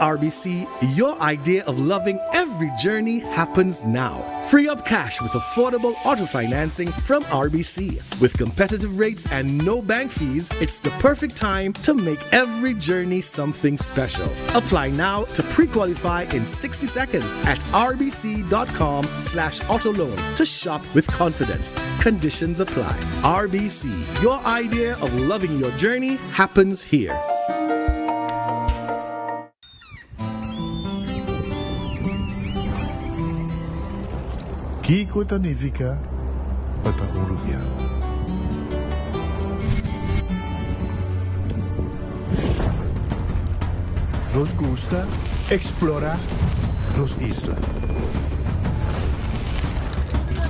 RBC, your idea of loving every journey happens now. Free up cash with affordable auto financing from RBC. With competitive rates and no bank fees, it's the perfect time to make every journey something special. Apply now to pre-qualify in 60 seconds at rbc.com slash autoloan to shop with confidence. Conditions apply. RBC, your idea of loving your journey happens here. Kiko ta nifiká pa ta un rubiano? Nos gusta eksplorá nos isla.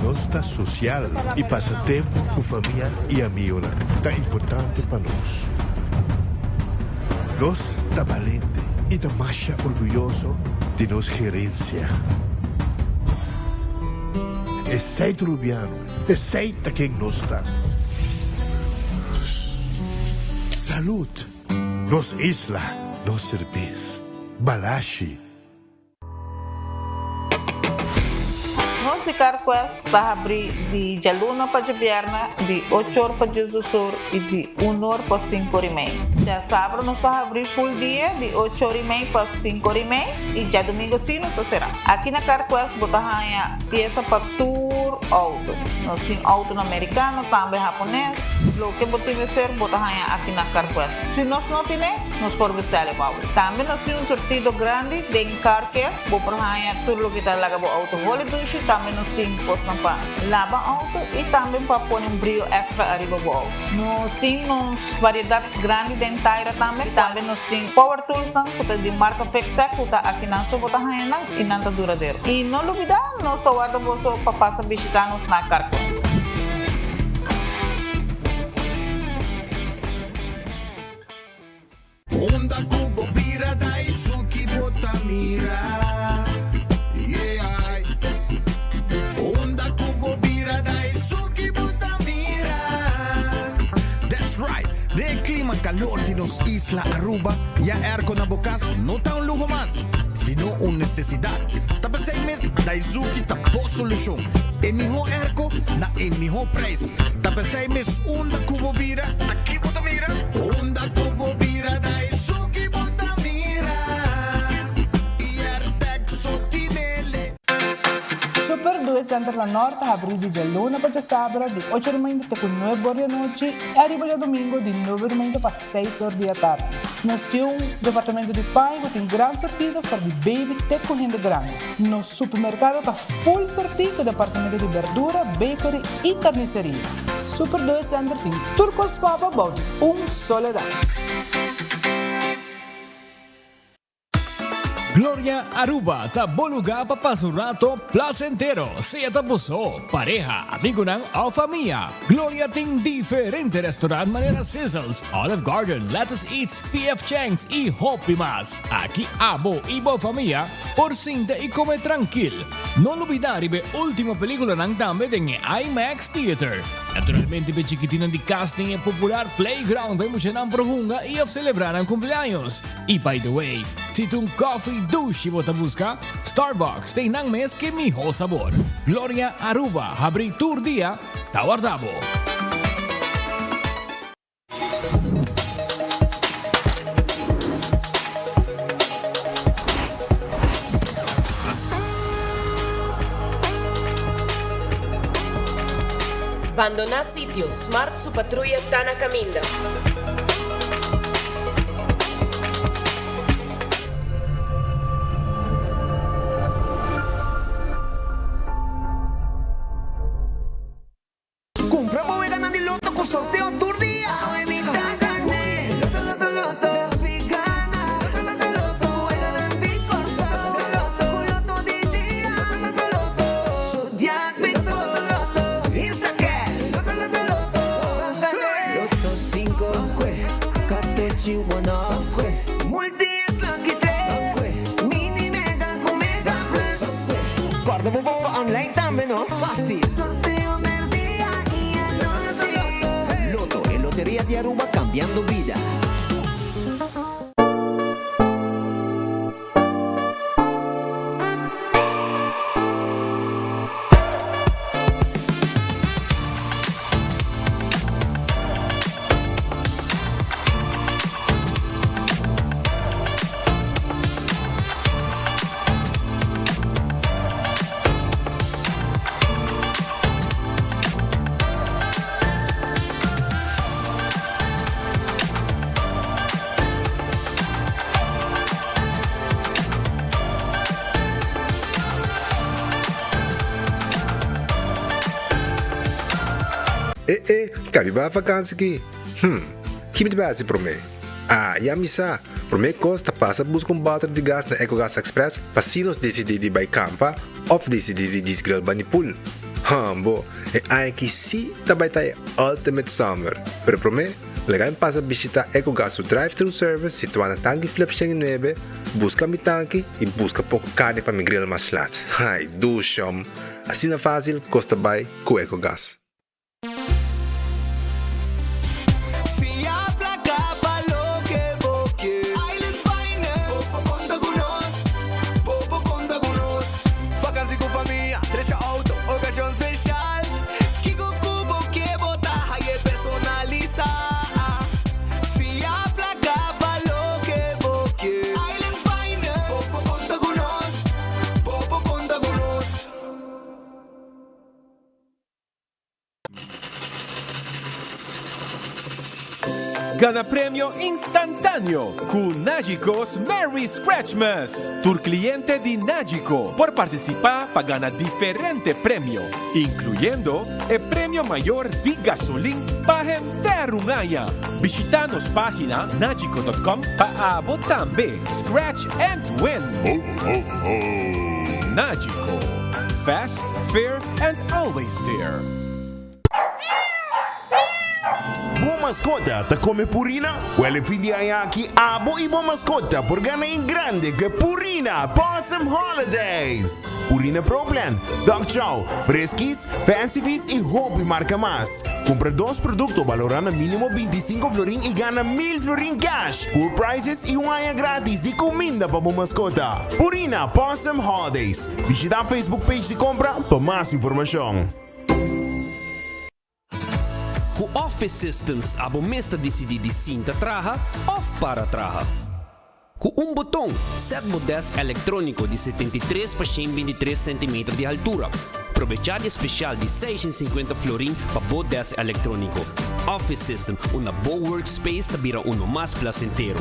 Nos ta sosial i pasa tempu ku famia i amigonan ta importante pa nos. Nos ta balente i ta masha orguyoso di nos gerensia. Esei ta Rubiano, esei ta ken nos ta. Salud! Nos isla, nos serbes. Balashi. Nos di CarQuest ta habri di djaluna pa djabièrnè di ocho or pa diesdos or i di un or pa sinku or i mei. Djasabra nos ta habri full dia di ocho or i mei pa sinku or i mei i djadumingu si nos ta será. Aki na CarQuest bo ta haña piesa pa tur outo. Nos tin outonan merikano tambe hapones. Loke bo tin mester bo ta haña aki na CarQuest. Si nos no tine, nos por bestèl e bou. Tambe nos tin un surtido grandi den car care. Bo por haña tur loke ta laga bo outo holi dushi. Tambe nos tin kosnan pa laba outo i tambe pa pone un brio èkstra ariba bo outo. Nos tin nos variedat grandi den taira tambe. Tambe nos tin power toolsnan ku ta di marka Fixtech ku ta akinan so bo ta haña nan i nan ta duradero. I no lubidá, nos ta warda boso pa pasa bishitá nos na Carquest. Unda ku bo bira da esun ki bo ta mira, yeah. Unda ku bo bira da esun ki bo ta mira. That's right! Den e klima kalor di nos isla Aruba, ya airco na bo kas no ta un luho mas, sino un nesesidat. Ta p'esei mes Daizuki ta bo solushon. E mihó airco na e mihó prijs. Ta p'esei mes unda ku bo bira, ta ki bo ta mira? Unda ku bo bira ta esun ki bo ta mira. I Airtec so tinele. Super Due Center na Nort ta habrí di djaluna pa djasabra di ocho di mainta te ku nuebe or di anochi i ariba djadumingu di nuebe di mainta pa seis or di atardi. Nos tin un departamento di paña ku tin gran sortido for di baby te ku hende grandi. Nos supermerkado ta full sortí ku departamento di berdura, bakery i karniseria. Super Due Center tin tur kos pa bo bou di un solo dak. Gloria Aruba ta bo lugar pa pasa un rato placentero, sea ta bo so, pareha, amigonan of famia. Gloria tin diferente restaurant manera Sizzles, Olive Garden, Lettuce Eats, PF Chang's y hopi mas. Aki abo y bo famia por sinta y come trankil. No lubida riba e ultimo peliculanan tambe den e IMAX Theater. Naturalmente p'e chikitinan di cas tin e popular playground pa e muchanan por hunga y of celebra nan cumpleaños. Y by the way, si ta un coffee dushi bo ta busca, Starbucks ta einan mes ke miho sabor. Gloria Aruba habri tur dia, ta warda bo. Bandoná sitio, Smart su patruya ta na kaminda. Cumpra bo weganan di loto cu sorteo tur dia! Awe mi ta gane! Loto, loto, loto! Despi gana! Loto, loto, loto! Weganan di Corsou! Loto, loto, Cu loto di dia! Loto, loto, loto! Zodiac Big Four! Loto, loto, Instacash! Loto, loto, loto! Gane! Loto cinco, Katochi one off, Multi X Lucky tres, Mini Mega cu Mega Plus. Corda bo bomba online tambe no? Facil! Sorteo merdia y anochi. Lotto, e loteria di Aruba cambiando bida. E e, kabi bai vakansi ki? Hm, ki mi ta bai hasi promé? Ah, ya mi sa! Promé kos ta pasa buska un bòter di gas na Ecogas Express pa si nos disidí di bai kampa òf disidí di djis grill bani pool. Hòmbo, e aña aki sí ta bai ta e ultimate summer! Pero promé, laga mi pasa bishitá Ecogas su drive-thru service situá na Tanki Flip 109, buska mi tanki i buska poko karni pa mi grill mas lat. Ai, dushòm! Asina fásil kos ta bai ku Ecogas. Fia placa pa loke bo ke. Island Finance. Bo por conta cu nos. Bo por conta cu nos. Vakantie cu famia, drecha auto, ocasion special. Kico cu bo ke bo ta haye personalisa. Fia placa pa loke bo ke. Island Finance. Bo por conta cu nos. Bo por conta cu nos. Gana premio instantáneo ku Nagico's Merry Scratchmas! Tur kliente di Nagico por partisipá pa gana diferente premio, inkluyendo e premio mayor di gasolin pa henter un aña. Bishitá nos página nagico dot com pa abo tambe scratch and win! Nagico, fast, fair and always there. Bo maskota ta kome Purina? Wèl e fin di aña aki abo i bo maskota por gana en grande ku e Purina Pawsome Holidays! Purina Pro Plan, Dog Chow, Friskies, Fancy Feast i hopi marka mas. Kumpra dos produkto balorá na mínimo 25 florin i gana 1000 florin cash, cool prizes i un aña gratis di kuminda pa bo maskota. Purina Pawsome Holidays. Bishita Facebook page di Compra pa mas informacion. Ku Office Systems abo mes ta disidí di sinta traha òf para traha. Ku un boton, sèt bo dèsk elektróniko di 73 pa 123 sentimeter di haltura. Probechá di e spesial di 650 florin pa bo dèsk elektróniko. Office System, unda bo workspace ta bira uno mas plasentero.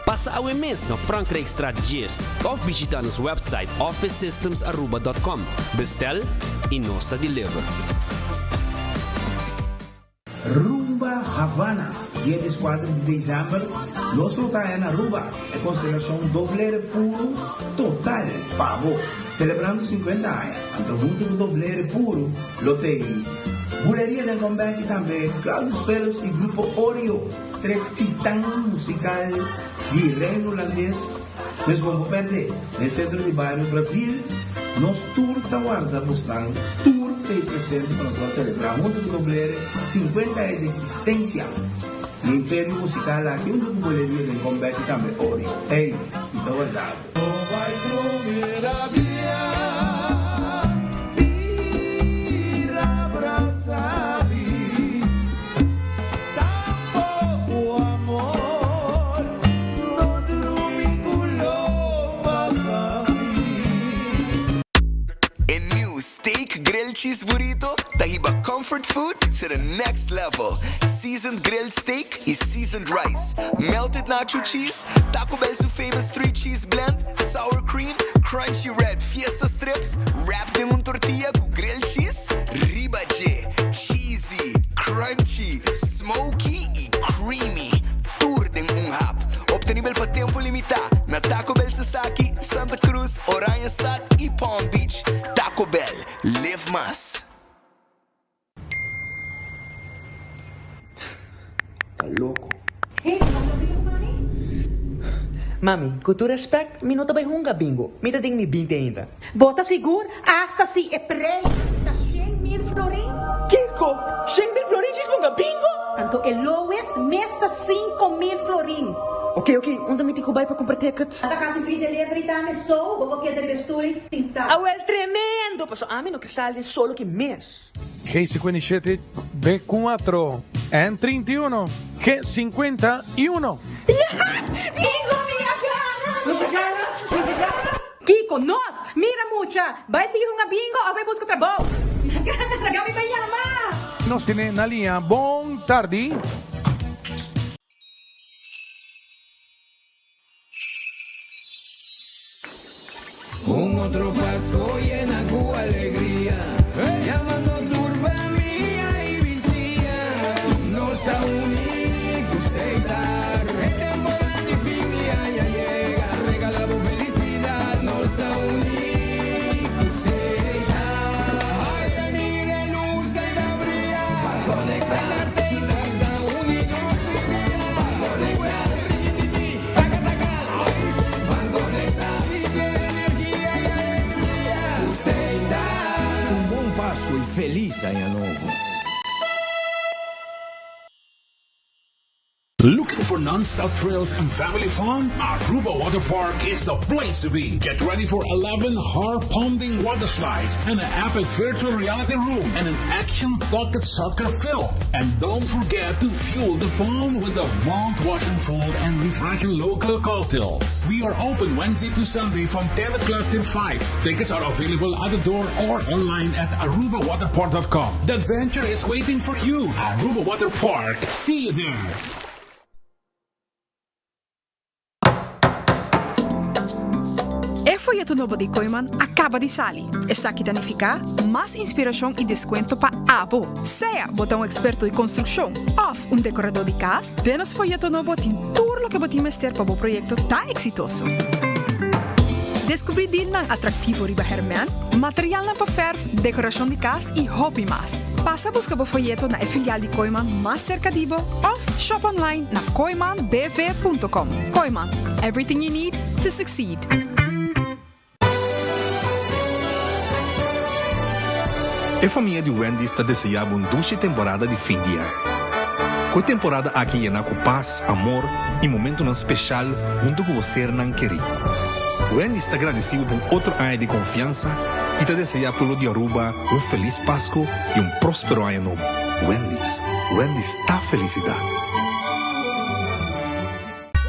Pasa awe mes na Frankrijkstraat 10 òf bishitá nos wèpsait officesystemsaruba.com. Bestel y nos ta deliver. Rumba Havana, dia dieskuater di desèmber, nos lo ta na Aruba, e konstelashon Doblere Puru total pa bo, selebrando 50 aña. Anto huntu ku Doblere Puru lo t'ei Buleria den Comeback i tambe Claudius Pelos i Grupo Oreo, tres titan musikal di Reino Hulandes. Pues bo no perde, den Centro di Bario Brasil nos tur ta warda bosnan tur ta e presente pa nos ban celebra hunto cu Doblere 50 aña di existencia di e imperio musical aki hunto cu Boleria den Comeback y tambe Oreo. Ey, mi ta warda bo. No bai drumi rabia, bira brasa mi. Tampoco amor, no drumi cu lo mata mi. E new Steak Grilled Cheese Burrito ta hiba comfort food to the next level. Seasoned grilled steak y seasoned rice, melted nacho cheese, Taco Bell su famous three cheese blend, sour cream, crunchy red fiesta strips, wrapped den un tortilla cu grilled cheese riba dje. Cheesy, crunchy, smoky y creamy. Tur den un hap. Obtenibel pa tempo limita na Taco Bell Sasaki, Santa Cruz, Oranjestad y Palm Beach. Taco Bell, live mas. Ta loko. Hey, bo hunga bingo ku mami? Mami, ku tur respect, mi no ta bai hunga bingo. Mi ta den mi binti ainda. Bo ta sigur? Asta si e prijs ta 100,000 florin? Kiko? 100,000 florin djis hunga bingo? Anto e lowest mes ta 5,000 florin. Ok, ok, unda mi tin ku bai pa kumpra ticket? Ta kasi free delivery tambe, so bo por keda riba e stoel i sinta. Awel, tremendo! Paso ami no ke sali den solo ki mes. G57, B4, N31, G51. Bingo mi a gana! Nos a gana! Nos a gana! Kiko, nos! Mira mucha! Bai sigui hunga bingo of bai buska trabou! Mi a gana! Laga mi bai yama! Nos tene na liña. Bon tardi. Un otro Pasco yena cu alegria, Yamando tur famia y bisiña. i felis aña nobo. Looking for non-stop thrills and family fun? Aruba Water Park is the place to be. Get ready for 11 heart-pounding water slides and an epic virtual reality room and an action-pocket soccer field. And don't forget to fuel the fun with the mouth-watering food and refreshing local cocktails. We are open Wednesday to Sunday from 10 o'clock till 5. Tickets are available at the door or online at arubawaterpark.com. The adventure is waiting for you. Aruba Water Park. See you there. E foyeto nobo di Kooyman a kaba di sali. Esaki ta nifiká mas inspirashon i deskuento pa abo. Sea bo ta un eksperto di konstrukshon òf un dekoradó di kas, den nos foyeto nobo tin tur loke bo tin mester pa bo proyekto ta eksitoso. Deskubrí dilnan atraktivo riba hèrmènt, materialnan pa fèrf, dekorashon di kas i hopi mas. Pasa buska bo foyeto na e filial di Kooyman mas serka di bo òf shop online na kooymanbv.com. Kooyman, everything you need to succeed. E famia di Wendy's ta deseá bo un dushi temporada di fin di aña. Ku e temporada aki yená ku pas, amor i momentunan speshal huntu ku bo sernan kerí. Wendy's ta gradisí bo pa un otro aña di konfiansa i ta deseá pueblo di Aruba un felis Pasku i un próspero aña nobo. Wendy's, Wendy's ta felisidat.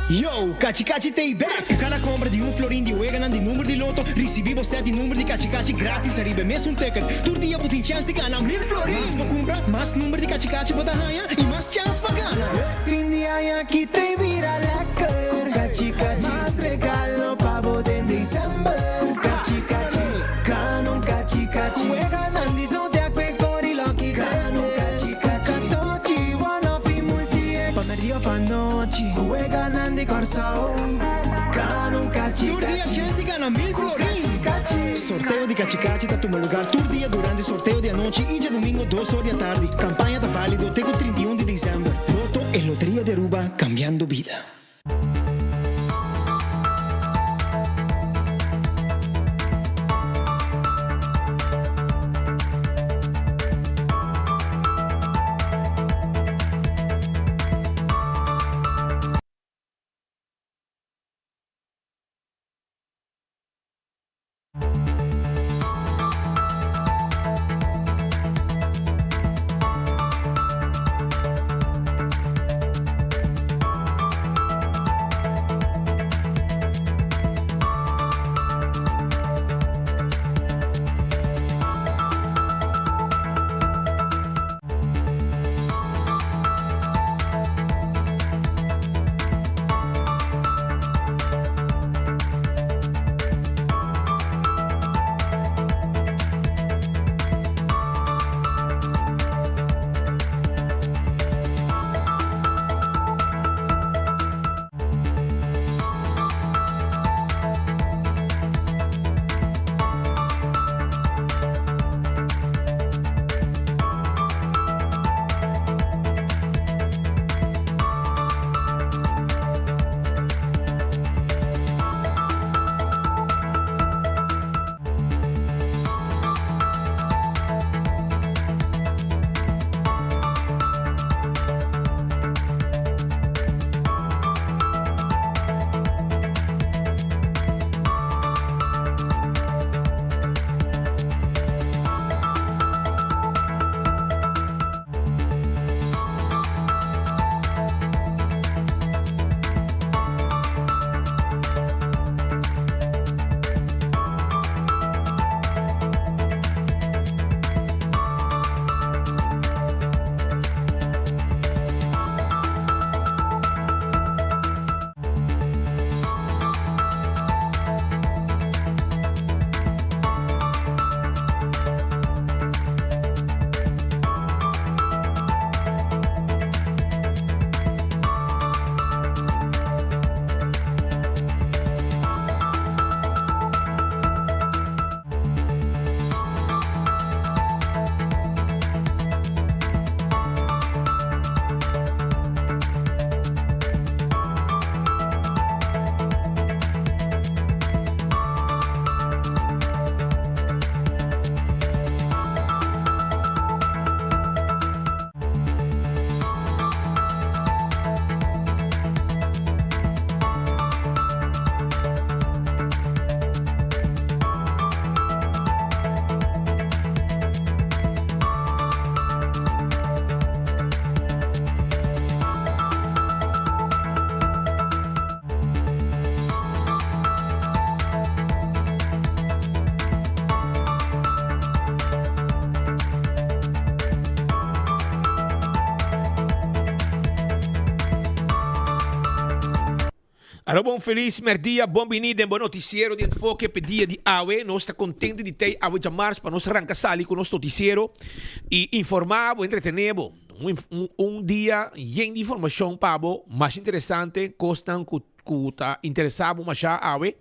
Yo, Kachi Kachi t'ei bek! Ku kada kompra di un florin di weganan di number di loto, risibí bo sèt di number di Kachi Kachi grátis ariba e mesun ticket. Tur dia bo tin chèns di gana mil florin! Mas bo kumpra, mas number di Kachi Kachi bo ta haña i mas chèns pa gana! Fin di aña aki t'ei bira lekker! Ku Kachi Kachi, mas regalo pa bo den december! Ku Kachi Kachi, gana un Kachi Kachi! Ku weganan di Zodiac, Big Four i Lucky Tres! Ku Katochi, One Off i Multi X! Pa merdia of anochi. Ku weganan di Kòrsou, gana un kachi Tur dia kachi. chens di gana mil florin! Kachi. Sorteo di kachi kachi ta tuma lugar tur dia durante sorteo di anochi i djadumingo dos or di atardi. Kampaña ta válido te ku 31 di desèmber. Lotto e loteria di Aruba, kambiando bida. Aruba un felis merdia, bon bini den bo noticiero di Enfoke p'e dia di awe. Nos ta contento di tey awe djamars pa nos ranca sali cu nos noticiero y informa bo, entretene bo. Un, un dia yen di informacion pa bo, masha interesante, cosnan cu cu ta interesa bo masha awe.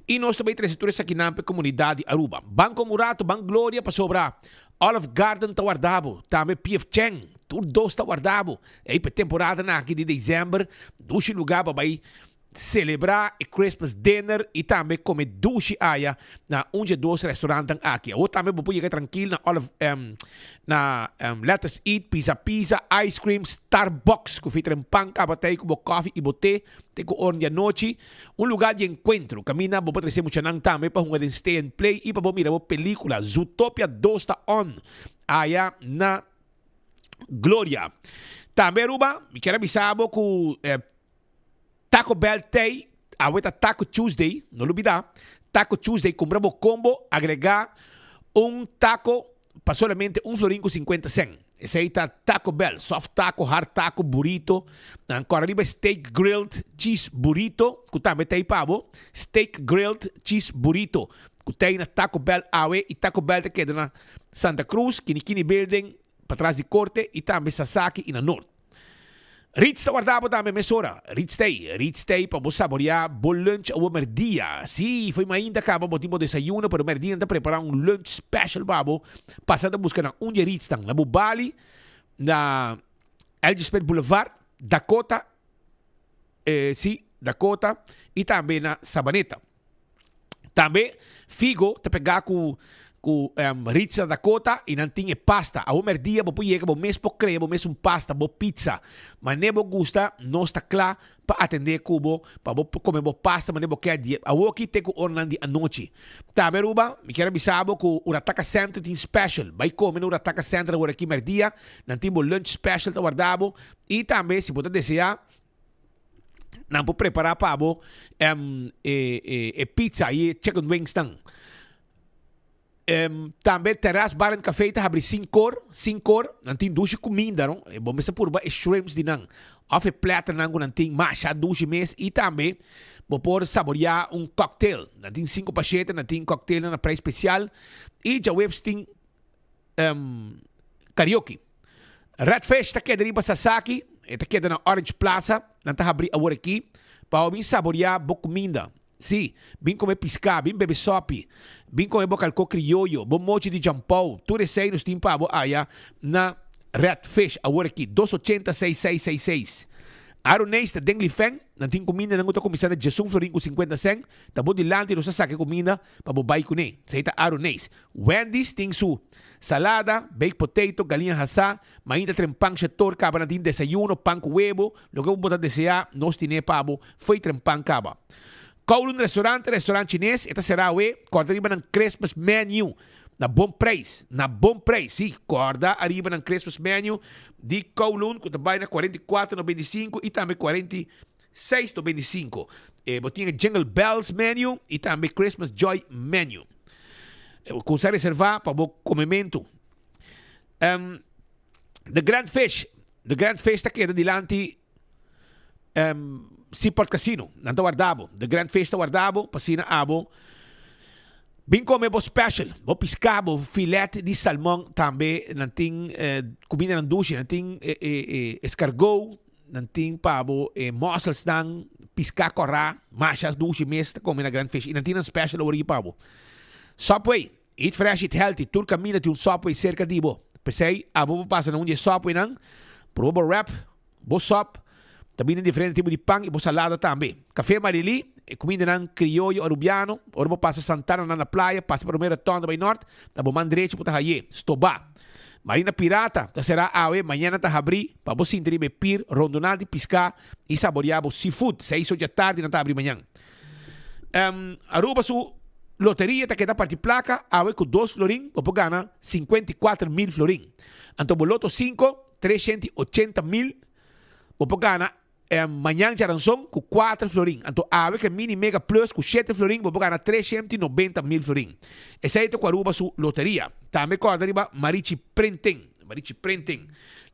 Y nos ta bay trece tur esakinan p'e comunidad di Aruba. Ban como un rato, ban Gloria pasobra Olive Garden ta warda bo, tambe PF Chang, tur dos ta warda bo. Ei pa e temporadanan aki di december, dushi lugar pa bai celebra e Christmas dinner y tambe come dushi aya na un dje dos restaurantan aki. Awor tambe bo por yega trankil na Olive, na Let Us Eat, Pizza Pizza, Ice Cream, Starbucks cu fitren pan caba ta ey cu bo coffee y bo te, te cu ora di anochi. Un lugar di encuentro caminda bo por trece muchanan tambe pa hunga den Stay and Play y pa bo mira bo pelicula. Zootopia 2 ta on aya na Gloria. Tambe Aruba, mi kier a bisa bo cu Taco Bell tey, awe ta Taco Tuesday, no lubida, Taco Tuesday, cumpra bo combo, agrega un taco pa solamente un florin cu 50 cent. Esey ta Taco Bell, soft taco, hard taco, burrito, nan cora riba steak grilled cheese burrito, cu tambe tey pa bo, steak grilled cheese burrito, cu tey na Taco Bell awe, y Taco Bell ta keda na Santa Cruz, Kinikini Building, patras di Corte, y tambe Sasaki y na Noord. Ritz ta warda bo tambe mesora. Ritz t'ei, Ritz t'ei pa bo saboreá bo lunch awo merdia. Sí, fo'i mainta kaba bo tin bo desayuno, pero merdia nan ta prepará un lunch special pa bo. Pasa ta buska na un di e Ritznan, na Bubali, na LG Smith Boulevard, Dakota, eh, sí, Dakota, i tambe na Sabaneta. Tambe Figo ta pegá ku ku Ritz na Dakota i nan tin e pasta. Awo merdia bo por yega bo mes por krea bo mes un pasta, bo pizza. Manera bo gusta nos ta kla pa atendé ku bo pa bo por kome bo pasta manera bo ke di awoki te ku oranan di anochi. Tambe Aruba mi kier a bisa bo ku Urataka Center tin special. Bai kome na Urataka Center awor aki merdia. Nan tin bo lunch special ta warda bo i tambe si bo ta desea Nan por prepara pa bo em, e, e, e pizza y e chicken wings nan. Em, tambe Terras Bar and Café ta habri sinkor, sinkor. Nan tin dushi kuminda, no? E bo mester purba e shrimps di nan. Of e platter nan ku nan tin masha dushi mes. Y tambe bo por saborea un cocktail. Nan tin sinku pa shete, nan tin cocktail nan na prijs special. Y djaweps tin um, karaoke. Red Fish ta keda riba Sasaki, e ta keda na Orange Plaza, nan ta habri awor aki, pa bo bin saborea bo kuminda. Sí, bin kome piská, bin bebe sopi, bin kome bo kalkó krioyo, bo mochi di jampou, tur esei nos tin pa bo aya na Red Fish awor aki, 280 6666. Aroneis ta den Lifen, nan tin kumindanan ku ta kuminsá na djesun florin ku 50 sèn, ta bo dilanti nos ta saka e kuminda pa bo bai kuné. Esei ta Aroneis. Wendy's tin su salada, baked potato, galiña hasá, mainta tren pan shetor kaba nan tin desayuno, pan ku webo, loke bo ta deseá nos tin'é pa bo fo'i tren pan kaba. Kowloon Restaurant, restaurant chines, e ta será awe, kòrda riba nan Christmas menu na bon preis, na bon preis, sí, kòrda ariba nan Christmas menu di Kowloon ku ta bai na 44.95 i tambe 46.95. E bo tin e Jingle Bells menu i tambe Christmas Joy menu. Ku sa reservá pa bo komementu. Um, The Grand Fish. The Grand Fish ta keda dilanti um, Seaport Casino. Nan ta warda bo. The Grand Fish ta warda bo pa asina abo bin kome bo special. Bo piská, bo filet di salmon tambe. Nan tin eh, kumindanan dushi. Nan tin eh, eh, eh, escargot. Nan tin pa bo e musselsnan, piská kòrá, masha dushi mes ta kome na Grand Fish. I nan tin nan special awor aki pa bo. Subway, eat fresh, eat healthy. Tur kaminda tin un Subway serka di bo. P'esei abo por pasa na un di e Subwaynan, proba bo wrap, bo sub, ta bini diferente tipo di pan i bo salada tambe. Café Marily, e kumindanan krioyo arubiano. Ora bo pasa Santana nan na playa, pasa pa Romero Rotonda bai nort, na bo man drechi bo ta haye. Stobá. Marina Pirata ta será awe, mañana ta habrí pa bo sinti riba e pir rondoná di piská i saboreá bo seafood. Seis or dja tardi nan ta habrí mañan. Aruba su loteria ta keda parti plaka awe ku dos florin bo por gana 54 mil florin. Anto bo loto 5, 380 mil bo por gana mañan djaranson ku 4 florin. Anto awe ke mini mega plus ku 7 florin bo por gana 390 mil florin. Esei ta ku Aruba su loteria. Tambe kòrda riba Marichi Printing. Marichi Printing.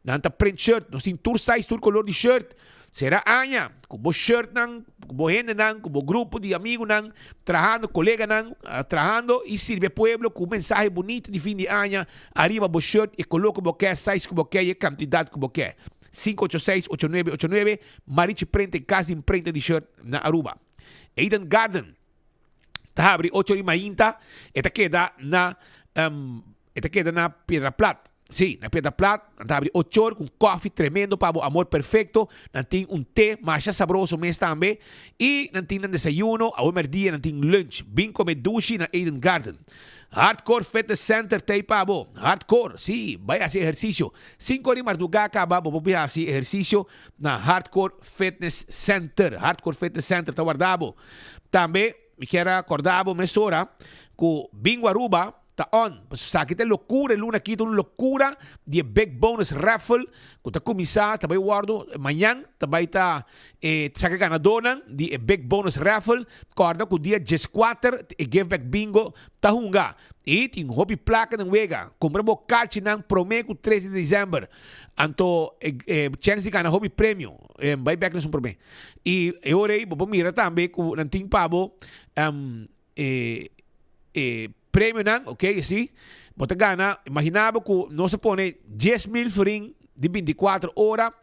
Nan ta print shirt. Nos tin tur size, tur kolor di shirt. Sera aña ku bo shirtnan, ku bo hendenan, ku bo grupo di amigunan trahando, koleganan trahando i sirbi e pueblo ku un mensahe bunita di fin di aña ariba bo shirt, e koló ku bo ke, size ku bo ke i e kantidat ku bo ke. 586-8989, Marichi Print e kas di imprenta di shirt na Aruba. Eden Garden ta habri ocho di mainta, e ta keda na e ta keda na Piedra Plat. Sí, na Piedra Plat nan ta habri ocho or ku un kòfi tremendo pa bo amor perfekto. Nan tin un te masha sabroso mes tambe i nan tin nan desayuno, awe mèrdia nan tin lunch. Bin kome dushi na Eden Garden. Hardcore Fitness Center ta ei pa bo. Hardcore, sí, bai hasi ehersisio. Sinku or di mardugá kaba bo por bin hasi ehersisio na Hardcore Fitness Center. Hardcore Fitness Center ta warda bo. Tambe mi kier a korda bo mesora ku Bingo Aruba ta on. Pasobra esaki ta e lokura, e luna aki ta un lokura di e Big Bonus Raffle ku ta kuminsá, ta bai wòrdu mañan, ta bai ta e saka e ganadónan di e Big Bonus Raffle. Kòrda ku dia dieskuater e Give Back Bingo ta hunga i tin hopi plaka den wega. Kumpra bo karchinan promé ku tres di desèmber. Anto e chèns di gana hopi premio. Bai bèk na esun promé. I e ora ei bo por mira tambe ku nan tin pa bo e e premionan, ok, si. Bo ta gana, imagina bo ku nos a pone 10,000 florin di 24 ora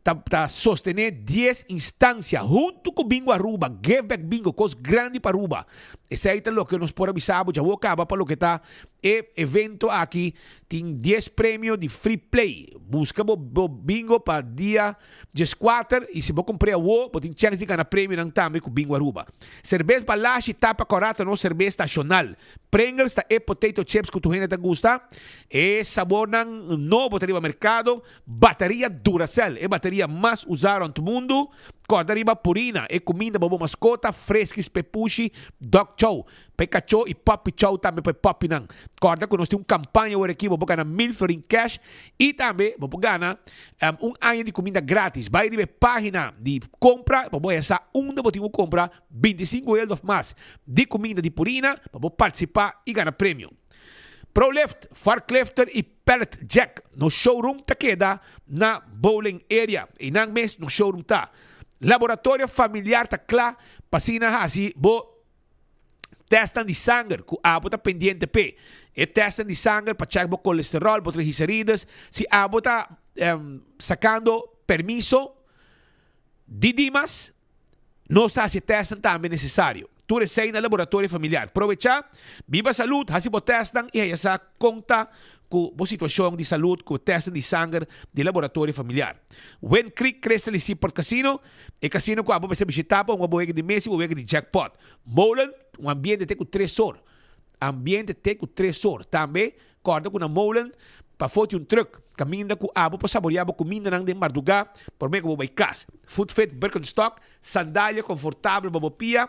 ta ta sostené 10 instansia huntu ku Bingo Aruba, Give Back Bingo, kos grandi pa Aruba. Esei ta loke nos por a bisa bo djawo kaba pa loke ta e evento aki. Tin 10 premio di free play. Buska bo bo bingo pa dia 14 y si bo compr'e awo bo tin chance di gana premionan tambe cu Bingo Aruba. Cerbes Balashi tapa cora ta nos cerbes nacional. Pringles ta e potato chips cu tur hende ta gusta. E sabornan nobo ta riba mercado. Bateria Duracell, e bateria mas usa rond mundo. Corda riba Purina, e cuminda pa bo mascota, Friskies p'e pushi, Dog Chow. Pa e kachó i Puppy Chow tambe pa e puppynan. Kòrda ku nos tin un kampaña awor aki, bo por gana mil florin cash i tambe bo por gana un aña di kuminda gratis. Bai riba e página di kompra pa bo haya sa unda bo tin ku kompra 25 euro òf mas di kuminda di Purina pa bo partisipá i gana premio. Prolift, Forklifter i Pallet Jack. Nos showroom ta keda na Bowling Area. Einan mes nos showroom ta. Laboratorio familiar ta kla pa asina hasi bo Testnan di sanger ku abo ta pendiente p'e. E testnan di sanger pa chèk bo kolesteròl, bo triglicerides. Si abo ta sakando permiso di Dimas, nos ta hasi e testnan tambe nesesario. Tur esei na Laboratorio Familiar. Probechá, biba salud, hasi bo testnan i haya sa kon ta ku bo situashon di salud ku testnan di sanger di Laboratorio Familiar. Wind Creek Crystal i Seaport Casino, E casino cu abo mester bishita pa un bo wega di mesa y bo wega di jackpot. Molen, un ambiente te cu tres or. Ambiente te cu tres or. Tambe, corda cu na Molen, pafó tin un truck, caminda cu abo por saborea bo cumindanan den marduga, prome cu bo bay cas. Food Fit Birkenstock, sandalia confortabel pa bo pia,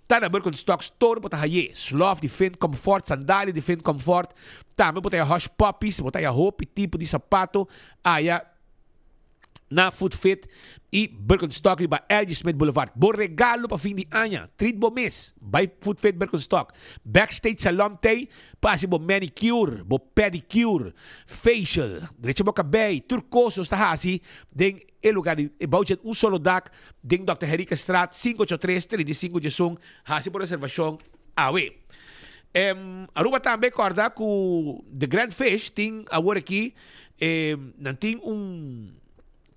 ta na Birkenstock Store bo ta haye. Slof di Finn Comfort, sandalia di Finn Comfort. Tambe bo ta haya Hush Puppies, bo ta haya hopi tipo di sapato aya. na Food Fit y Birkenstock riba LG Smith Boulevard. Bo regalo pa fin di aña, treat bo mes, bai Food Fit Birkenstock. Backstage Salon t'ey pa haci bo manicure, bo pedicure, facial, drecha bo cabey, tur cos nos ta haci den e lugar di e bou dje un solo dak den Dòkter Henriquezstraat 583 35 diesun. Haci bo reservacion awe. Aruba tambe corda cu The Grand Fish tin awor aki E, nan tin un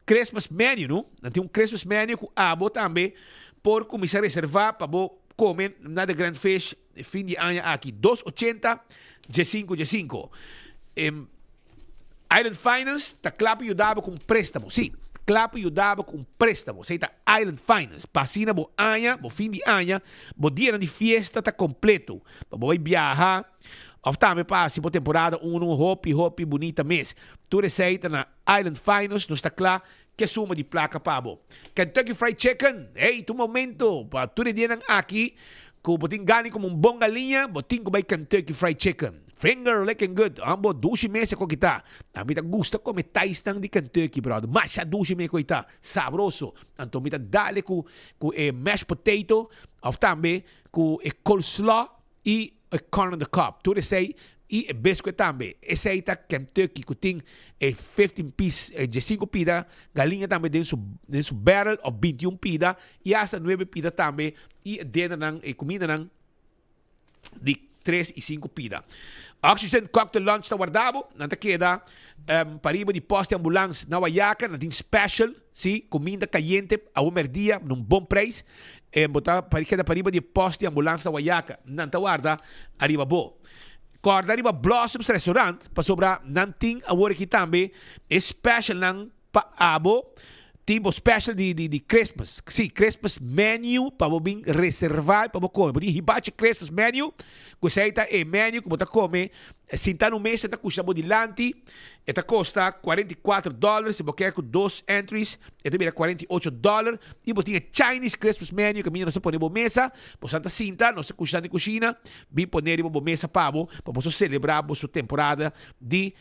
Christmas menu, no? Nan tin un Christmas menu ku abo tambe por kuminsá reservá pa bo kome na The Grand Fish fin di aña aki. Dos ochenta diesinku diesinku. E, Island Finance ta kla pa yuda bo ku un préstamo. Sí, kla pa yuda bo ku un préstamo. Esei ta Island Finance. Pa asina bo aña, bo fin di aña, bo dianan di fiesta ta kompleto. Pa bo bai biaha. Of tambe pa hasi bo temporada unu hopi hopi bunita mes. Tur esei ta na Island Finest, nos ta kla ke suma di plaka pa bo. Kentucky Fried Chicken, hey ta un momento pa tur e dianan aki ku bo tin gana di kome un bon galiña, bo tin ku bai Kentucky Fried Chicken. Finger licking good, ambo dushi mes e koki ta. Ami ta gusta kome taisnan di Kentucky brother, masha dushi mes e koki ta, sabroso. Anto mi ta dale ku ku e mashed potato of tambe ku e coleslaw. I e corn on the cob. Tur esei I e biscuit tambe. Esei ta Kentucky ku tin e 15 piece, e diesinco pida galiña tambe den su den su barrel of 21 pida i hasta nuebe pida tambe i e dinnernan, e kumindanan di tres i sinku pida. Oxygen Cocktail Lunch ta warda bo. Nan ta keda um, pariba di post di ambulans na Wayaca. Nan tin special, si, kuminda kayente awe merdia na un bon prijs. E bo ta keda pariba di post di ambulans na Wayaca. Nan ta warda ariba bo. Kòrda riba Blossoms Restaurant pasobra nan tin awor aki tambe e specialnan pa abo. Tin bo special di di di Christmas. Sí, Christmas menu pa bo bin reserva pa bo kome. Bo tin hibachi Christmas menu ku esei ta e menu ku bo ta kome sinta na un mesa ta kusha bo dilanti. E ta kosta 44 dollar si bo ke ku dos entries e ta bira 48 dollar. I bo tin e Chinese Christmas menu kaminda nos ta pone bo mesa. Bosan ta sinta, nos ta kusha den kushina. Bin pone riba bo mesa pa bo, pa boso selebrá boso temporada di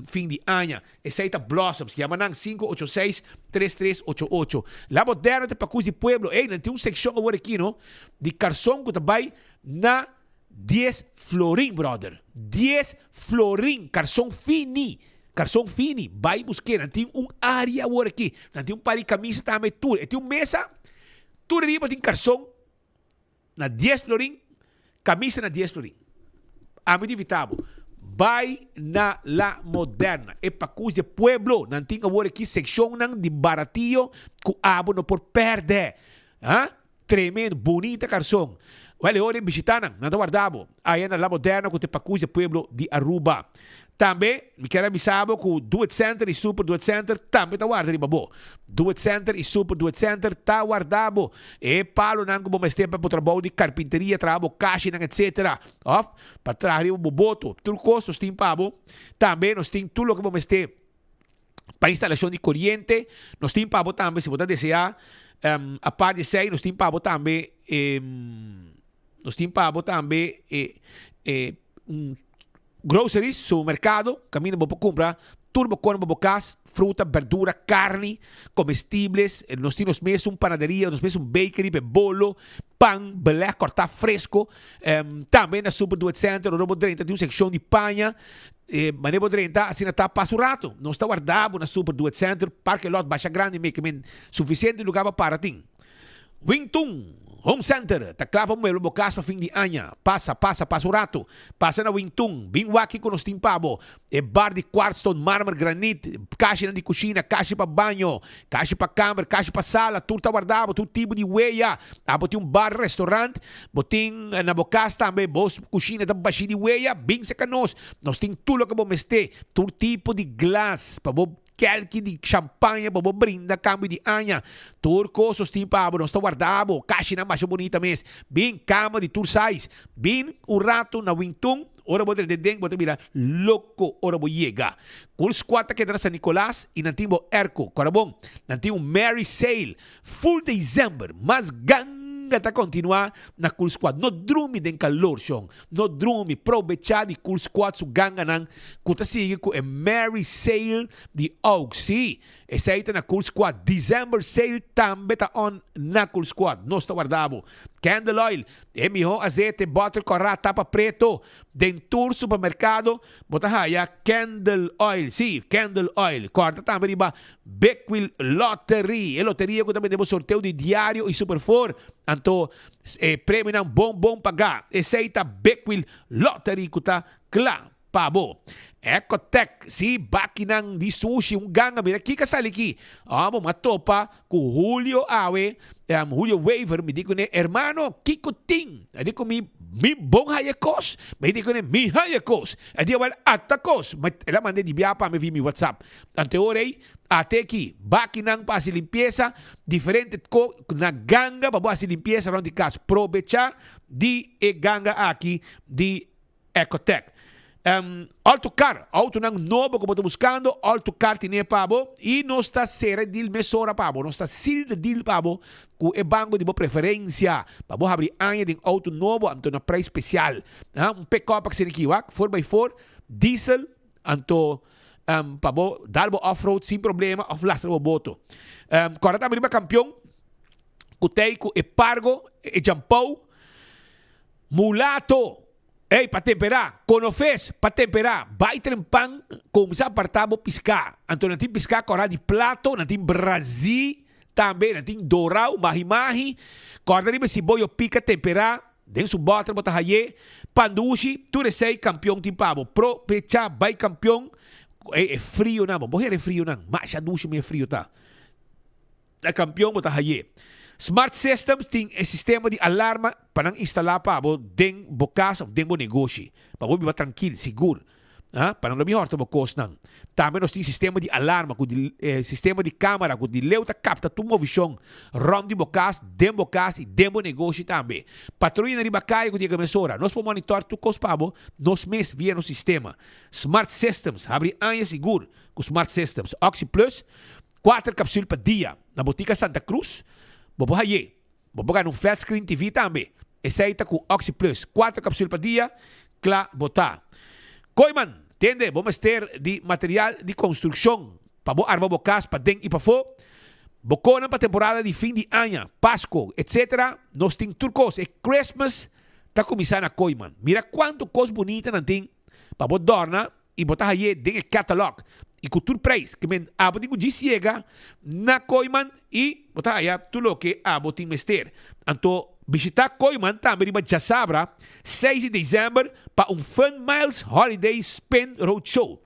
fin di aña. Esei ta Blossoms. Yama nan 586 3388. La Moderna ta pakus di pueblo. Ey, nan tin un sekshon awor aki no, di karson ku ta bai na dies florin, brother. Dies florin, karson fini. Karson fini. Bai busk'é. Nan tin un área awor aki. Nan tin un par di kamisa tambe tur. E tin un mesa, tur riba tin karson. na dies florin, camisa na dies florin. Ami ta invita bo, bai na La Moderna, e pacus di e pueblo, nan tin awor aki seccionnan di baratio cu abo no por perde. Ha? Tremendo, bunita carson. Wel e ora bishita nan, nan ta warda bo aya na La Moderna cu ta e pacus di e pueblo di Aruba. Tambe mi kier a bisa bo cu Do It Center y Super Do It Center tambe ta warda riba bo. Do It Center y Super Do It Center ta warda bo. E palonan cu bo mester pa bo trabou di carpinteria, traha bo kashinan etc. Of pa traha riba bo boto. Tur cos nos tin pa bo. Tambe nos tin tur loke bo mester pa instalacion di coriente. Nos tin pa bo tambe si bo ta desea. Apart di esey nos tin pa bo tambe nos tin pa bo tambe e e un Groceries, supermercado, caminda bo por cumpra tur bo cona pa bo cas, fruta, berdura, carni, comestibles, nos tin nos mes un panaderia, nos mes un bakery pa e bolo, pan, beleg corta fresco, tambe na Super Do It Center ora bo drenta tin un seccion di paña, manera bo drenta asina ta pasa un rato, nos ta warda bo na Super Do It Center, parke lot basha grandi meke men suficiente lugar pa para tin. Wingtun Home Center ta kla pa muebla bo kas pa fin di aña. Pasa, pasa, pasa un ratu. Pasa na Wingtun, bin wak kiko nos tin pa bo. E bar di kwartstone, marmer, granit, kashinan di kushina, kashi pa baño, kashi pa kamber, kashi pa sala, tur ta warda bo, tur tipo di weya. Abo tin un bar, restaurant, bo tin na bo kas tambe, bo kushina ta bashí di weya, bin serka nos. Nos tin tur loke bo mester, tur tipo di glas pa bo. Kelki di champaña pa bo brinda cambio di aña. Tur cos nos tin pa bo, nos ta warda bo. Cashinan masha bunita mes. Bin cama di tur size. Bin un rato na Wingtun, ora bo drenta den bo ta bira loco ora bo yega. Cool Squad ta keda na San Nicolas y nan tin bo airco. Cora bon, nan tin un Merry Sale full december. Mas ganga ta continua na Cool Squad. No drumi den calor shon. No drumi, probechá di Cool Squad su ganganan ku ta sigui ku e Merry Sale di Aug. Sí, esei ta na Cool Squad. December Sale tambe ta on na Cool Squad. Nos ta warda bo. Candle Oil, e mihó azete, bòter kòrá, tapa preto. Den tur supermerkado bo ta haya Candle Oil. Sí, Candle Oil. Kòrda tambe riba Big Wheel Lottery, e loteria ku ta bende bo sorteo di diario i Super Four. Anto E premionan bon bon pagá. Esei ta Big Wheel Lottery ku ta kla pa bo. Ecotec, sí, bakinan di sushi, un ganga. Mira kiko a sali aki. Amo, m'a topa ku Julio awe, Julio Wever, mi di kuné, Hermano, kiko tin? E di ku mi, Mi bon haya kos. Mi di kuné, Mi haya kos. E di, Awel, ata kos. Ma el a manda e di bia pa mi via mi WhatsApp. Anto e ora ei, Ate aki, bakinan pa hasi limpiesa, diferente ko na ganga pa bo hasi limpiesa rond di kas. Probecha di e ganga aki di Ecotec. Um, Autocar, autonan nobo ku bo ta buskando, Autocar tine pa bo i nos ta sera e deal mesora pa bo. Nos ta seal the deal pa bo ku e banko di bo preferensia pa bo habri aña den auto nobo anto na prijs spesial. Ha, un pick-up asina aki, wak, four by four, diesel, Anto pa bo dal bo off-road sin problema of lastra bo boto. Kòrda tambe riba kampion ku tei ku e pargo, e djampou, mulato. Ey, pa temperá, konofes, pa temperá, bai tren pan, kuminsá apartá bo piská. Anto nan tin piská kòrá di plato, nan tin brazí tambe, nan tin dorau, mahi-mahi. Kòrda riba si boyo pika temperá, den su bòter bo ta hay'é. Pan dushi, tur esei kampion tin pa bo. Probechá, bai kampion. Ey, e frionan, bo bo hera e frionan, masha dushi mi e frio ta. Na kampion bo ta hay'é. Smart Systems tin e sistema di alarma pa nan instalá pa bo den bo kas òf den bo negoshi, pa bo biba trankil, sigur, ha, pa nan no bin hòrta bo kosnan. Tambe nos tin sistema di alarma ku di sistema di kamera ku di leu ta kapta tur movishon rònt di bo kas, den bo kas i den bo negoshi tambe. Patruyanan riba kaya ku ta yega mesora. Nos por monitor tur kos pa bo nos mes via nos sistema. Smart Systems habri aña sigur ku Smart Systems. Oxi Plus Kuater kapsul pa dia na Botica Santa Cruz. Bo por hay'é. Bo por gana un flat screen TV tambe. Esei ta ku Oxi Plus. Kuater kapsul pa dia, kla bo ta. Kooyman, tende, bo mester di material di konstrukshon pa bo arma bo kas paden i pafó. Bo konan pa temporada di fin di aña, Pasko, etc. Nos tin tur kos. E Christmas ta kuminsá na Kooyman. Mira kuantu kos bunita nan tin pa bo dòrna i bo ta hay'é den e catalog i ku tur prijs ke men abo tin ku djis yega na Kooyman i bo ta haya tur loke abo tin mester. Anto bishita Kooyman tambe riba djasabra seis di december pa un Fun Miles Holiday Spin Road Show.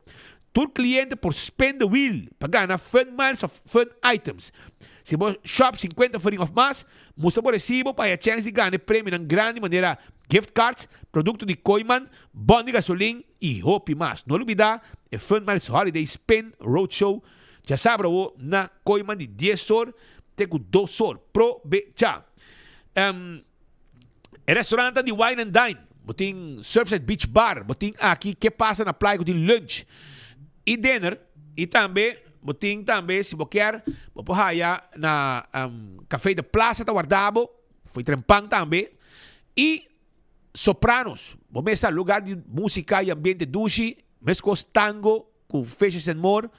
Tur cliente por spin the wheel pa gana Fun Miles of Fun Items. Si bo shop 50 florin of mas, mustra bo recibo pa haya chens di gana e premionan grandi manera gift cards, producto di Kooyman, bon di gasolin y hopi mas. No lubida e Fun Miles Holiday Spin Road Show djasabra awo na Kooyman di dies or te cu dos or. Probecha! Um, e restaurantnan di Wine and Dine, bo tin Surfside Beach Bar, bo tin aki Ke Pasa na Playa cu tin lunch y dinner y tambe bo tin tambe si bo kier bo por haya na um, Café de Plaza ta warda bo, fo'i Trempan tambe y Sopranos, bo mesa lugar di musica y ambiente dushi, mescos tango cu Fishes and More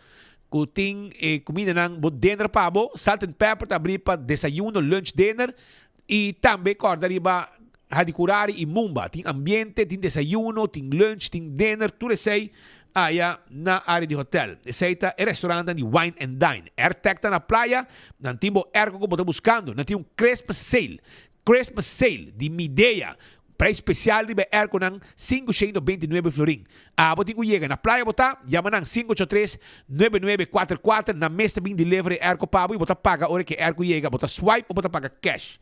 cu tin e cumindanan bo dinner pa bo. Salt and Pepper ta abri pa desayuno, lunch, dinner y tambe corda riba Hadicurari y Mumba. Tin ambiente, tin desayuno, tin lunch, tin dinner, tur esey aya na area di hotel. Esey ta e restaurantnan di Wine and Dine. Airtec ta na playa, nan tin bo airco cu bo ta buscando. Nan tin un Christmas sale. Christmas sale di Midea, prijs special riba e airconan 529 florin. Abo tin cu yega na playa bo ta, yama nan 583 9944, nan mes ta bin deliver e airco pa bo y bo ta paga ora cu e airco yega, bo ta swipe o bo ta paga cash.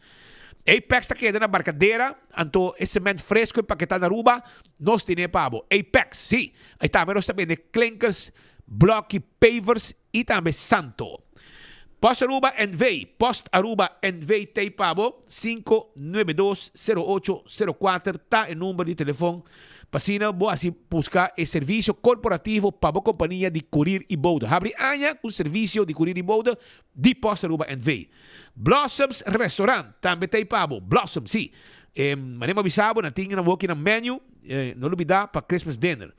Apex ta keda na Barcadera, anto e cement fresco empaketa na Aruba, nos tene pa bo. Apex, si, y tambe nos ta bende klinkers, bloki, pavers y tambe santo. Post Aruba NV, Post Aruba NV t'ey pa bo, 592 08 04 ta e number di telefon pa asina bo haci busca e servicio corporativo pa bo compania di curir y bode. Habri aña cu servicio di curir y bode di Post Aruba NV. Blossoms Restaurant tambe t'ey pa bo, Blossom, si. E manera mi a bisa bo, nan tin nan woki nan menu, no lubida pa Christmas dinner.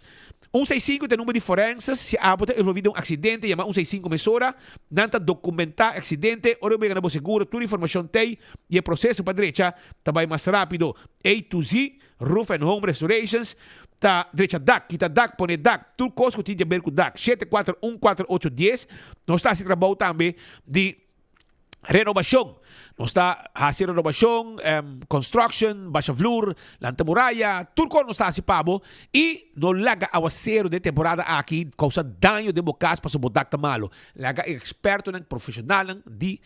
Un seis sinku ta e number di forenses, si abo ta envolvi den un aksidente yama un seis sinku mesora, nan ta dokumentá e aksidente, ora bo yega na bo seguro tur informashon t'ei i e proseso pa drecha ta bai mas rápido. A to Z Roof and Home Restorations ta drecha dak, kita dak, pone dak, tur kos ku tin di aber ku dak. 74148 dies Nos ta hasi trabou tambe di. Renobacion. Nos ta haci renobacion, construction, basha vloer, lanta muraya, tur cos nos ta haci pa bo y no laga awacero den temporada aki causa daño den bo cas pasobra bo dak ta malo. Laga e expertonan, profesionalnan di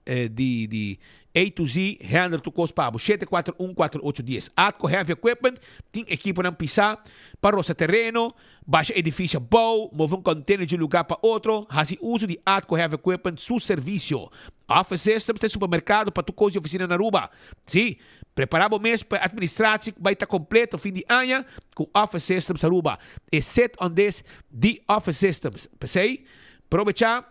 di di A to Z handle tur cos pa bo. 7414810. Atco Heavy Equipment tin ekiponan pisa pa rosa tereno. Basha edificio abou, move un container di un lugar pa otro, haci uso di Atco Heavy Equipment su servicio. Office Systems ta e supermercado pa tur cos di oficina na Aruba. Sí, prepara bo mes pa e administratie cu bay ta completo fin di aña cu Office Systems Aruba. E sit on this di Office Systems. P'esey, probecha.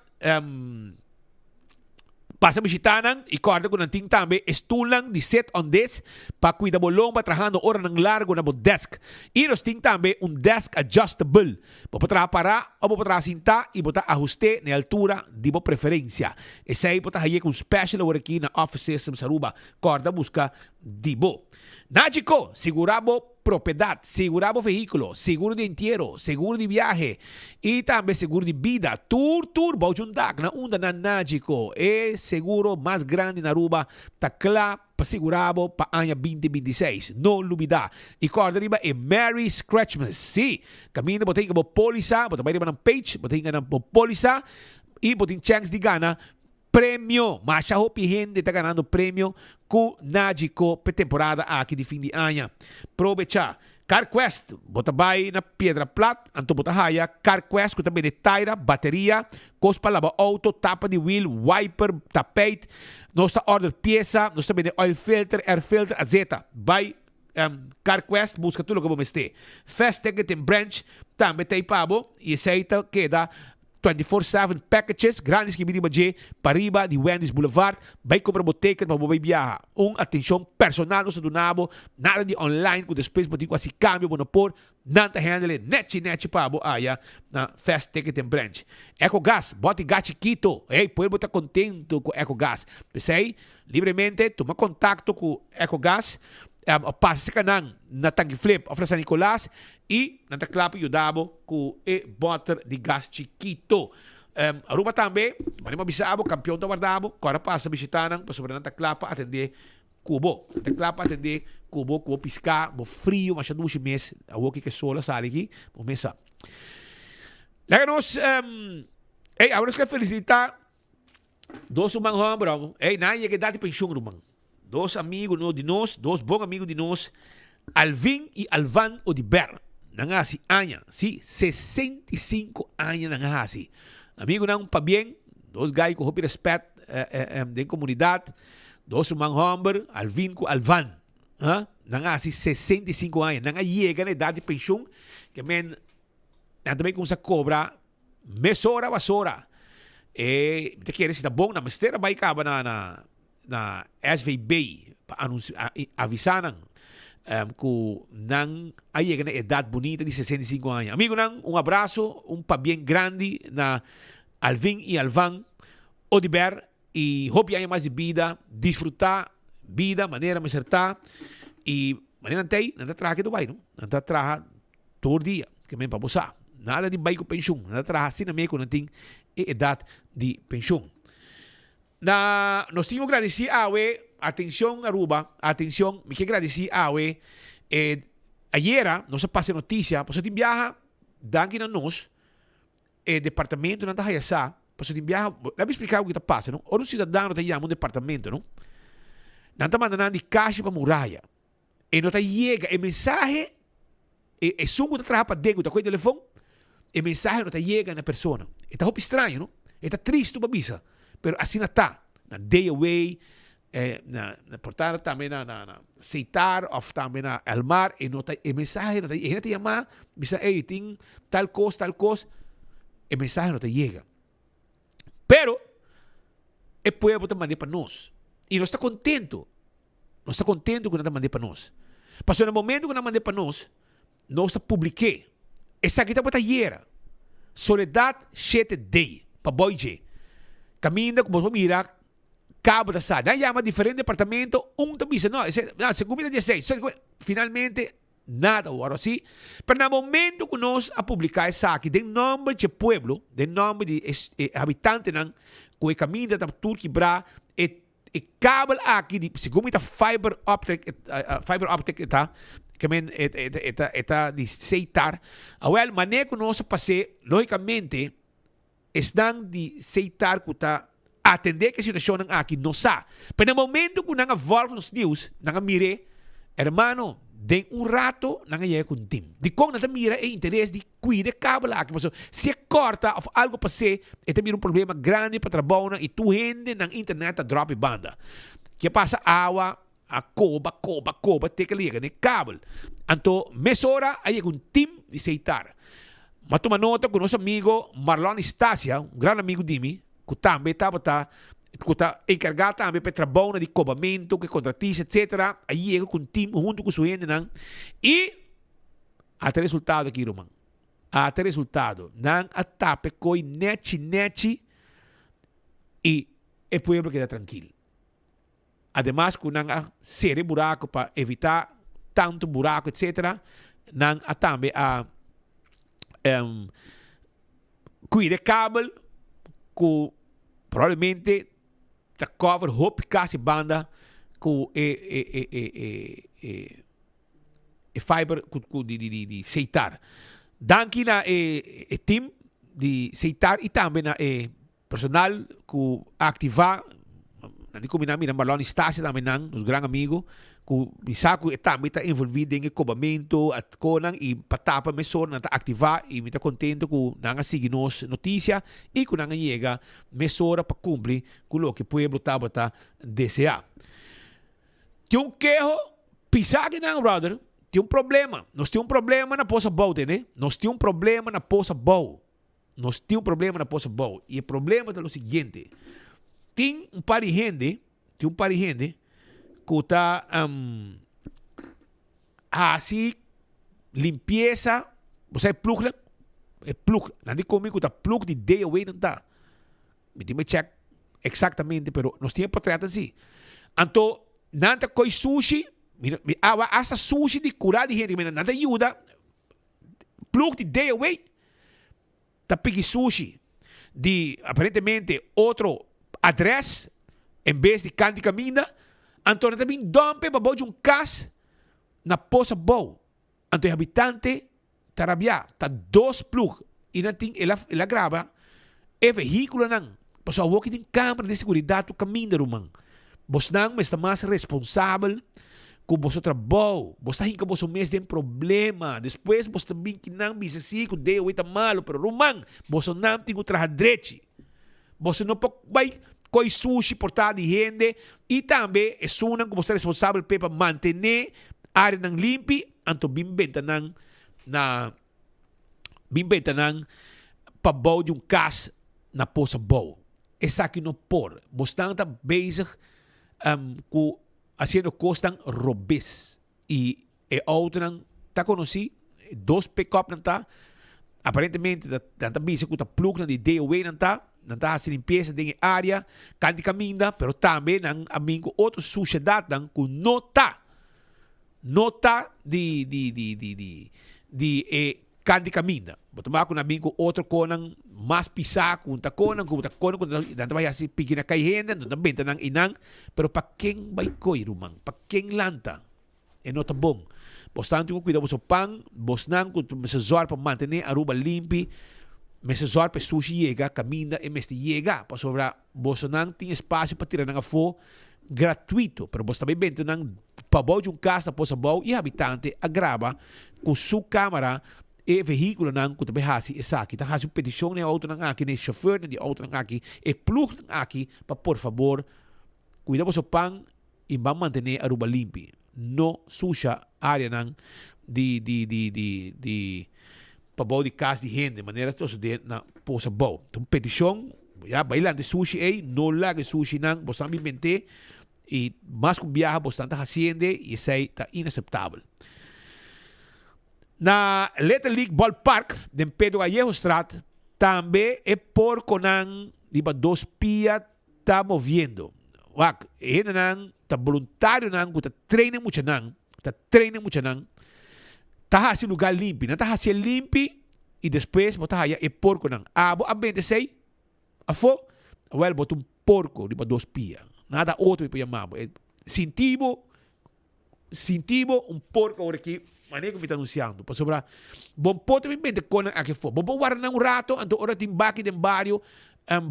Pasa bishita nan y corda cu nan tin tambe e stoelnan di sit on this pa cuida bo lomba trahando oranan largo na bo desk. Y nos tin tambe un desk adjustable. Bo por traha para o bo por traha sinta y bo ta ahuste na e altura di bo preferencia. Esey bo ta haye cu un special awor aki na Office Systems Aruba. Corda busca di bo. Nagico, sigura bo propiedad, sigura bo vehiculo, seguro di entiero, seguro di viahe y tambe seguro di bida. Tur tur bou djun dak na unda na Nagico. E seguro mas grandi na Aruba ta cla pa sigura bo pa aña binti 26. No lubida. Y corda riba e Merry Scratchmas. Si, caminda bo ta hinca bo polisa, bo ta bay riba nan page, bo ta hinca nan bo polisa y bo tin chance di gana Premio! Masha hopi hende ta ganando premio ku Nagico p'e temporada aki di fin di aña. Probecha! CarQuest, Bo ta bai na Piedra Plat, anto bo ta haya CarQuest ku ta bende taira, bateria, kos pa laba outo, tapa di wiel, wiper, tapijt. Nos ta order piesa, nos ta bende oil filter, air filter, azeta. Bai CarQuest buska tur loke bo mester. Fast Ticketing Branch tambe ta ei pa bo i esei ta keda 24/7 packages grandi skibi riba dje pariba di Wendy's Boulevard. Bai kumpra bo ticket pa bo bai biaha. Un atencion personal nos ta duna bo, nada di online ku despues bo tin ku hasi cambio bo no por. Nan ta handle e nechi nechi pa bo aya na Fast Ticketing Branch. Ecogas, boti gas chikito. Hey, pueblo ta contento ku Ecogas. P'esei, libremente tuma contacto ku Ecogas of pasa serka nan na Tanki Flip of na San Nicolas I nan ta kla pa yuda bo ku e bòter di gas chikito. Aruba tambe, manera mi a bisa bo, kampion ta warda bo, kòrda pasa bishitá nan pasobra nan ta kla pa atendé ku bo. Nan ta kla pa atendé ku bo, ku bo piská, bo frio masha dushi mes, awor ki ke sol a sali aki, bo mes sa. Laga nos, ey, awor nos ke felisitá dos ruman hòmber, ey, nan a yega edat di penshun ruman. Dos amigo no di nos, dos bon amigo di nos, Alvin y Alvan Odiber. Nan a hasi aña, si, 65 aña nan a hasi. Amigonan pabien, dos guy ku hopi respet den komunidat, dos ruman hòmber, Alvin ku Alvan. Ha? Nan a hasi 65 aña. Nan a yega na edat di penshun, ke men nan ta bai kumsa kobra mesora basora. E mi ta kere si ta bon, nan mester a bai kaba na na na SVB pa avisa nan cu nan a yega na edad bunita di 65 aña. Amigonan, un abrazo, un pabien grandi na Alvin y Alvan Odiber y hopi aña mas di bida, disfruta bida manera mester ta y manera nan ta ey, nan ta traha ke Dubai no, nan ta traha tur dia, ke men pa bo sa, nada di bay cu pensioen, nan ta traha asina me cu nan tin e edad di pensioen. Na nos tin ku gradisí awe, atencion Aruba, atencion, mi ke gradisí awe, e ayera nos a pasa e noticia, pasobra tin biaha, danki na nos, e departamentonan ta haya sa, pasobra tin biaha, laat mi spliká ku ta pasa no, ora un siudadano ta yama un departamento no, nan ta manda nan di kashi pa muraya, E no ta yega e mensahe, e esun ku ta traha paden ku ta kohe telefon, e mensahe no ta yega na e persona. E ta hopi straño, no? E ta tristu pa bisa, pero asina ta. Na Day Away, na na por ta tambe na na na Seitar of tambe na Elmar, e no ta e mensahe no ta e hende ta yama bisa ey tin tal kos tal kos, e mensahe no ta yega. Pero e pueblo ta mand'é pa nos i nos ta kontentu. Nos ta kontentu ku nan ta mand'é pa nos. Pasobra na momentu ku nan mand'é pa nos, nos ta publik'é. Esaki tabata ayera. Soledat shete day pa boi dje. Kaminda ku bo por mira kabel ta sa. Nan yama diferente departamento, un ta bisa no, ese, no, segun mi ta di esei. Finalmente nada wòrdu hasi. Pero na momentu ku nos a publiká esaki den nòmber dje pueblo, den nòmber di e habitantenan ku e kaminda ta tur kibrá, e E kabel aki di segun mi ta fiber optic fiber optic e ta ke men e e ta e ta di Seitar awel manera ku nos a pas'é logicamente esnan di Seitar ku ta atendé ku e situashonnan aki no sa pero na momento ku nan a vòlg nos news nan a mir'é hermano den un rato nan a yega ku un tim dikon nan ta mira e interes di Cuida e kabel aki pasobra si e corta of algo pas'é e ta bira un problema grandi pa trabounan y tur hende nan internet ta drop e banda. Ke pasa awa a koba koba koba te ke a yega na e kabel. Anto mesora a yega un team di Seitar. M'a tuma nota ku nos amigo Marlon Istacia, un gran amigo di mi, ku tambe tabata. ku ta enkargá tambe pa e trabounan di kobamentu, ku e kontratista etsetera, a yega ku un tim huntu ku su hendenan i ata e resultado aki ruman. Ata e resultado. Nan a tapa e koi nèchi nèchi i e pueblo keda trankil. Ademas ku nan a sera e buraku pa evitá tantu buraku etsetera, nan a tambe a kuida e kabel ku probablemente ta cover hopi kas e banda ku e e e e e e fiber ku ku di di di Seitar. Danki na e e team di Seitar i tambe na e Personal cu a activa, nan di cuminda mira Marlon Estacia tambe nan, nos gran amigo, cu mi sa cu e tambe ta envolvi den e cobamento, a conan y pa tapa mesora nan ta activa y mi ta contento cu nan a sigui nos noticia y cu nan a yega mesora pa cumpli cu loke pueblo tabata desea. Tin un keho pisa aki nan brother, tin un problema, nos tin un problema na Posa Bou tende, nos tin un problema na Posa Bou. Nos tin un problema na Posa Bou y e problema ta lo siguiente. Tin un par di hende, tin un par di hende cu ta um, haci limpieza, bo sa e ploegnan? E ploeg, nan di comi cu ta ploeg di DOW nan ta. Mi tin me check exactamente, pero nos tin e portret así. Anto, nan ta coy sushi, mi, mi awa hasta sushi di cura di hende, nan ta yuda Ploeg di DOW ta piki sushi di aparentemente otro adres en bes di kant di kaminda, anto nan ta bin dòmpe pa bou di un kas na Posa Bou. Anto e habitante ta rabiá. Ta dos ploeg i nan tin el a el a graba e vehíkulonan pasobra awor ki tin kámara di seguridat tur kaminda ruman. Bosnan mester mas responsabel ku boso trabou. Bos ta hinka boso mes den problema. Despues bos ta bin kinan bisa si ku DOW ta malu, pero ruman, bosonan tin ku traha drechi. Boso no por bai koi sushi por ta di hende i tambe esunnan ku bos ta responsabel p'e pa mantené areanan limpi, anto bin benta nan na bin benta nan pa bou di un kas na Posa Bou. Esaki no por. Bosnan ta bezig ku hasiendo kosnan robes. I e outonan ta konosí, dos pick-upnan ta, aparentemente nan ta bisa ku ta plugnan di DOW nan ta, nan ta hasi limpiesa den e área, kanti kaminda, pero tambe nan a bin ku otro sushedatnan ku no ta, no ta di di di di di di e Kan di kaminda. Bo ta mira ku nan bin ku otro konan mas pisá ku un ta konan ku ta konan ku nan ta bai hasi piki na kai hende, anto nan benta nan einan. Pero pa ken bai koi, ruman? Pa ken lanta? E no ta bon. Bosnan tin ku kuida boso pan, bosnan ku mester zòrg pa mantené Aruba limpi, mester zòrg pa e sushi yega kaminda e mester yega, pasobra bosonan tin espasio pa tira nan afó gratuito, pero bos ta bai benta nan pabou di un kas ta pos abou i habitante a graba ku su kamera e vehíkulonan ku ta bai hasi esaki. Ta hasi un petishon na e outonan aki, na e shofèrnan di e outonan aki, e plugnan aki pa por fabor kuida boso pan i ban mantené Aruba limpi. No susha áreanan di di di di di pabou di kas di hende manera ta sosodé na pos abou. Ta un petishon, ya bai lanta e sushi ei, no laga e sushinan, bo san bin bent'é i mas ku un biaha bo stan ta hasiende i esei ta inaseptabel. Na Little League Ballpark den Pedro Gallejostraat tambe e porkonan riba dos pia ta moviendo. Wak, e hendenan ta boluntarionan ku ta train e muchanan, ta train e muchanan, ta hasi lugar limpi. Nan ta hasié limpi i despues bo ta haya e porkonan. Abo a bende esei afó? Awel, bo ta un porko riba dos pia. Nada otro mi por yama bo. Sinti bo Sinti bo un porco awor aki, manera cu mi ta anunciando, pasobra bo por ta bin benta conan aki afo. Bo por warda nan un rato, anto ora tin baki den bario,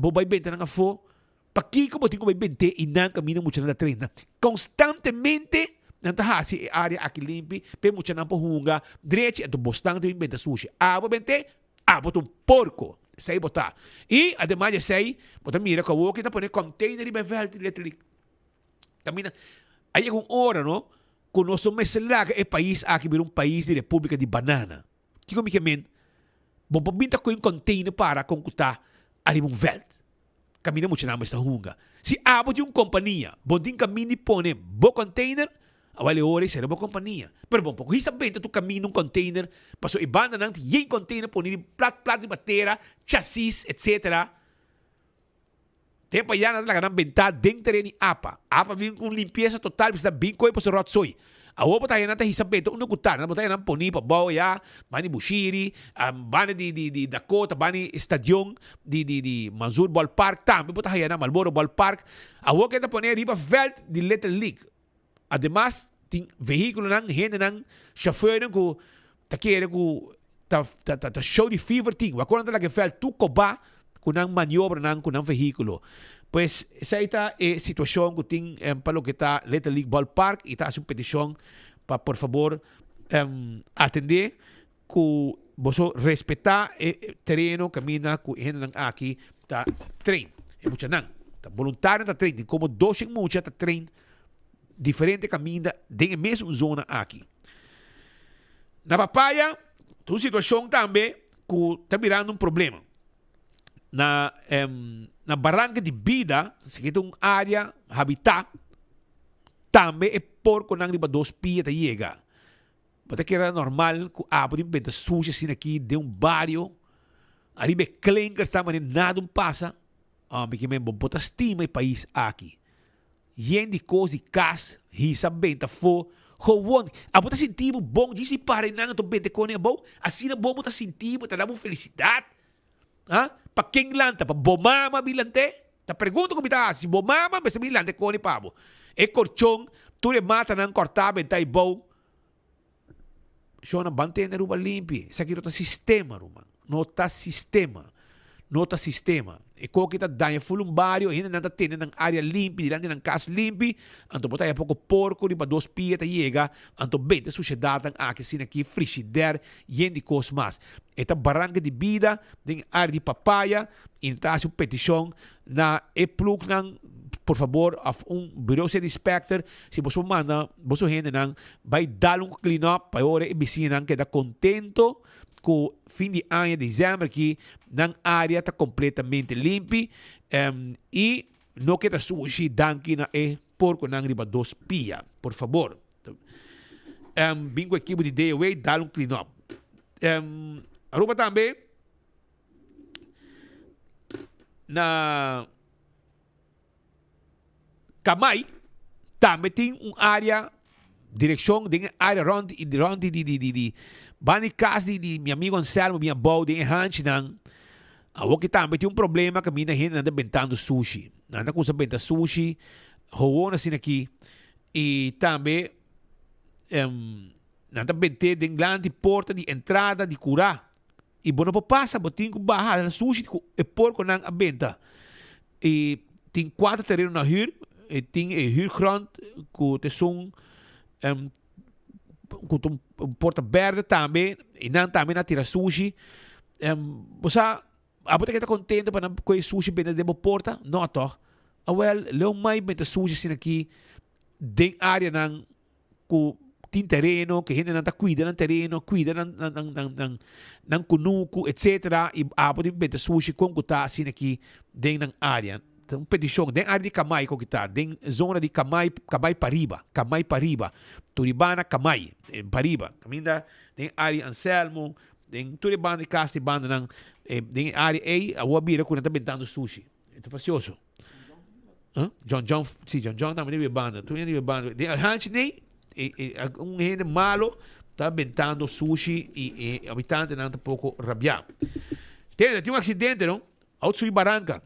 bo bay benta nan afo. Pakico bo tin cu bay bent'é y nan caminda muchanan ta traina? Constantemente nan ta haci e area aki limpi pa e muchanan por hunga drechi, anto bosnan ta bin benta sushi. Abo bent'é, abo ta un porco. Esey bo ta. Y ademas di esey, bo ta mira cu awor ki ta pone container riba e veld letterlijk. Caminda, a yega un ora, no, cu nos no mester laga e pais aki bira un pais di Republica di Banana. Kico mi ke men? Bo por bin ta coge un container para con cu ta ariba un veld. Kaminda muchanan mester hunga. Si abo tin un kompania, bo tin kaminda di pone bo container, awel e ora ei sera bo kompania. Pero bo por hisa benta tur kaminda un container, pasobra e bandanan tin yen container poni di plat plat riba tera, chasis, etcetera. Te pa ya nan ta laga nan bentá den teren di apa. Apa bin ku un limpiesa total bisa ta bin koe pa su rotzooi. Awor bo ta haña nan ta hisa benta unda ku ta. Nan bo ta haña nan poní pa bou ya, banda di Bushiri, banda di di di Dakota, banda di stadion di di di Manzoor Ballpark tambe bo ta haña nan, Marlboro Ballpark. Awor ke ta pone riba vèlt di Little League. Ademas tin vehíkulonan, hendenan, shofèrnan ku ta kere ku ta ta ta show di fever tin. Wak ora nan ta laga e vèlt tur kobá ku nan maniobranan ku nan vehíkulo. Pues esei ta e situashon ku tin pa loke ta Little League Ballpark i ta hasi un petishon pa por fabor atendé ku boso respetá e tereno kaminda ku e hendenan aki ta train. E muchanan ta boluntario ta train. Tin komo doshen mucha ta train diferente kaminda den e mesun zona aki. Na Papaya ta un situashon tambe ku ta birando un problema. Na na Baranka di Bida, esaki ta un área habitá, tambe e porkonan riba dos pia ta yega. Bo ta kere normal ku abo tin benta sushi asina aki den un bario, ariba e klinkers ta manera nada un pasa? Hombre, ki men bo bo ta stima e pais aki. Yen di kos di kas, hisa benta afó, gewon. Abo ta sinti bo bon djis di para einan anto benta e kone abou? Asina bon bo ta sinti bo, ta da bo felisidat? Ha? Pa ken lanta? Pa bo mama bin lant'é? Ta pregunta ku mi ta hasi, si bo mama mester bin lanta e kone pa bo. E korchon, tur e matanan kòrtá benta eibou. Shona, ban tene Aruba limpi. Esaki no ta sistema, ruman. No ta sistema. No ta sistema. E koki ta daña ful un bario, hendenan ta tene nan area limpi, dilanti nan kas limpi, anto bo ta haya poko porko riba dos pia ta yega, anto benta e sushedatnan aki asina aki, frishider, yen di kos mas. E ta baranka di bida den e area di Papaya i ta hasi un petishon na e plugnan, por fabor, of un bureau city inspector, si boso por manda boso hendenan bai dal un clean up pa e ora e bisiñanan keda contento cu fin di aña december aki nan area ta completamente limpi y no keda sushi danki na e porconan riba dos pia. Por fabor bin cu ekipo di DOW dal un clean up. Aruba tambe. Na Kamay tambe tin un área direkshon den e área rònt di rònt di di di di banda di kas di di mi amigo Anselmo bin abou den e hanchinan. Awor ki tambe tin un problema kaminda hendenan ta bentando sushi. Nan ta kusa benta sushi howon asina aki i tambe nan ta bent'é den lanti porta di entrada di kurá. I bo no por pasa, bo tin ku baha hala sushi ku e porkonan a benta. I tin kuater tereno na hür, e tin e hürgrond ku ta esun ku ta un porta berde tambe, i nan tambe nan a tira sushi. Bo sa, abo ta keda kontento pa nan kohe sushi benta den bo porta? No tòg. Awèl, leu mai benta sushi asina aki den areanan ku tin tereno, ku hendenan ta kuida nan tereno, kuida nan nan nan nan nan nan kunuku etsetera i abo tin benta sushi kon ku ta asina aki den nan área. Ta un petishon den área di Kamay kon ki ta, den zona di Kamay Kamay pariba, Kamay pariba, Turibana Kamay pariba, kaminda den área Anselmo, den tur e banda di kas di bandanan den e área ei awor a bira ku nan ta bentando sushi. E ta fasioso. Huh? John John, si John John tambe debe banda. Tu hende debe banda. De hanchi nei, e, e, un hende malo ta bentando sushi y e habitante nan ta poco rabia. Tende, tin un accidente, no? Auto subi barranca.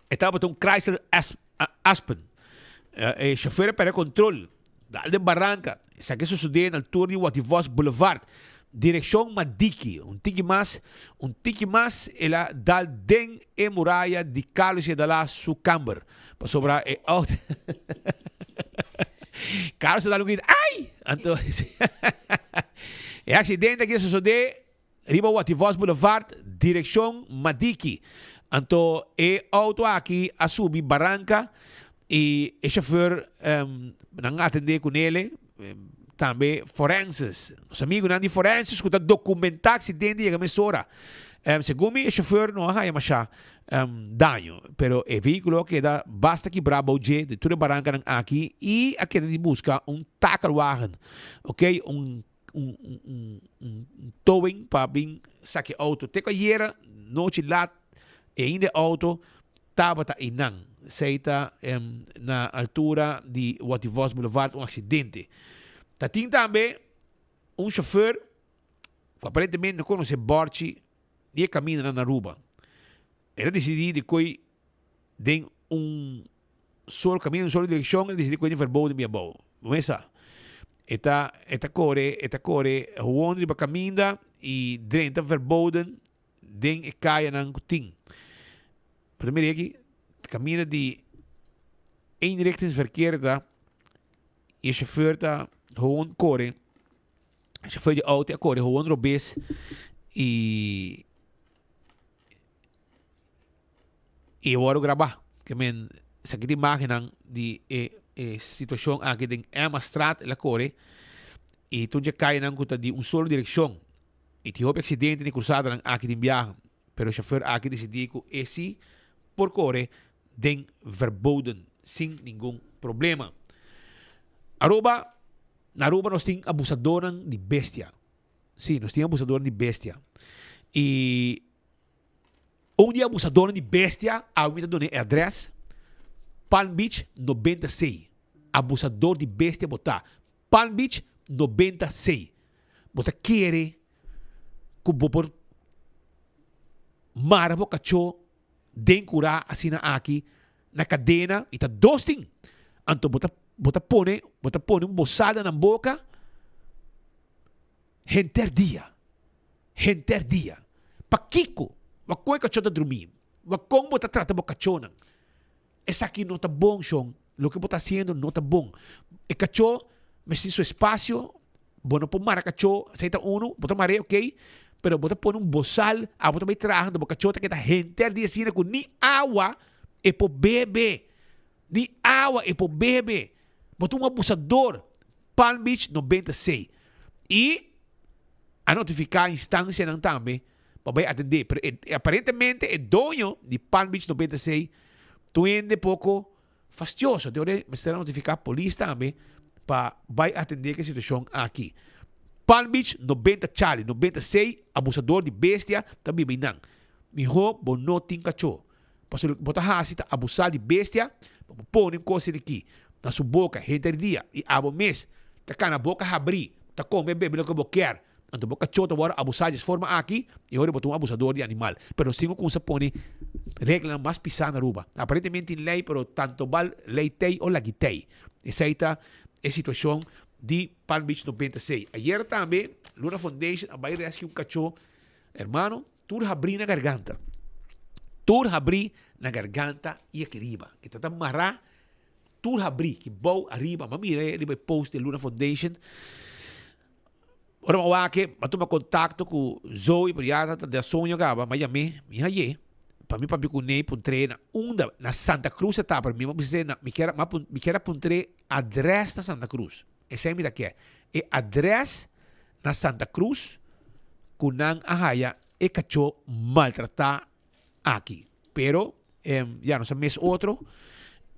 E tabata un Chrysler As Aspen. E chauffeur a perde control. Dal den baranka. Esaki a sosodé na altura di Wativos Boulevard, direkshon Madiki. Un tiki mas, un tiki mas el a dal den e muraya di Carlos Yedalá su kamber. Pasobra e auto Carlos a dal un grito, Ai! Anto e aksidente aki a sosodé Riba Wativos Boulevard, direccion Madiki. Anto e auto aki a subi baranca y e chauffeur nan a atende cu nele. Tambe forenses. Nos amigunan di forenses ku ta dokumentá aksidente yega mesora. Segun mi e shofèr no a haña masha daño, pero e vehíkulo a keda basta kibrá bou dje di tur e barankanan aki i a keda di buska un takelwagen, ok, un un un un towing pa bin saka e outo. Te ku ayera nochi lat e ainda e outo tabata einan. Esei ta na altura di Watty Vos Boulevard un aksidente. Ta tin tambe un shofer ku aparentemente no konosé bòrchi di e kamindanan na Aruba. El a disidí di koi den un solo kaminda, un solo direkshon, el a disidí koi den verboden bia abou. Bo mesa? E ta e ta kore e ta kore howon riba kaminda i drenta verboden den e kayanan ku tin. Bo ta mira aki, kaminda di eenrichtingsverkeer ta i e shofèr ta howon kore, e shofèr di outo a kore howon robes i i e wòrdu grabá. Ke men esaki ta imágennan di e e situashon aki den Emmastraat el a kore i tur dje kayanan ku ta di un solo direkshon. I tin hopi aksidente den krusadanan aki den biaha, pero e shofèr aki disidí ku e si por kore den verboden sin ningun problema. Aruba, Na Aruba nos tin abusadornan di bestia. Sí, nos tin abusadornan di bestia. I un di e abusadornan di bestia, awe mi ta duna e adrès, Palm Beach 96. Abusador di bestia bo ta. Palm Beach 96. Bo ta kere ku bo por mara bo kachó den kurá asina aki na kadena i ta dos tin. Anto bo ta bo ta pone bo ta pone un bosal na nan boka henter dia. Henter dia. Pakiko? Wak kon e kachó ta drumí? Wak kon bo ta trata bo kachónan? Esaki no ta bon, shon. Loke bo ta hasiendo no ta bon. E kachó mester tin su espasio. Bo no por mara kachó, esei ta unu, bo ta mar'é okey, pero bo ta pone un bosal, abo ta bai traha, anto bo kachó ta keda henter di asina ku ni awa e por bebe. Ni awa e por bebe. Bo ta un abusador. Palm Beach 96. I a notifiká instansianan tambe pa bai atendé. Pero e, aparentemente e doño di Palm Beach 96 ta un hende poko fastioso. Te ora mester a notifiká polis tambe pa bai atendé ku e situashon aki. Palm Beach 90 Charlie 96 abusador di bestia ta biba einan. Mihó bo no tin kachó. Pasobra loke bo ta hasi ta abusá di bestia pa bo pone un kos aki na su boka henter dia i abo mes ta kana boka habrí ta kome bebe loke bo kier. Anto bo kachó ta wòrdu abusá djes forma aki i ora bo ta un abusador di animal. Pero nos tin ku kumsa pone reglanan mas pisá na Aruba. Aparentemente tin lei pero tanto bal lei tei o lagi tei. Esei ta e situashon di Palm Beach 96. Ayer tambe Luna Foundation a bai rescue un kachó. Hermano, tur habrí na garganta. Tur habrí na garganta i aki riba. E ta ta mará tur habrí, ki bou ariba. M'a mira riba e post di Luna Foundation. Ora m'a wak, m'a tuma kontakto ku Zoe, pero ya ta den soño kaba. M'a yam'é, mi haye. Pa mi papia kuné i puntr'é na unda, na Santa Cruz e ta, pero mi a bisa na, mi kier, mi kier a puntr'é adrès na Santa Cruz. Esei mi ta ke. E adrès na Santa Cruz ku nan a haya e kachó maltratá aki. Pero ya nos a mes otro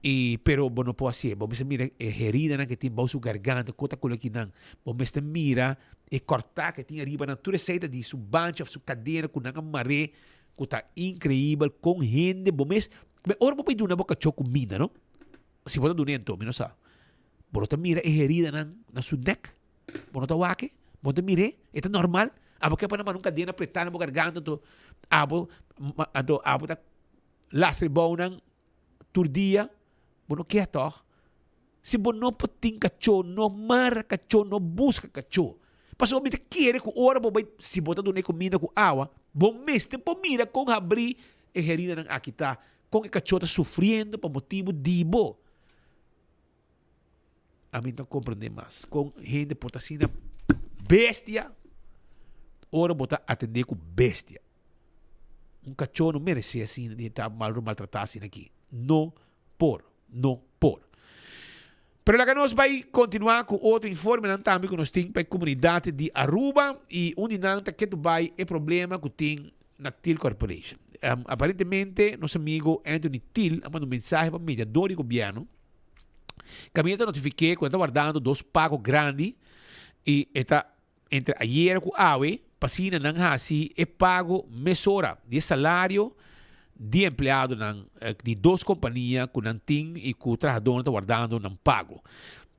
y pero bo no por hacié. Bo mester mira e heridanan ke tin bou su garganta, ku ta kolo kinan. Bo mester mira e kòrtá ke tin ariba nan. Tur esei ta di su banchi òf su kadena ku nan a mar'é ku ta inkreibel kon hende bo mes. Ora bo bai duna bo kachó kuminda no, si bo ta dun'é anto mi no sa. Bo no ta mira e heridanan na su nek? Bo no ta wak e? Bo no ta mir'é? E ta normal? Abo ke pa nan manda un kadena pretá na bo garganta anto abo anto abo ta lastra e bounan tur dia? Bo no ke tòg? Si bo no por tin kachó, no mara kachó, no buska kachó. Pasobra mi ta kere ku ora bo bai, si bo ta duna e kuminda ku awa, bo mester por mira kon habrí e heridanan aki ta, kon e kachó ta sufriendo pa motibu di bo. Ami no comprende mas con hende por ta asina bestia ora bo ta atende cu bestia. Un cachó no merece asina di ta mal maltrata asina aki. No por, no por. Pero laga nos bai kontinuá ku otro informenan tambe ku nos tin pa e komunidat di Aruba i un di nan ta ketu bai e problema ku tin na Thiel Corporation. Aparentemente nos amigo Anthony Thiel a manda un mensahe pa mediador di gobièrnu kaminda ta notifik'é ku e ta wardando dos pago grandi i e ta Entre ayera ku awe, p'asina nan hasi e pago mesora di e salario di empleadonan di dos kompania ku nan tin i ku trahadónan ta wardando nan pago.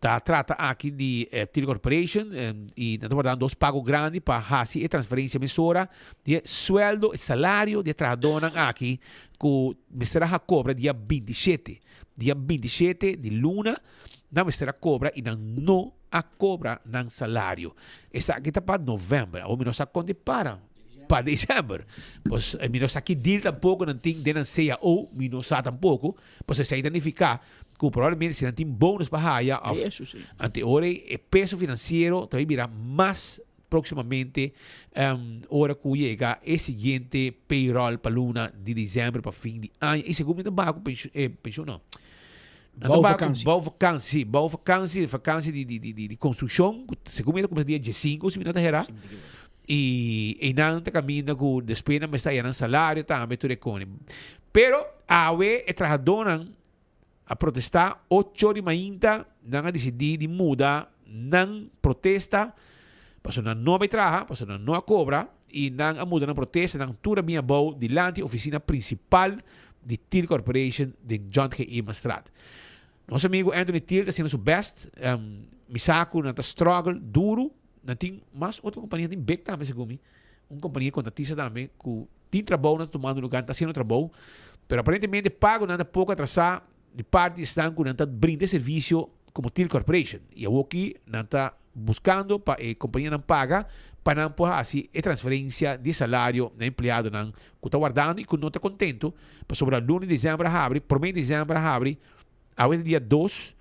Ta trata aki di Tele Corporation i nan ta wardando dos pago grandi pa hasi e transferensia mesora di e sueldo, e salario di e trahadónan aki ku mester a kobra dia 27, dia 27 di luna. Nan mester a kobra i nan no a kobra nan salario. Esaki ta pa novèmber. Awor mi no sa kon di para pa desèmber. Pues mi no sa ki deal tampoko nan tin den nan cao, mi no sa tampoko. Pues esei ta nifiká ku probablemente si nan tin bonus pa haya òf ante ora ei e peso finansiero ta bai bira mas próksimamente ora ku yega e siguiente payroll pa luna di desèmber pa fin di aña. I segun mi ta baha ku penshon no. Bouwvakantie. Bouwvakantie, sí. Bouwvakantie, vakantie di, di, di, di, di construcción. Segun mi ta cuminsa dia 15, si mi no ta hera. Y einan ta caminda cu despues nan mester haya nan salario tambe tur e cone. Pero awe e trahadornan a protesta ocho di mainta, nan a dicidi di muda nan protesta pasobra nan no a bay traha, pasobra nan no a cobra y nan a muda nan protesta, nan tur a bin abou dilanti oficina principal di Thiel Corporation den John G. Emanstraat. Nos amigo Anthony Thiel ta haciendo su best. Mi sa cu nan ta struggle duro. Nan tin mas otro compania, tin big tambe segun mi. Un compania contratista tambe cu tin trabou nan ta tumando lugar, nan ta haciendo trabou. Pero aparentemente pagonan ta poco atrasa di parti di esnan cu nan ta brinda e servicio como Thiel Corporation. Y awoki nan ta buscando pa e companianan paga pa nan por haci e transferencia di salario na empleadonan cu ta wardando y cu no ta contento pasobra luna di december a habri, prome di december a habri, awe ta dia dos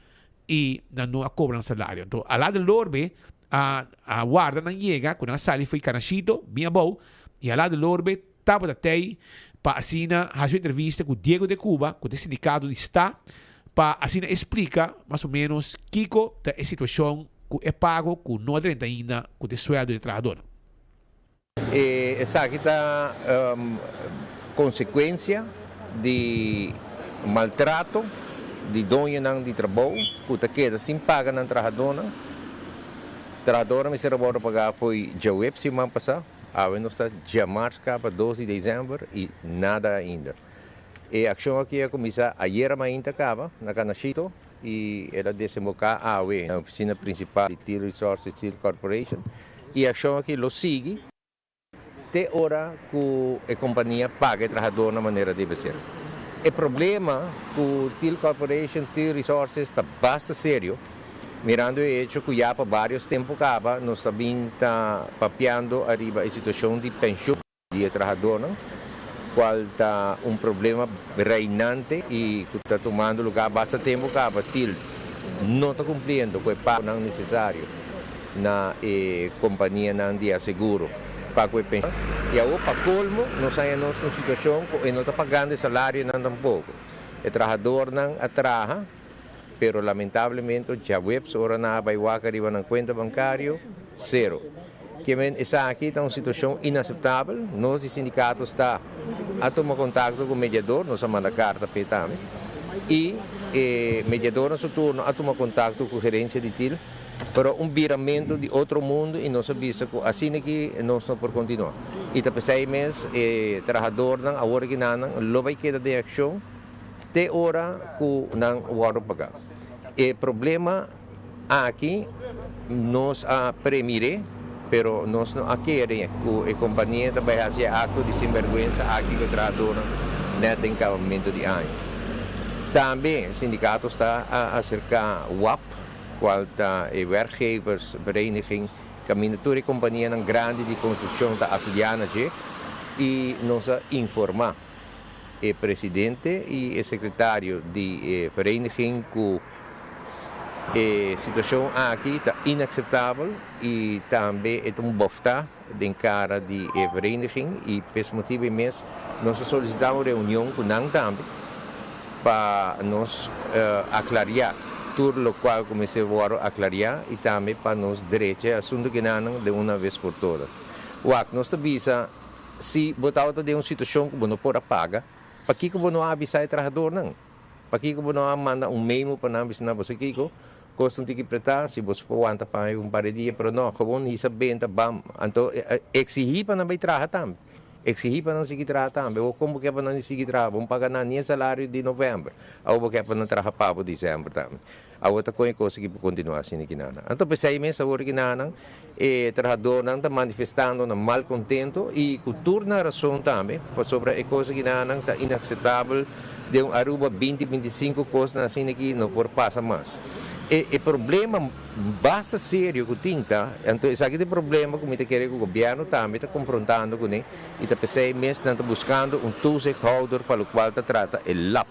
y nan no a cobra nan salario. Anto a la de lorbe a a warda nan yega cu nan a sali fo'i Canashito bin abou y a la de lorbe tabata tey pa asina haci un entrevista cu Diego de Cuba cu ta e sindicato di sta pa asina e splica mas o menos kico ta e situacion cu e pago cu no a drenta ainda cu ta e sueldo di e trahadornan. Esaki ta consecuencia di maltrato di doñonan di trabou cu ta keda sin paga nan trahadornan. Trahadornan mester a wordo paga fo'i djaweps siman pasa, awe nos ta djamars caba dos di december y nada ainda. E accion aki a cuminsa ayera mainta caba na Canashito y el a desemboca awe na oficina principal di Thiel Resources Thiel Corporation. E accion aki lo sigui te ora cu e compania paga e trahador na manera debe ser. E problema cu Thiel Corporation, Thiel Resources ta basta serio, mirando e hecho cu ya pa varios tempo caba nos ta bin ta papiando ariba e situacion di pensioen di e trahadornan, cual ta un problema reinante y cu ta tumando lugar basta tempo caba. Thiel no ta cumpliendo cu e pagonan necesario na e companianan di aseguro pa cu e pensioen. Y awor pa colmo nos haya nos cu un situacion cu e no ta pagando e salarionan tampoco. E trahadornan a traha, pero lamentablemente djaweps ora nan a bay wak ariba nan cuenta bancario, cero. Kimen esaki ta un situacion inaceptabel. Nos di sindicato sta a tuma contacto cu mediador, nos a manda carta p'e tambe, y e mediador na su turno a tuma contacto cu gerencia di Thiel, pero un biramento di otro mundo y nos a bisa cu asina aki nos no por continua. Y ta p'esey mes e trahadornan awor aki nan lo bay keda den accion te ora cu nan wordo paga. E problema aki nos a premir'é, pero nos no a kere cu e compania ta bay haci e acto di sinberguensa aki cu e trahadornan net den cabamento di aña. Tambe sindicato sta a acerca wap, cual ta e werkgeversvereniging caminda tur e companianan grandi di construccion ta afilia na dje y nos a informa e presidente y e secretario di e vereniging cu e situacion aki ta inaceptabel y tambe e ta un bofta den cara di e vereniging y p'es motibo e mes nos a solicita un reunion cu nan tambe pa nos aclaria. tur locual cu mester wordo aclaria y tambe pa nos drecha e asunto kinanan de una vez por todas. Wak, nos ta bisa si bo tabata den un situacion cu bo no por a paga, pakico bo no a avisa e trahadornan? Pakico bo no a manda un memo pa nan bisa nan boso kico? Cos ta un tiki preta, si boso por wanta pa un par di dia, pero no, gewoon hisa benta, bam. Anto exigi pa nan bay traha tambe. Exigi pa nan sigui traha tambe. Awor con bo ke pa nan sigui traha? Bo no paga nan ni e salario di november. Awor bo ke pa nan traha pa bo december tambe. Awor ta con e cos aki por continua asina ki nan. Anto pesey mes awor ki nan e trahadornan ta manifestando nan malcontento y cu tur nan razon tambe, pasobra e cos aki nan ta inaceptabel den un Aruba binti 25 cosnan asina aki no por pasa mas. E e problema basta serio cu tin ta, anto esaki ta e problema cu mi ta kere cu gobierno tambe ta confrontando cune y ta pesey mes nan ta buscando un toezichthouder pa locual ta trata e lap.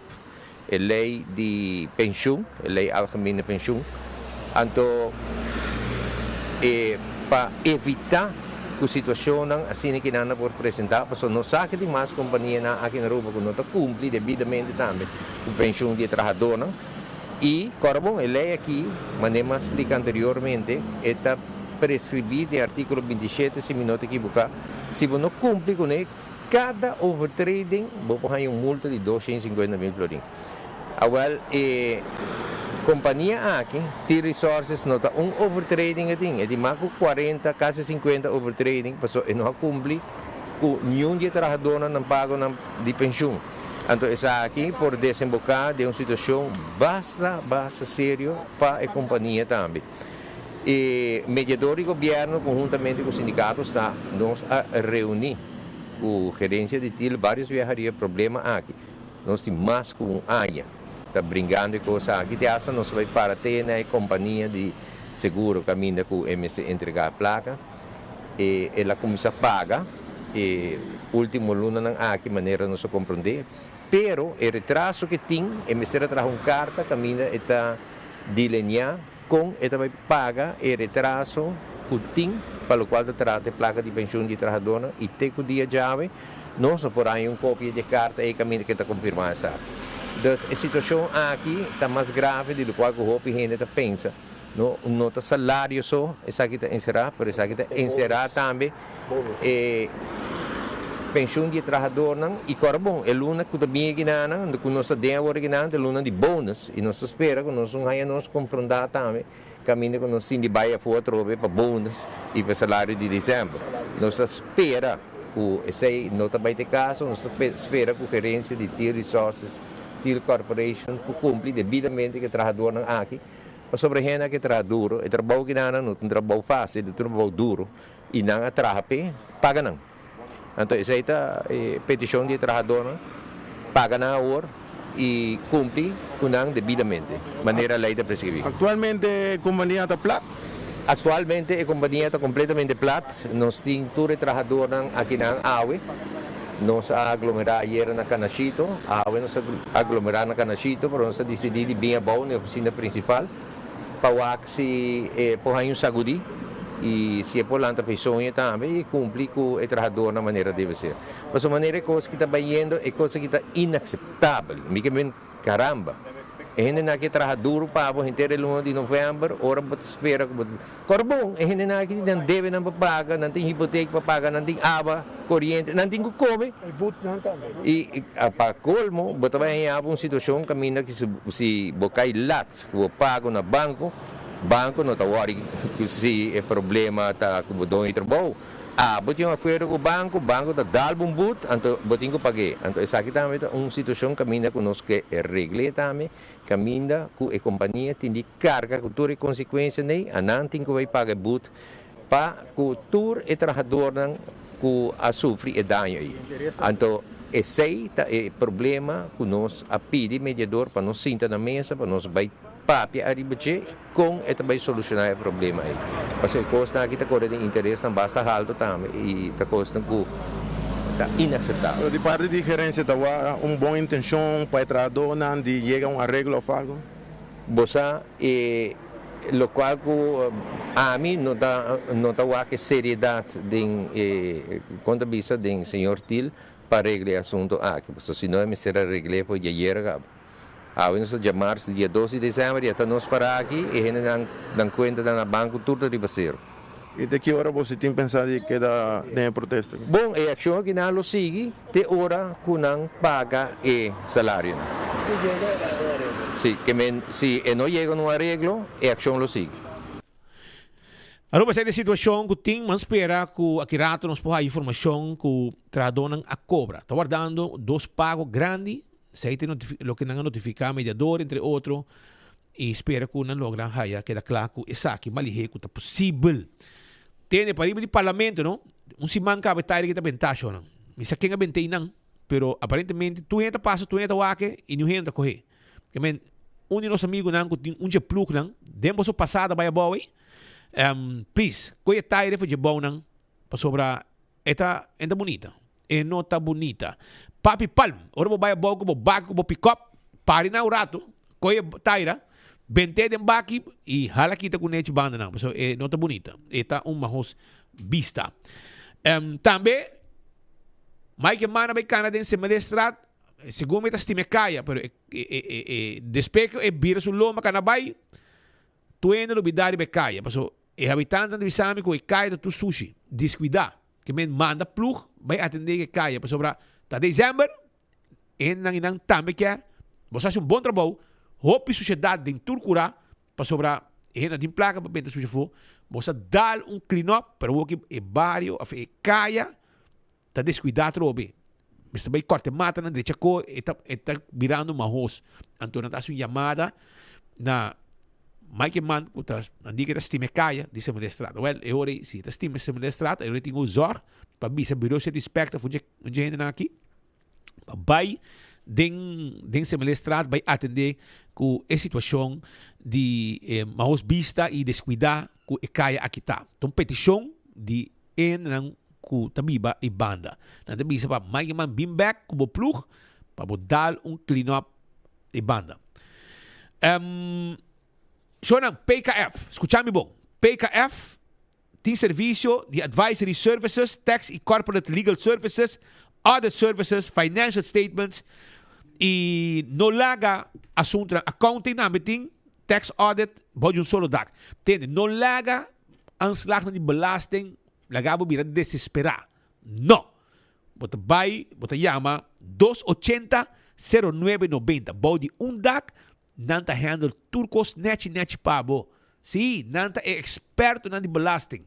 E ley di pensioen, e ley algemene pensioen, anto e pa evita cu situacionnan asina ki nan a por presenta, pasobra nos sa cu tin mas companianan aki na Aruba cu no ta cumpli debidamente tambe cu pensioen di e trahadornan y cora bon e ley aki, manera mi a splica anteriormente, e ta prescribi den articulo 27 si mi no ta ekiboca, si bo no cumpli cune, Kada overtreding bo por haña un multa di 250.000 florin. Awel e kompania aki, T-Resources, no ta un overtreding e tin, e tin mas ku 40, kasi 50 overtreding pasobra e no a kumpli ku niun di e trahadónan nan pagonan di penshun. Anto esaki por desemboká den un situashon basta, basta serio pa e kompania tambe. E mediador di gobierno conhuntamente cu sindicato sta nos a reuni cu gerencia di Thiel varios biaha riba e problema aki. Nos tin mas cu un aña ta bringando e cos aki te hasta nos a bay para te na e compania di seguro caminda cu e mester entrega e placa. E el a cuminsa paga e ultimo lunanan aki manera nos a comprende pero e retraso cu tin e mester a traha un carta caminda e ta dilenia Kon e ta bai paga e retraso ku tin pa lokual ta trata e plaka di penshun di trahadónan i te ku dia djawe nos no por haña un kopia di e karta ei kaminda ke ta konfirmá esaki. Dus e situashon aki ta mas grave di lokual ku hopi hende ta pensa. No no ta salario so esaki ta enserá pero esaki ta enserá tambe e penshun di e trahadornan i kòrda bon e luna ku ta bin akinanan ku nos ta den awor akinanan ta e luna di bonus i nos ta spera ku nos un haña nos konfrontá tambe kaminda ku nos tin di bai afó atrobe pa bonus i pa e salario di desèmber. Nos ta spera ku esei no ta bai ta e kaso, nos ta spera ku gerensia di Teal Resources, Teal Corporation ku kumpli debidamente ku e trahadornan aki pasobra hende aki traha duro, e trabou akinanan no ta un trabou fásil, e ta un trabou duro. I nan a traha p'e paga nan. Anto esei ta e petishon di e trahadónan, paga nan awor i kumpli ku nan debidamente, manera lei ta preskribí. Aktualmente e kompania ta plat? Aktualmente e kompania ta kompletamente plat. Nos tin tur e trahadónan akinan awe. Nos a aglomerá ayera na Canashito. Awe nos a aglomerá na Canashito, pero nos a disidí di bin abou na e ofisina prinsipal. Pa wak si e por haña un sagudí i si e por lanta pa e soño tambe i kumpli ku e trahadornan manera debe ser. Pasobra manera e kos ki ta bayendo e kos aki ta inakseptabel. Mi ke men karamba. E hendenan aki a traha duru pa bo henter e luna di novèmber ora bo ta spera ku bo ta kòrda bon e hendenan aki nan debe nan pa paga, nan tin hipotek pa paga, nan tin awa, koriente, nan tin ku kome. I pa kolmo bo ta bai haña bo un situashon kaminda ki si bo kai lat ku bo pago na banko, banko no ta wòri si e problema ta ku bo doño di trabou. Abo tin un akuerdo ku banko, banko ta dal bo un but, anto bo tin ku pag'é. Anto esaki tambe ta un situashon kaminda ku nos ke regl'é tambe, kaminda ku e kompania tin di karga ku tur e konsekuensianan ei, anan tin ku bai paga e but pa ku tur e trahadornan ku a sufri e daño ei. Anto esei ta e problema ku nos a pidi mediador pa nos sinta na mesa pa nos bai papia ariba dje kon e ta bai solushoná e problema ei. Pasobra e kosnan aki ta kore den interesnan basta haltu tambe i ta kosnan ku ta inakseptabel. Pero di parti di gerensia ta wak un bon intenshon pa e trahadornan di yega un areglo òf algu? Bo sa e locual cu ami no ta no ta wak e seriedad den e con ta bisa den señor Thiel pa regla e asunto aki pasobra si no e mester a regl'e for di ayer caba. Awe nos ta djamars dia dos di desèmber i a ta nos pará aki e hendenan nan kuentanan na banko tur ta riba sero. I te ki ora boso tin pensá di keda den e protesta aki? Bon, e akshon aki nan lo sigui te ora ku nan paga e salarionan. Si, ke men si e no yega na un areglo, e akshon lo sigui. Aruba esei ta e situashon ku tin, man spera ku aki rato nos por haya informashon ku trahadónan a kobra. Ta wardando dos pago grandi, esei ta loke nan a notifiká mediador entre otro. I spera ku nan logra haya keda kla ku esaki malihé ku ta posibel. Tende pariba di parlamento no, un siman kaba e taire ki ta bentá shownan. Mi sa ken a bent'é einan, pero aparentemente tur hende ta pasa, tur hende ta wak i niun hende ta kohé. Ke men, un di nos amigunan ku tin un dje plugnan den boso pasada bai abou ei, please, kohe e taire for dje bounan pasobra E ta e ta bunita. E no ta bunita. Papi Palm, ora bo bai abou ku bo baki ku bo pikòp, pari na un ratu, kohe e taira, bent'é den baki i hala kita ku nechi bandanan, pasobra e no ta bunita. E ta un mahos bista. Tambe, Mike e mana bai kana den Semelestraat, segun mi ta stima e kaya, pero e e e despues ku e bira su lomba kana bai, Tur hende lo bida riba e kaya, paso e habitantenan ta bisa mi ku e kaya ta tur sushi, diskuidá. Ke men manda plug bai atendé e kaya, pasobra ta desèmber, e hendenan einan tambe kier. Bo sa hasi un bon trabou, hopi sushedat den tur kurá, pasobra e hendenan tin plaka pa benta sushi afó. Bo sa dal un clean up, pero awor ki e bario òf e kaya ta deskuidá atrobe. Mester bai kòrta e matanan drecha ko e ta e ta birando mahos. Anto nan ta hasi un yamada na Mike Eman ku ta nan di ke ta stima e kaya di Semedestraat. Wèl e ora ei si e ta stima Semedestraat e ora ei tin ku zòrg pa bisa Bureau City Inspector for dje dje hendenan aki pa bai den den Semedestraat bai atendé ku e situashon di e mahos bista i deskuidá ku e kaya aki ta. Ta un petishon di E hendenan ku ta biba e banda. Nan ta bisa pa Mike man bin bek ku bo plug pa bo dal un clean up e banda. Um, Shonan, PKF, skucha mi bon. PKF tin servisio di advisory services, tax i corporate legal services, audit services, financial statements i no laga asuntunan accounting tambe tin, tax audit bou di un solo dak. Tende, no laga Aanslagnan di belasting laga bo bira desesperá. No! Bo ta bai, bo ta yama dos ochenta, sero nuebe nobenta. Bou di un dak, nan ta handle tur kos nèchi nèchi pa bo. Sí, nan ta e ekspertonan di belasting.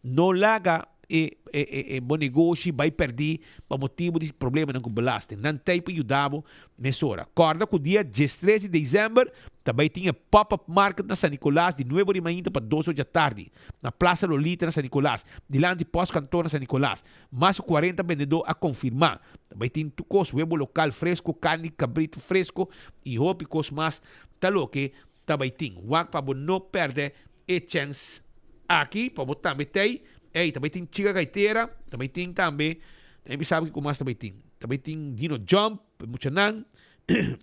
No laga e e bo negoshi bai pèrdí pa motibu di problemanan ku belasting. Nan t'ei pa yuda bo mesora. Kòrda ku dia diestres di desèmber ta bai tin e pop-up market na San Nicolas di nuebe ora di mainta pa dos ora djatardi na Plaza Lolita na San Nicolas, dilanti Postkantoor na San Nicolas. Mas ku kuarenta bendedó a konfirmá. Ta bai tin tur kos, webo lokal fresko, karni kabritu fresko i hopi kos mas ta loke ta bai tin. Wak pa bo no pèrdè e chèns aki pa bo tambe t'ei. Ey, ta bai tin Chica Gaitera, ta bai tin tambe, mi bisa bo kiko mas ta bai tin. Ta bai tin Dino Jump, e muchanan,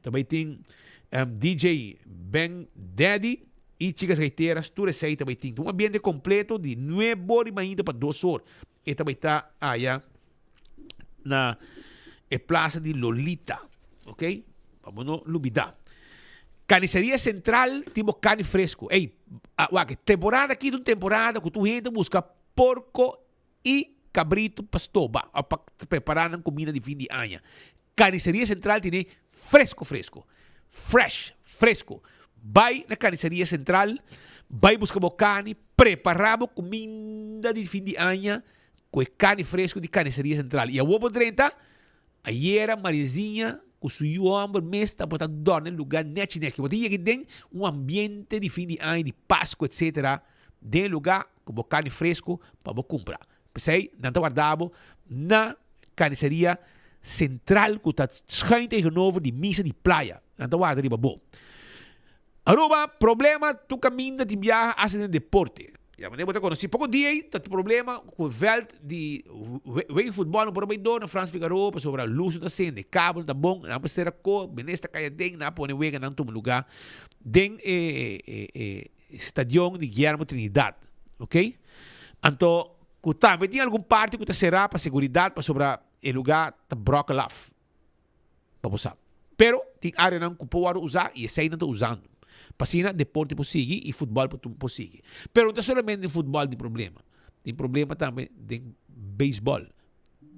ta bai tin DJ Ben Daddy y Chicas Gaiteras, tur esei ta bai tin. Ta un ambiente completo di nuebe or di mainta pa dos or. E ta bai ta aya na e plaza di Lolita, ok? Pa bo no lubida. Carniceria Central tin bo carni fresco. Ey, wak, temporada aki ta un temporada cu tur hende busca porco y cabrito pa stoba of pa prepara nan comida di fin di aña. Carniceria Central tene fresco fresco. Fresh, fresco. Bai na Carniceria Central, bai busca bo carni, prepara bo cuminda di fin di aña cu e carni fresco di Carniceria Central. Y awor bo drenta, ayera Mariazinha cu su yu homber mes tabata dorna e lugar nechi nechi. Bo ta yega den un ambiente di fin di aña, di Pascu etc. Den e lugar cu bo carni fresco pa bo cumpra. P'esei nan ta warda bo na Carniceria Central cu ta schuin tegenover di Misa di Playa. Nan ta warda riba bo. Aruba, problema tur caminda tin biaha hasta den deporte. Ya manera bo ta conoci poco dia ey ta problema cu e veld di wega futbol no por a bay door na Frans Figaroa pasobra luz no ta cende, kabel no ta bon, nan mester a co, minister cay aden, nan a pone weganan tuma lugar den e stadion di Guillermo Trinidad, ok. Anto cu tambe tin algun parti cu ta cera pa seguridad pasobra e lugar ta brokkel af, pa bo sa. Pero tin áreanan ku por wòrdu usá i eseinan ta usando. Pa asina deporte por sigui i futbòl por por sigui. Pero no ta solamente den futbòl tin problema. Tin problema tambe den beisbòl.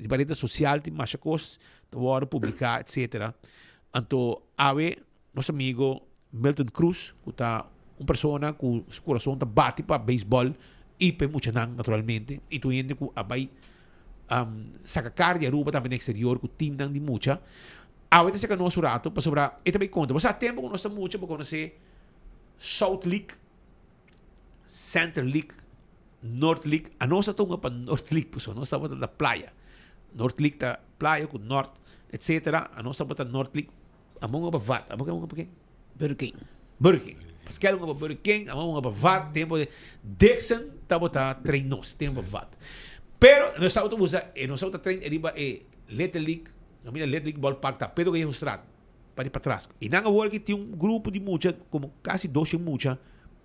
Riba reda sosial tin masha kos ta wòrdu publiká etsetera. Anto awe nos amigo Milton Cruz ku ta un persona ku su kurason ta bati pa beisbòl i pa e muchanan naturalmente i tur hende ku a bai saka kar di Aruba tambe den eksterior ku timnan di mucha. Awe ta saka nos un rato pasobra e ta bai konta. Bo sa tempu ku nos ta mucha bo konosé South League, Center League, North League. Anos ta tunga pa North League pasobra nos tabata na playa. North League ta playa ku North etcetera. Anos tabata North League. Amo hunga pa vat. Amo hunga pa ken? Burger King. Burger King. Pascal hunga pa Burger King, amo hunga pa vat. Tempo de Dixon tabata train nos, tempo pa vat. Pero nos tabata usa, e nos tabata train riba e Little League, kaminda Little League Ballpark ta, Pedro Gallego Straat, pa di patras. I nan awor aki tin un grupo di mucha, como casi 200 mucha,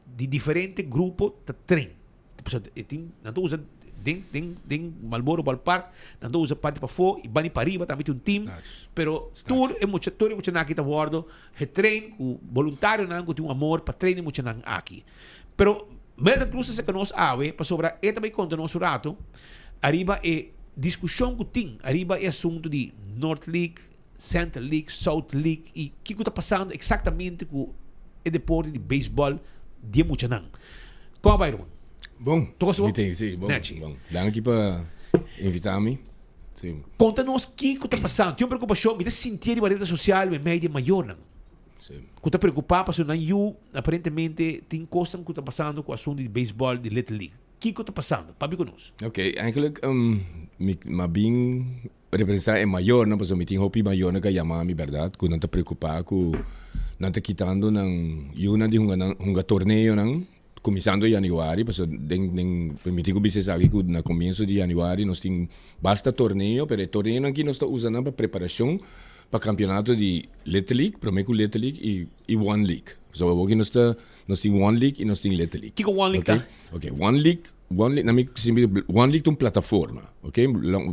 di diferente grupo ta train. Pasobra e tin, nan ta usa den, den, den Marlboro Ballpark, nan ta usa parti pafó i bani pariba tambe tin un team. Pero tur e mucha, tur e muchanan aki ta wòrdu getrain ku boluntarionan ku tin un amor pa train e muchanan aki. Pero Milton Cruz ta saka nos awe pasobra e ta bai konta nos un rato ariba e diskushon ku tin ariba e asuntu di North League, Center League, South League i kiko ta pasando eksaktamente ku e deporte di beisbòl di e muchanan. Kon a bai ruman? Bon, Tur kos bon? mi tin, si, bon, Nechi. bon. Danki pa invitá mi. Si. Konta nos kiko ta pasando. Tin un preokupashon, mi ta sintié riba reda sosial meimei di e mayornan Si. ku ta preokupá pasobra nan yu aparentemente tin kosnan ku ta pasando ku asuntu di beisbòl di Little League. Kiko ta pasando? Papia ku nos. Ok, eigenlijk mi a bin Representá e mayornan, pasobra mi tin hopi mayornan ku a yama mi bèrdat, ku nan ta preokupá ku nan ta kitando nan yunan di hunga nan hunga torneonan kuminsando yanüari, pasobra den den mi tin ku bisa esaki ku na komienso di yanüari nos tin basta torneo, pero e torneonan aki nos ta usa nan pa preparashon pa kampionato di Little League, promé ku Little League i i One League. Pasobra awor aki nos ta nos tin One League i nos tin Little League. Kiko One League ta? Ok, One League One League, na mi simbi, One League ta un plataforma, ok?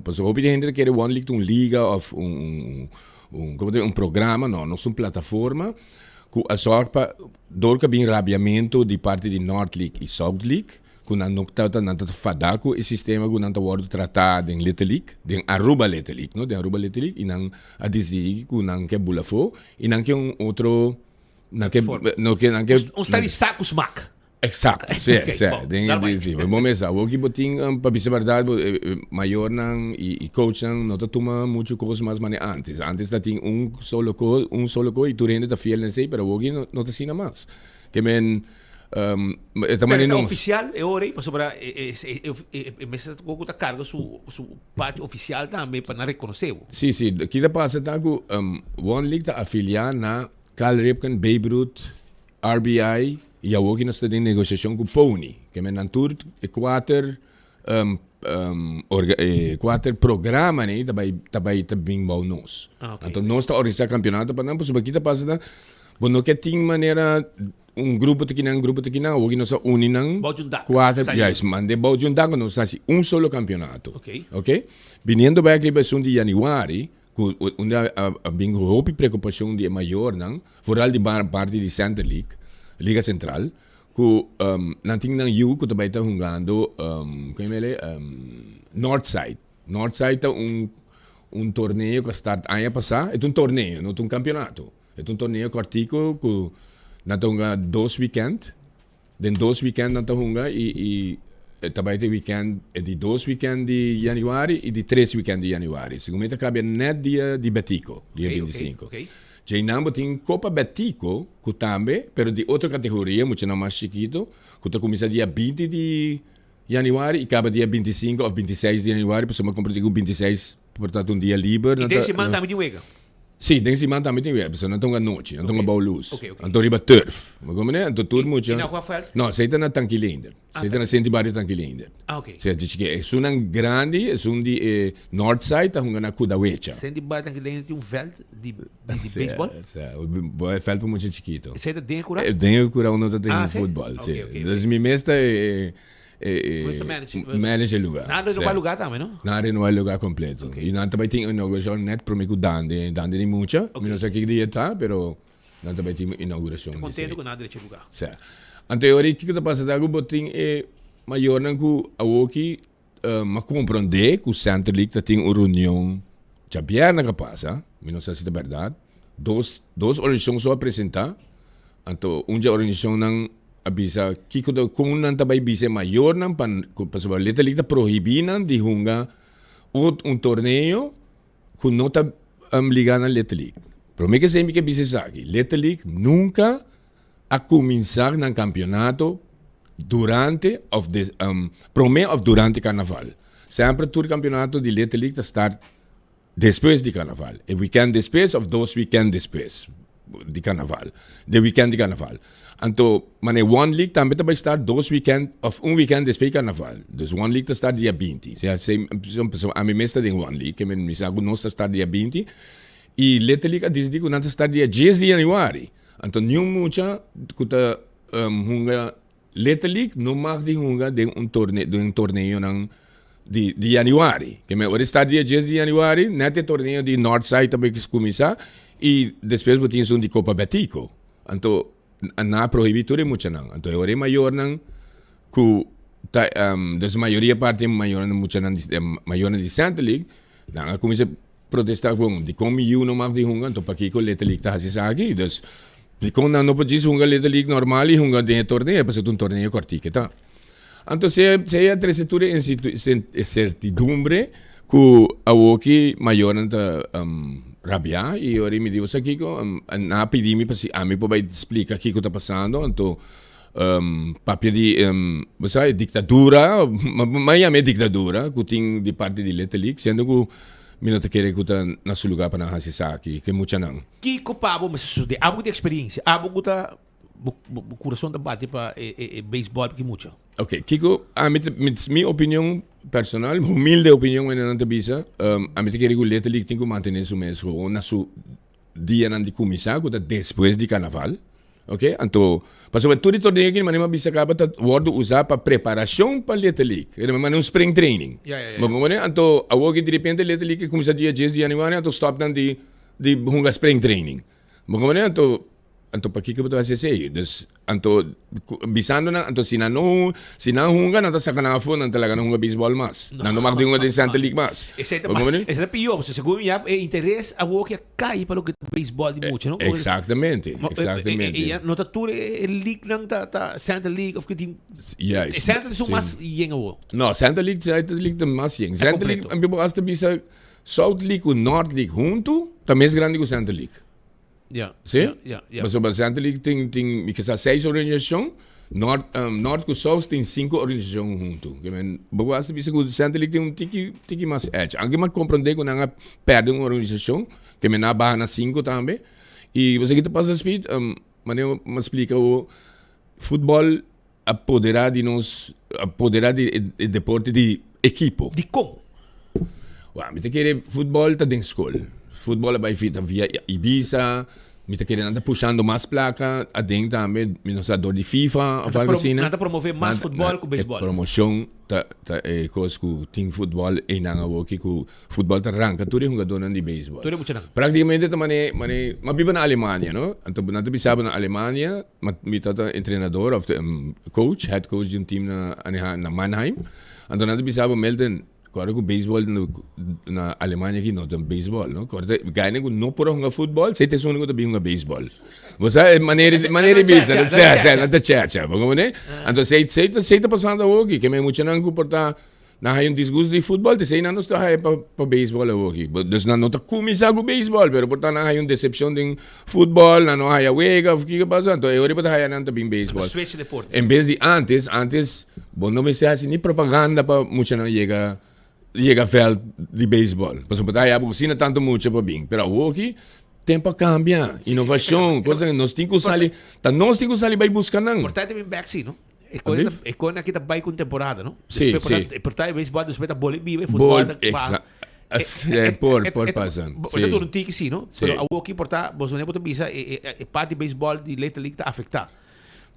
Pasobra hopi di hende ta kere One League ta un liga of un, un, un, como ta un programa, no, nos ta un plataforma ku a zorg pa, dor ku a bin rabiamento di parti di North League i South League, ku nan no ta, nan ta fada ku e sistema ku nan ta wòrdu tratá den Little League, den Aruba Little League, no, den Aruba Little League, i nan a disidí ku nan ke bula afó i nan ke un otro, nan ke, no ke, nan ke. Un sta di saku smak. Exacto, sí, okay, sí. Bon, den, den, sí. Bo mesa, awor ki bo tin, um, pa bisa berdad, bo, eh, eh, mayornan i, i coachnan no ta tuma mucho cos mas mane antes. Antes ta tin un solo co, un solo co i tur hende ta fiel na esei, pero awor ki no, no ta asina mas. Ke men, um, e ta Pero mane ta no. oficial e ora ei, pasobra e, e, e, e, e, e mester ta ku ta carga su, su parti oficial tambe pa nan reconoce bo. Sí, sí. Ki ta pasa ta ku um, One League ta afilia na Cal Ripken, Babe Ruth, RBI i awor ki nos ta den negosiashon ku Pony. Ke men nan tur e kuater e kuater programanan ei ta bai ta bai ta bin bou nos. Anto nos ta organisá kampionato pa nan pasobra ki ta pasa ta bo no ke tin manera un grupo ta kinan un grupo ta kinan awor ki nos a uni nan kuater juist mande bou di un dak nos ta hasi un solo kampionato. Oke biniendo bek riba esun di yanüari Ku unda a bin ku hopi preokupashon di e mayornan, foral di parti di Center League, Liga Sentral, ku nan tin nan yu ku ta bai ta hungando kon yama Northside. Northside ta un un torneo ku a start aña pasá, e ta un torneo, no ta un kampionato. E ta un torneo kòrtiku ku nan ta hunga dos wikènt. Den dos weekend nan ta hunga y y e ta bai te weekend e di dos weekend di januari y di tres weekend di januari. Segun mi ta kabia net dia di Betico, dia Ok, ok, 25. ok. Djei nan bo tin Copa Betico ku tambe, pero di otro kategoria, muchanan mas chikito, ku ta kuminsá dia 20 di januari y kaba dia 25 of 26 di januari, pasobra mi a komprendé ku 26 por ta un dia liber. Y Nan den ta siman tambe tin wega? Sí, den siman tambe tin wega, pasobra nan ta hunga anochi, nan ta hunga bou lus. Ok, ok. Anto riba turf. Bo comprende? Anto tur mucha. I na kua veld? No, esei ta na Tanki Leendert. Esei ta na Senti Bario Tanki Leendert. Ah, ok. Sí, di chikí. Esunnan grandi, esun di e north side ta hunga na Kudawecha. Senti Bario Tanki Leendert tin un veld di di baseball? Sí, sí. E veld pa mucha chikito. Esei ta den e kura? Den e kura uno ta den Ah, sí? futbol, sí. Ok, ok, ok. Dus mi mes ta e. e, Mester manage. manage e lugar. Nan a renoba e lugar tambe, no? Nan a renoba e lugar completo. I nan ta bai tin inauguracion net prome cu Dande, Dande di mucha. Mi no sa ki dia ta, pero nan ta bai tin inauguracion. Te contento cu nan a drecha e lugar. Sa. Anto e ora kiko ta pasa ta cu bo tin e mayornan cu awoki M'a komprondé ku Center League ta tin un reunion djabièrnè ku a pasa, mi no sa si ta bèrdat, dos dos organisashon so a presentá, anto un dje organisashonnan a bisa kiko ta kon nan ta bai bisa e mayornan pa pasobra Little League ta prohibí nan di hunga un torneo ku no ta ligá na Little League. Promé ke esei mi ke bisa esaki, Little League nunka a kuminsá nan kampionato durante òf des promé òf durante karnaval. Semper tur kampionato di Little League ta start despues di karnaval. E wikènt despues òf dos wikènt despues di karnaval, de wikènt di karnaval. Anto manera One League tambe ta bai start dos wikènt òf un wikènt despues di karnaval. Dus One League ta start dia binti. Sea pasobra ami mes ta den One League, ke men mi sa ku nos ta start dia binti i Little League a disidí ku nan ta start dia dies di yanüari. Anto niun mucha ku ta hunga Little League no mag di hunga den un torneo den torneonan di di yanüari. Ke men ora e start dia dies di yanüari nèt e torneo di Northside ta bai kuminsá i despues bo tin esun di Copa Betico. Anto nan a prohibí tur e muchanan. Anto e ora e mayornan ku ta dus mayoria parti e mayornan muchanan di mayornan di Center League nan a kuminsá Protesta kon, dikon mi yiu no mag di hunga, anto pakiko Little League ta hasi esaki? Dus, dikon nan no por djis hunga Little League normal i hunga den e torneo, pasobra ta un torneo kòrtiko ta. Anto si si a trese tur e insertidumbre ku awoki mayornan ta rabiá i ora mi di bo sa kiko, nan a pidi mi pa si ami por bai splika kiko ta pasando, anto papia di bo sa e diktadura, mi a yama e diktadura ku tin di parti di Little League, siendo ku Mi no ta kere ku ta na su lugá pa nan hasi esaki ku e muchanan. Kiko pa abo mester sosodé? Abo ku tin eksperensia, abo ku ta bo bo kurason ta bati pa e e e beisbòl pa ki mucha. Oke, kiko ami ta mi mi opinion personal, humilde opinion manera nan ta bisa, ami ta kere ku Little League tin ku mantené su mes gewoon na su dianan di kuminsá ku ta despues di karnaval. Ok, anto pasobra tur di torneo aki manera mi a bisa kaba ta wordo usa pa preparacion pa Little League. E manera un spring training. Ja, ja, ja. Bo comprende? Anto awor ki direpente Little League a cuminsa dia dies di januari anto stop nan di di hunga spring training. Bo comprende? Anto anto pakiko bo ta haci esey? Dus anto bisando nan anto si nan no si nan hunga nan ta saca nan afo nan ta laga nan hunga baseball mas. Nan no mag di hunga den Center League mas. Esey ta Bo mas comprende? esey ta pior pasobra segun mi ya e interes awor ki a Kai pa loke ta baseball di mucha, no? Exactamente, exactamente. E, e, no ta tur e, e league nan ta, ta Center League of que tin. Juist. E Center is sí. mas yen awo. No, Center League, Center League ta mas yen. Center League, completo. mi hasta bisa South League ku North League huntu ta mes grandi ku Center League. Ja. Sí? Ja, ja, ja. Pasobra Center League tin, tin, mi kisa seis organisacion. Noord, um, Noord ku South tin cinco organisacion huntu. Ke men, bo hasta bisa ku Center League tin un tiki, tiki mas edge. Aunke mi a comprende ku nan a perde un organisacion, ke men a baha na cinco tambe. I bo sa ki ta pasa Speed? Um, manera mi a splika bo, futbol a podera di nos, a podera di e, e deporte di ekipo. Dikon? Wa, mi ta kere futbol ta den skol. Futbol a bai via, via Ibiza, mi ta kere nan ta pushando mas plaka aden tambe, mi no sa dor di FIFA of algo asina. Nan ta promove mas futbol ku beisbol. E promocion ta ta e kos ku tin futbol einan awoki ku futbol ta ranka tur e hungadornan di beisbol. Tur e muchanan. Praktikamente ta mane mane m'a biba na Alemania no, anto nan ta bisa bo na Alemania mi ta ta entrenador of coach, head coach di un team na na Mannheim, anto nan ta bisa bo Milton Kòrda ku beisbòl na Alemania aki no ta beisbòl no. Kòrda gainan ku no por a hunga futbòl sei ta esun ku ta bin hunga beisbòl. Bo sa e manera manera di bisa no sè sè nan ta chèchè bo komprende? Anto sei sei ta sei ta pasando awoki ke men muchanan ku por ta nan haya un disgusto di futbòl te sei nan nos ta haya pa pa beisbòl awoki. Dus nan no ta kuminsá ku beisbòl pero por ta nan haya un desepshon den futbòl nan no haya wega òf kiko pasa anto e ora bo ta haya nan ta bin beisbòl. En bes di antes antes Bo no mester hasi ni propaganda pa muchanan yega yega veld di beisbol. Pasobra bo ta haya bo asina tantu mucha pa bin. Pero awoki tempo a cambia, innovacion, cosa nos tin cu sali, ta nos tin cu sali bay busca nan. Por ta bin bek si, no? E con aki ta bay cu temporada, no? Si, si. Por ta e beisbol despues ta boli biba e futbol ta ba. Por, por pasa. Por ta dura un tiki si, no? Pero awoki por ta, bo ta bisa e parti beisbol di Little League ta afecta.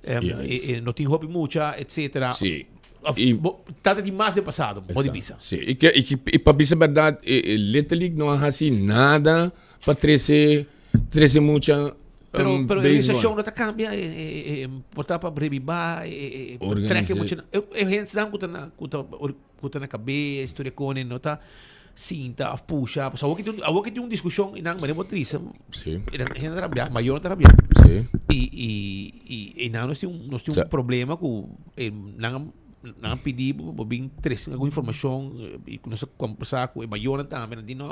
Um, e, e, no tin hopi mucha, etcétera. Sí. Of, I- bo, tata di mas den pasado, bo di bisa. Si, i ke, i, ke, i pa bisa berdad, e, e Little League no a hasi nada pa trece, trece mucha Pero, um, pero e baseball. organisacion no ta cambia, e, e, e, e, por ta pa reviva, e, e, e, Organisa- trek e mucha, e, e hendenan ku ta na, ku ta, or- ku ta na kabes, tur e kone no ta sinta of pusha. Pues awor ki tin, awor ki tin un diskushon i nan, manera bo ta bisa, Si. e nan- hende ta rabia, mayor ta rabia. Si. I, i, i, i nan nos tin un, nos tin un Sa- problema ku e nan nan a pidi bo, bo bin trese algun informashon i ku nos a kombersá ku e mayornan tambe, nan di no,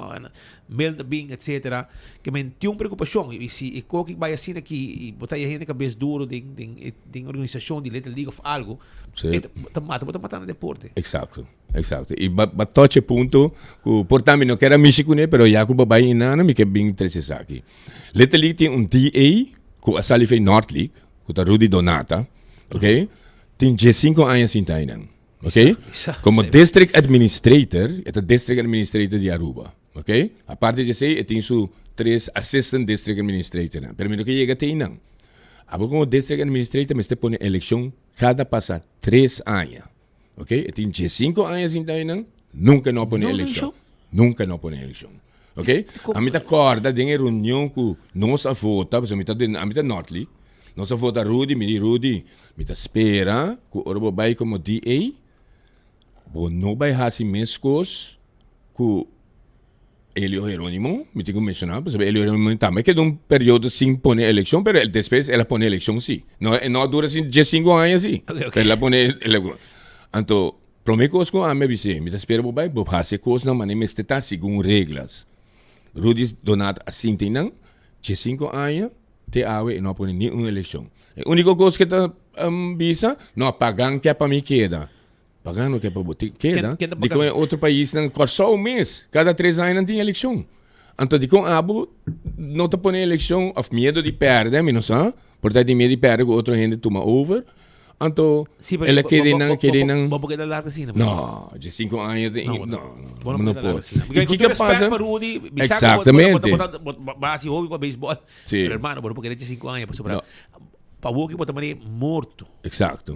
mail ta bin, etcetera. Ke men tin un preokupashon i si e koki bai asina aki i bo ta e hende kabes duro den den e den organisashon di Little League of algo, Si. e ta bo ta mata bo ta matando deporte. Exacto, exacto. I ba ba touch e punto ku por ta mi no kier a mishi kuné, pero ya ku bo bai inana mi ke bin trese esaki. Little League tin un DA ku a sali fei North League, ku ta Rudy Donata, ok? Tin diesinco aña sinta einan, ok? Como district administrator, e ta district administrator di Aruba, ok? Aparte di esei, e tin su tres assistant district administratornan. Pero mi no ke yega te einan. Abo como district administrator mester pone eleccion cada pasa tres aña, ok? E tin diesinco aña sinta einan, nunca no a pone eleccion. Nunca no a pone eleccion. Ok? Ami ta corda den e reunion cu nos a vota, pasobra mi ta den, ami ta North League, nos a vota Rudy, mi di Rudy, mi ta spera cu ora bo bay como DA, bo no bay haci mescos cu Elio Geronimo, mi tin cu menciona, pasobra Elio Geronimo tambe keda un periodo sin pone eleccion, pero despues el a pone eleccion si. No, e no a dura sin diescinco aña si, pero el a pone, anto, Prome kos ku ami a bis'é, mi ta spera bo bai, bo hasi e kosnan manera mester ta segun reglas. Rudy Donat a sinti nan, diesinko aña te awe e no a pone ni un elekshon. E uniko kos ke ta bisa, no, pagan ke pa mi keda. Pagan no ke pa bo keda. Dikon e otro paisnan, Kòrsou mes, kada tres aña nan tin elekshon. Anto dikon abo no ta pone elekshon òf miedu di pèrdè, mi no sa, por ta tin miedu di pèrdè ku otro hende tuma over. Anto Sí, pero el a bo- kere bo- nan, bo- kere bo- nan. bo por keda largo asina, No, dje cinco aña te, No, bo- no, bo no no, no por keda por. largo asina. I Porque kiko con respect pasa? pa Rudy, bisa ku bo- bo- Exactamente. bo- bo- bo- bo- bo hasi hopi pa beisbol. Sí. Pero hermano, bo no por keda dje cinco aña pasobra No. pa woki bo ta manera morto. Exacto.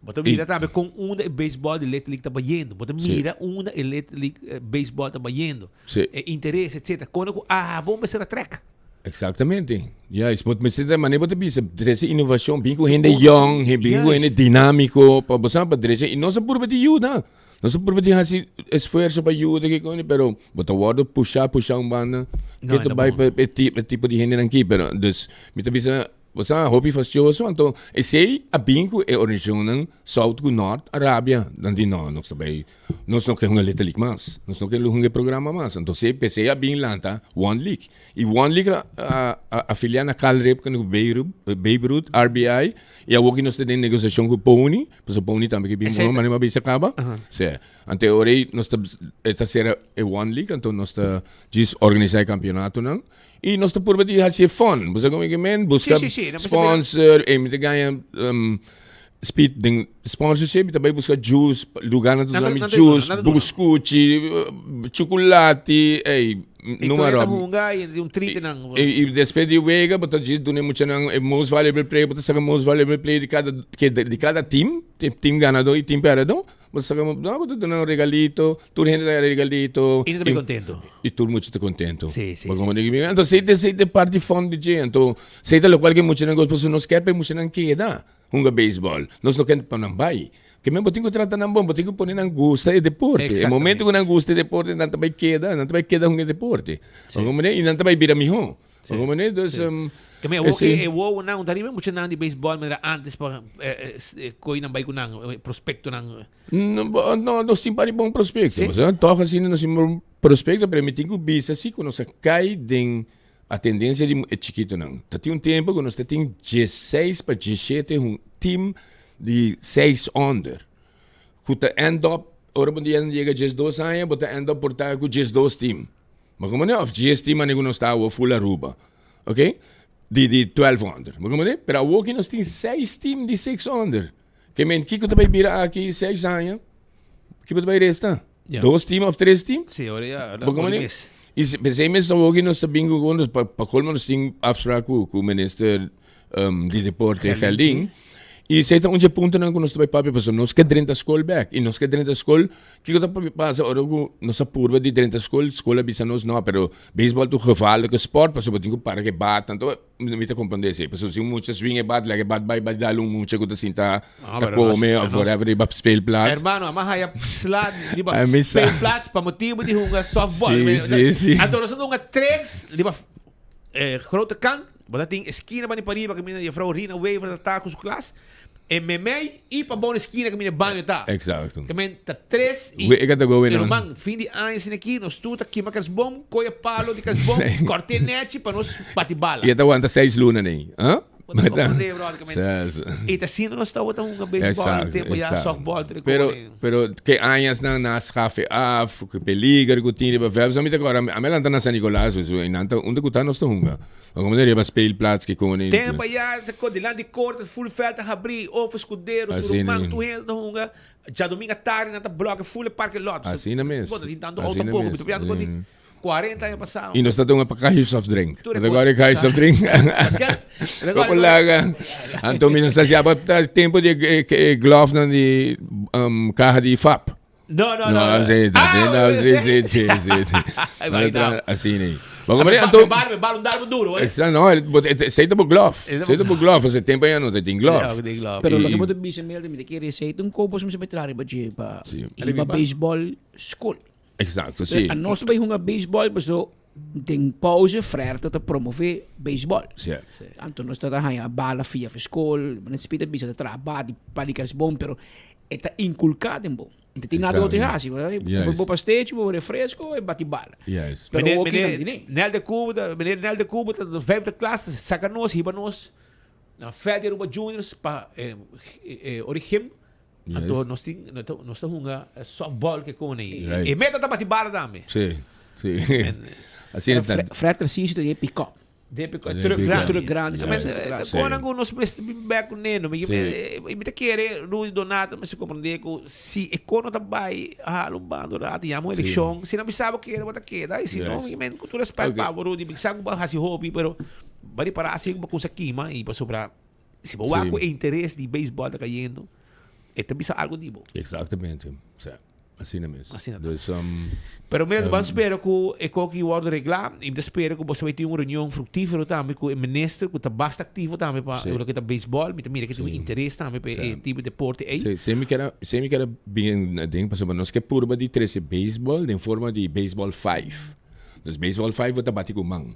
Bo ta mira tambe kon unda e beisbol di Little League ta bayendo. Bo ta Sí. mira unda e Little League eh, beisbol ta bayendo. Sí. E interes, etcétera. Kono ku abo mester a trek. Exactamente. Juist. Bo mester ta manera bo ta bisa, trece innovacion, bin cu hende young, bin cu hende dinamico, pa bo sa, pa trece, y nos a purba di yuda. Nos a purba di haci esfuerzo pa yuda, ke con, pero bo ta wordo pusha, pusha un banda, No, ke ta ta bay bon. pa e e tipo di hendenan aki, pero, dus, mi ta bisa, bo sa, hopi fastioso, anto, esey a bin cu e organisacionnan South cu North a rabia, nan di no, nos ta bay Nos no ke hunga Little League mas. Nos no ke hunga e programa mas. Anto se p'esei a bin lanta One League. I One League a a a afilia na Cal Ripken ku Babe Ruth, RBI, i awor ki nos ta den negosiashon ku Pony, pasobra Pony tambe ke bin Esei bon ta manera bisa kaba. Se. Anto e ora ei nos ta e ta sera e One League, anto nos ta djis organisá e kampionatonan i nos ta purba di hasi e fun. Bo sa komo ke men? Buska Si, si, si. Nan mester bira sponsor, e mi ta gaña Speed den sponsorship mi ta bai buska juice, lugarnan ta Nan duna ta- mi nan ta duna, juice, nan ta duna. buskuchi, chukulati, ey, I numa tur e ta ròp. hunga i un trite nan. I, i despues di wega bo ta djis duna e muchanan e most valuable player, bo ta saka most valuable player di kada, ke di kada team, team ganadó i team pèrdedó. Bo ta saka, no, bo ta duna un regalito, tur hende ta haya regalito. I nan ta bai contento. I tur mucha ta contento. Sí, sí, Bo sí, como sí, di, Anto esei ta esei ta parti fun di dje. Anto esei ta lokual ke muchanan gosta pasobra nos kier pa e muchanan keda hunga beisbòl. Nos no kier pa nan bai. Ke men bo tin ku trata nan bon, bo tin ku pone nan gusta e deporte. E momento ku nan gusta e deporte nan ta bai keda, nan ta bai keda hunga e deporte. Bo comprende? I nan ta bai bira mihó. Bo comprende? Dus, Ke men awor esei. e wowonan, un ta riba muchanan di beisbòl manera antes pa koi nan bai ku nan, prospektonan. No, bo, no, nos tin par di bon prospekto. Sí. Pasobra tòg asina nos tin bon prospekto, pero mi tin ku bisa si ku nos a kai den A tendencia di e chikitonan. Ta tin un tempo ku nos ta tin diesseis pa diesshete un team di seis onder. Ku ta end up, ora bo dia yega diesdos aña, bo ta end up por ta ku diesdos team. Bo comprende? Of dies team manera ku nos ta awor full Aruba. Ok? Di di twelve onder. Bo comprende? Pero awor ki nos tin seis team di six onder. Ke men kiko ta bai bira aki seis aña? Kiko ta bai resta? Ja. Dos team of tres team? Sí, ora ja, ora Bo ora mane? mes. I se- pensei mes dan ook nos ta bingo gewoon dus pa pa colmo nos tin afspraak ku ku minister um, di deporte Gelding, Gelding. I esei ta un dje puntonan ku nos ta bai papia pasobra nos ke drenta skol bèk i nos ke drenta skol kiko ta pasa ora ku nos a purba di drenta skol skol a bisa nos no pero beisbòl ta un gevaarlike sport pasobra bo tin ku para ku e bat anto mi ta komprende esei pasobra si un mucha swing e bat laga e bat bai bai dal un mucha ku ta sinta ta kome of whatever riba speelplaats. Hermano, a haya sla riba speelplaats pa motibu di hunga softball. Si, si, si. Anto nos a hunga tres riba grote kant, bo ta tin eskina bani pariba kaminda juffrouw Rina Wever ta ta ku su klas, e memei i pa bou na eskina kaminda e baño ta. Exacto. Kamen ta tres i We e ka ta go e ruman fin di aña asina aki nos tur ta kima kersboom, koya palo di kersboom, kort'é nechi pa nos bati bala. I e ta wanta seis luna nei. Huh? Bo ta comprende brother kamen. I ta asina nos tabata hunga baseball un tempo ya softball tur e Pero pero ke añas nan na schaf e af, ke peliger ku tin riba veld. So mi ta kòrda ami a lanta na San Nicolas so i nan ta unda ku ta nos ta hunga. Bo komende riba speelplaats ke kon i. Tempo ya ta kon dilanti korte full veld ta habri of Escudero su ruman tur hende ta hunga. Djadomingo atardi nan ta bloke full e parke lot. Asina mes. Bo no tin tantu outo tampoco mi ta piensa kon di 40 aña pasado. Y nos ta tuma pa kayu soft drink. Bo ta kòrda kayu soft drink? Kopo laga. Anto mi no sa si aba ta tempo di e glove nan di kaha di fap. No, no, no. No, si, si, no, si, si, si, si, si. Así ni. Maar como anto. Bal, bal, un darbo duro, eh. Exacto, no, esey ta bo glove. Esey ta bo glove, ese tempo ya no te tin glove. Pero loke bo ta bisa Milton, mi ta kere esey ta un kopo mi sa traha riba dje pa riba baseball school. Exacto, si. A nos bai hunga baseball paso den pauze Frère ta promove baseball. Si. Anto nos ta haña bala fia for school, nos ta bisa ta traha bati pa di kersboom pero e ta inculca den bo. No tin nada otro hasi. Bo pastechi, bo refresco e bati bala. Yes. Pero Meneer, hoki meneer nan tin. Nel de Cuba, meneer Nel de Cuba ta vijfde klas, saca nos, hiba nos na veld di Aruba Juniors pa eh, eh, Origem. Yes. Anto nos tin, nos ta hunga softball ke kone. Right. E meta ta bati bala tambe. Si, si. Asina ta. Fred Tarcisio ta di pick up. De pick up, De truck pick up. grandi. Truck grandi, Yes. Men, Sí. kon angu nos mester bin bek ku neno. Mi, Sí. mi ta kere Rudy Donato mester komprende ku si e kono ta bai hala un bando rato yama un Sí. elekshon, si nan bisa bo keda bo ta keda i si no, Yes. mi men ku tur respet Ok. pa bo Rudy, mi sa ku bo a hasi hopi pero bo a ripara si ku bo kumsa kima i pasobra si bo wak Sí. ku e interes di beisbòl ta kayendo e ta bisa algu di bo. Exactamente. Sí. Asina mes. Asina ta. Dus, Pero mi ban spera ku e koki wòrdu reglá i mi ta spera ku boso bai tin un reunion fruktífero tambe ku e minister ku ta basta aktivo tambe pa Sí. loke ta beisbòl. Mi ta mira ke tin un Sí. interes tambe pa e tipo di deporte ei. Sí, sí mi kera, sí mi kera bien den pasobra nos ke purba di trese beisbòl den forma di beisbòl five. Dus beisbòl five bo ta bati ku man.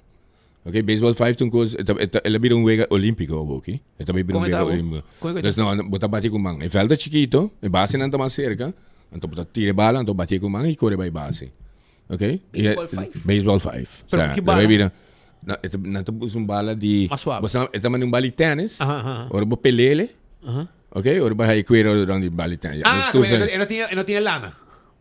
Ok, baseball five ta un kos, e ta, e ta, el a bira un wega olímpiko awoki. E ta bira un Kon e ta wega awo? olímpiko. Kon e ta? Dus no, bo ta bati ku man. E vèlt ta chikito, e basenan ta mas serka, anto bo ta tira e bala, anto bati ku man i kore bai base. Ok? I e- Baseball five? Baseball five. Pero Sa, ku ki e bai bala? bira, na, e ta, nan ta usa un bala di, Mas suave. bo sa, e ta manda un bala di tennis, Aha, aha, aha. ora bo pelele, Aha. ok? Ora bo haña kuero rond di bala di tennis. Ja, Ah, nos tur e no, sa- e no tin, e no tin e lana.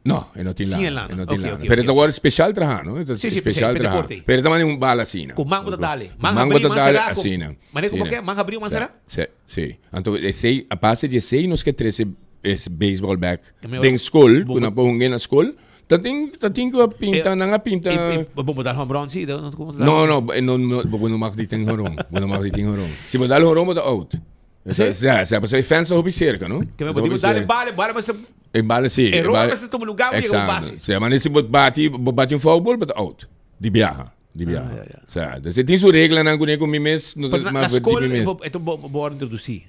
No, e no tin Sin e lana. lana. E no tin Ok, lana. ok, Pero ok. ta wòrdu special traha, no? Ta Sí, sí, special pe traha. deporte. Pero ta manda un bala asina. Ku mango ta dale. Ku Man mango habrí, ta man dale será, ku- asina. Manera como Asina. ke? Man habrí, man Sí, será? Sí, sí. Anto esei, a base di esei nos ke trese es baseball back Kami den ora- skol, Bo- ku nan por hunga na skol. Ta tin, ta tin ku a pinta, nan a pinta. E, e, bo bo dal home run, sí, no, no, como No, no, no, no, bo no mag di tin horon. Bo no mag di tin horon. Si bo dal horon, bo ta out. Sí? Sí, sí, pasobra e fans ta hopi cerca, no? Kami Ta bo hopi digo, dale cerca. bale, bale, mas E bale sí. E E roba bale- mester tuma lugar, bo yega un base. Exacto. Sí, maar si bo bati, bo bati un foul ball, bo ta out. Di biaha, di biaha. Ah, ja, ja. Sa, dus e tin su reglanan ku ne ku mi mes, no Pero na, ta na maar skol, mi mes. bo, eto bo, bo introducí.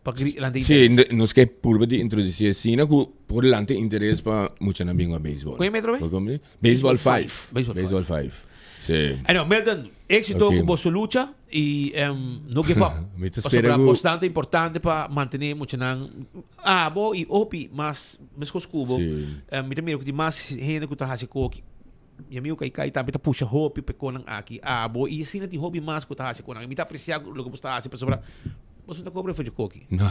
Pa gri, lante Sí, interés. nos ke purba di introducí asina ku por lante interes pa muchanan bin a baseball. Kon e metro, be? Por komprende? Baseball five. Baseball five. Baseball five. Sí. Ano, Milton, éxito Ok. ku boso lucha y no give up. Mi ta Pasobra spera ku- bastante importante pa mantener muchanan abo y opi mas meskos ku bo. Sí. Mi ta mira ku tin mas hende ku ta hasi koki. Mi amigo Kai Kai tambe ta pusha hopi pa e konan aki abo y asina tin hopi mas ku ta hasi konan. Mi ta aprecia loke bo ta hasi pasobra bo no ta cobra for dje koki. No.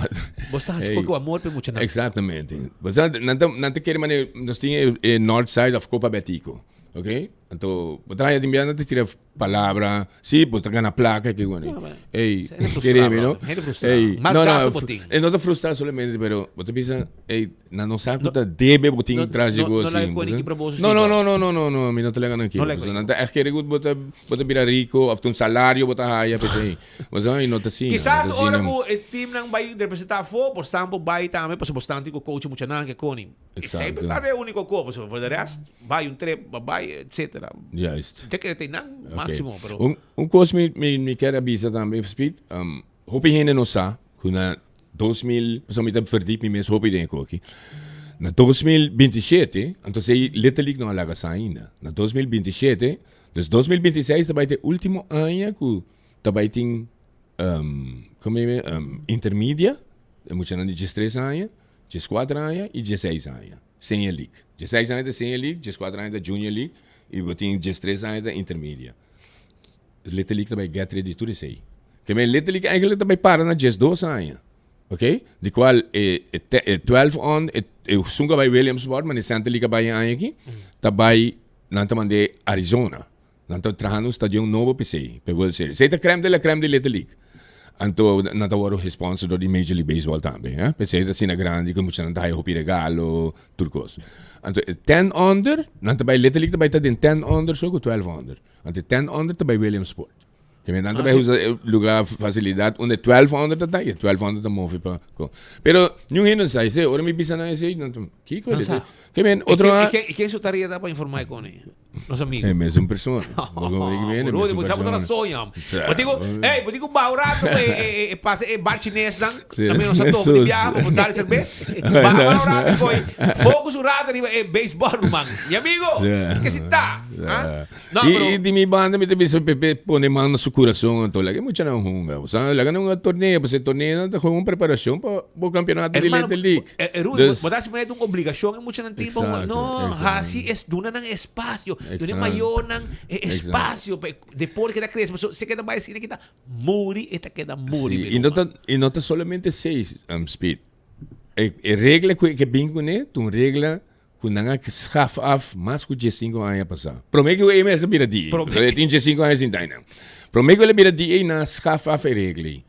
Bo ta hasi Hey. koki ku amor pa e muchanan. Exactamente. Bo sa, nan ta, nan ta kere manera, nos tin e, e North Side of Copa Betico. Ok? Anto, bo ta haya tin biaha nan ta tira palabra, si, bo ta gana plaka, ke wani. Ey, kere mi, no? Ey, no, no, e no ta frustra solamente, pero bo ta bisa, ey, nan no sa ku ta debe bo tin tras di kos. No, no, no, no, no, no, no, mi no ta laga nan kere. Pasobra nan ta ègt kere ku bo ta, bo ta bira riko, òf ta un salario bo ta haya, p'esei. Bo sa, i no ta asina. Kisas ora ku e teamnan bai representá afó, bo stampo bai tambe, pasobra bo stan tin ku coach muchanan ke koni. Exacto. Esei ta e único ko, pasobra for de rest, bai un trip, ba bai, etcétera. Juist. Te kere te nan máximo, pero. Un, un kos mi, mi, mi kier a bisa tambe, Speed, um, hopi hende no sa ku na 2000, pasobra mi ta verdiep mi mes hopi den e koki. Na 2027, anto sei letterlijk no a laga sa ainda. Na 2027, dus 2026 ta bai te último aña ku ta bai tin, um, como e, um, intermedia, e muchanan di 13 aña. Dieskuater aña i dieseis aña, Senior League. Dieseis aña ta Senior League, dieskuater aña ta Junior League i bo tin diestres aña ta Intermedia. Little League ta bai get rid di tur esei. Ke men Little League eigenlijk ta bai para na diesdos aña. Ok? Di kual e e te e twelve on e esun ku a bai Williamsport, mane Center League a bai e aña aki, ta bai nan ta mand'é Arizona. Nan ta trahando un stadion nobo p'esei, p'e World Series. Esei ta crème de la crème di Little League. Anto nan ta wòrdu gesponsor dor di Major League Baseball tambe, eh. P'esei ta asina grandi ku muchanan ta haya hopi regalo, tur kos. Anto e ten under, nan ta bai Little League ta bai ta den ten under so ku twelve under. Anto e ten under ta bai Williamsport. Nan ta bai usa e lugar facilidad unda e twelve under ta ta y e twelve under ta move pa ko. Pero niun hende no sa esei. Ora mi bisa nan esei, nan ta, kiko Nan dit? sa. Ke men otro E ken, e ken su tarea ta pa informa e koni? Nos amigo. E mesun persona. Rudy, bo sa bo ta soña. Bo digo, ey, bo digo ba un rato e e e pasa e bar chines nan. También nos a topa di biaha pa bo dal cervez. Ba ba un rato koy focus un rato riba e baseball ruman. Mi amigo, ke si ta? Ah? No, pero I di mi banda mi ta bisa Pepe pone man na su kurason anto laga e muchanan hunga. Bo sa laga nan hunga torneo pasobra e torneonan ta gewoon un preparashon pa bo kampeonato di Hermano, Little League. eh, eh, Rudy, Dus bo ta hasi manera un obligashon e muchanan tin pa hunga. Exacto, No, exacto. hasi es duna nan espasio. Duna e Exacto. mayornan e Exacto. espasio pa e deporte keda krese. Pasobra si e keda bai asina kita muri, e ta keda muri, Sí, mi i no ruman. ta i no ta solamente seis, um, Speed. E e regla ku e ke bin kuné ta un regla Ku nan a schaf af mas ku diesinku aña pasá. Promé ku e mes a bira DA. Promé E tin diesinku aña sinta einan. Promé ku el a bira DA nan a schaf af e regla ei.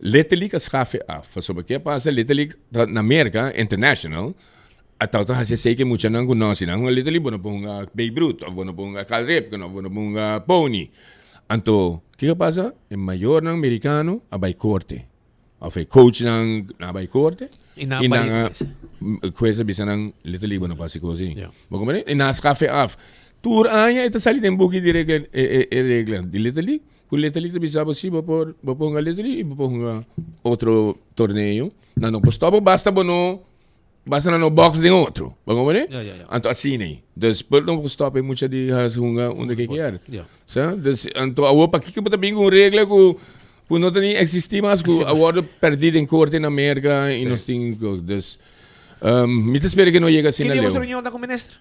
Letterlijk a schaf e af. Pasobra ke a pasa letterlijk ta na Merka, international, a tabata hasi esei ku e muchanan ku no si nan hunga Little League bo no por hunga Babe Ruth òf bo no por hunga Cal Ripken òf bo no por hunga Pony. Anto kiko a pasa? E mayornan merikano a bai korte. Of e coachnan a bai korte I nan i bai nan a hues. hues a bisa nan Little League bo no por hasi kos ei. Ja. Bo comprende? I nan a skaf e af. Tur aña e ta sali den buki di regla e e e regla di Little League ku Little League ta bisa bo si bo por bo por hunga Little League i bo por hunga otro torneo. Nan no por stop bo basta bo no Basta nan no box den otro. Bo comprende? Ja, ja, ja. Anto asina ei. Dus por no por stop e mucha di hasi hunga unda ke kier. Ja. Sa? Dus anto awor pakiko bo ta bin ku un regla ku ku no ta ni existi mas ku a wordo perdi den korte na Merka i nos tin ku dus um, mi ta spera ke no yega Ki asina dia leu. boso reunion ta ku minister?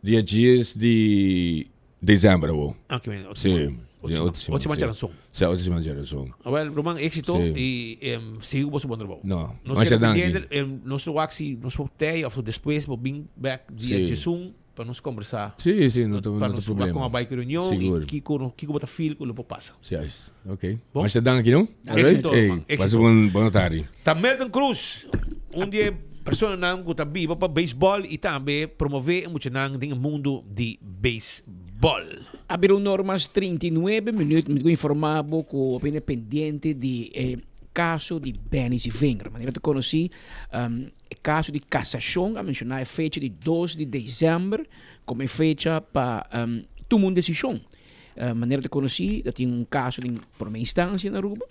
Dia 10 di December awor. Ah, ke men, otro Sí. siman. Otro Ja, siman. otro siman, Otro siman sí. djaranson. Sí, otro siman djaranson. Awel, ruman, éxito Sí. i em, sigui ku boso bon trabou. No, Nos masha keda danki. pendiente, em, nos lo wak si nos por tei of despues bo bin bek dia Sí. djesun pa nos kombersá. Sí, sí, no ta, Pa no ta nos wak problema. kon a bai ku reunion i Sigur. kiko no, kiko bo ta feel ku lo por pasa. Sí, juist. Ok. Bon? Masha danki, no? Éxito, Alright? Ey, ruman, pasa éxito. bon, bona tardi. Ta Milton Cruz, un di e personanan ku ta biba pa beisbòl i tambe promové e muchanan den e mundu di beisbòl. A bira un or mas 39 minuut, mi ta informa bo ku bo bini pendiente di e kaso di Benny Zivinger. Manera ta konosí, e kaso di kasashon a menshoná e fecha di dos di desèmber komo e fecha pa tuma un desishon. Manera ta konosí, ta tin un kaso den promé instansia na Aruba,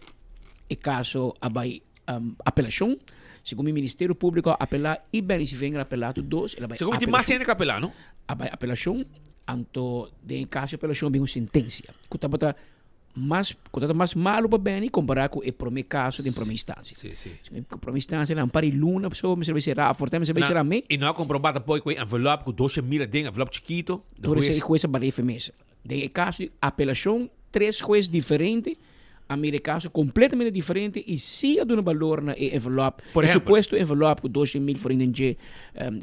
e kaso a bai apelashon. Segun mi Ministerio Públiko a apelá i Benny Zivinger a apelá tur dos, el a bai Segun mi tin mas apelashon. hende ku apelá, no? A bai apelashon. Anto den e kaso di apelashon bin un sentensia ku tabata mas ku tabata mas malu pa Benny kompará ku e promé kaso den promé instansia. Sí, sí. E promé instansia nan un par di luna so mester bai será aforta mester bai Na, será me. i no a komprobá tampoco ku e envelop ku doshe mil aden, envelop chikito, de Por esei hues. hues a bar'é fe mesa. Den e kaso di apelashon tres hues diferente. A mira e caso completamente diferente y si a duna balor na e envelop. Por E ehempel? supuesto envelop cu 200 mil florin den dje,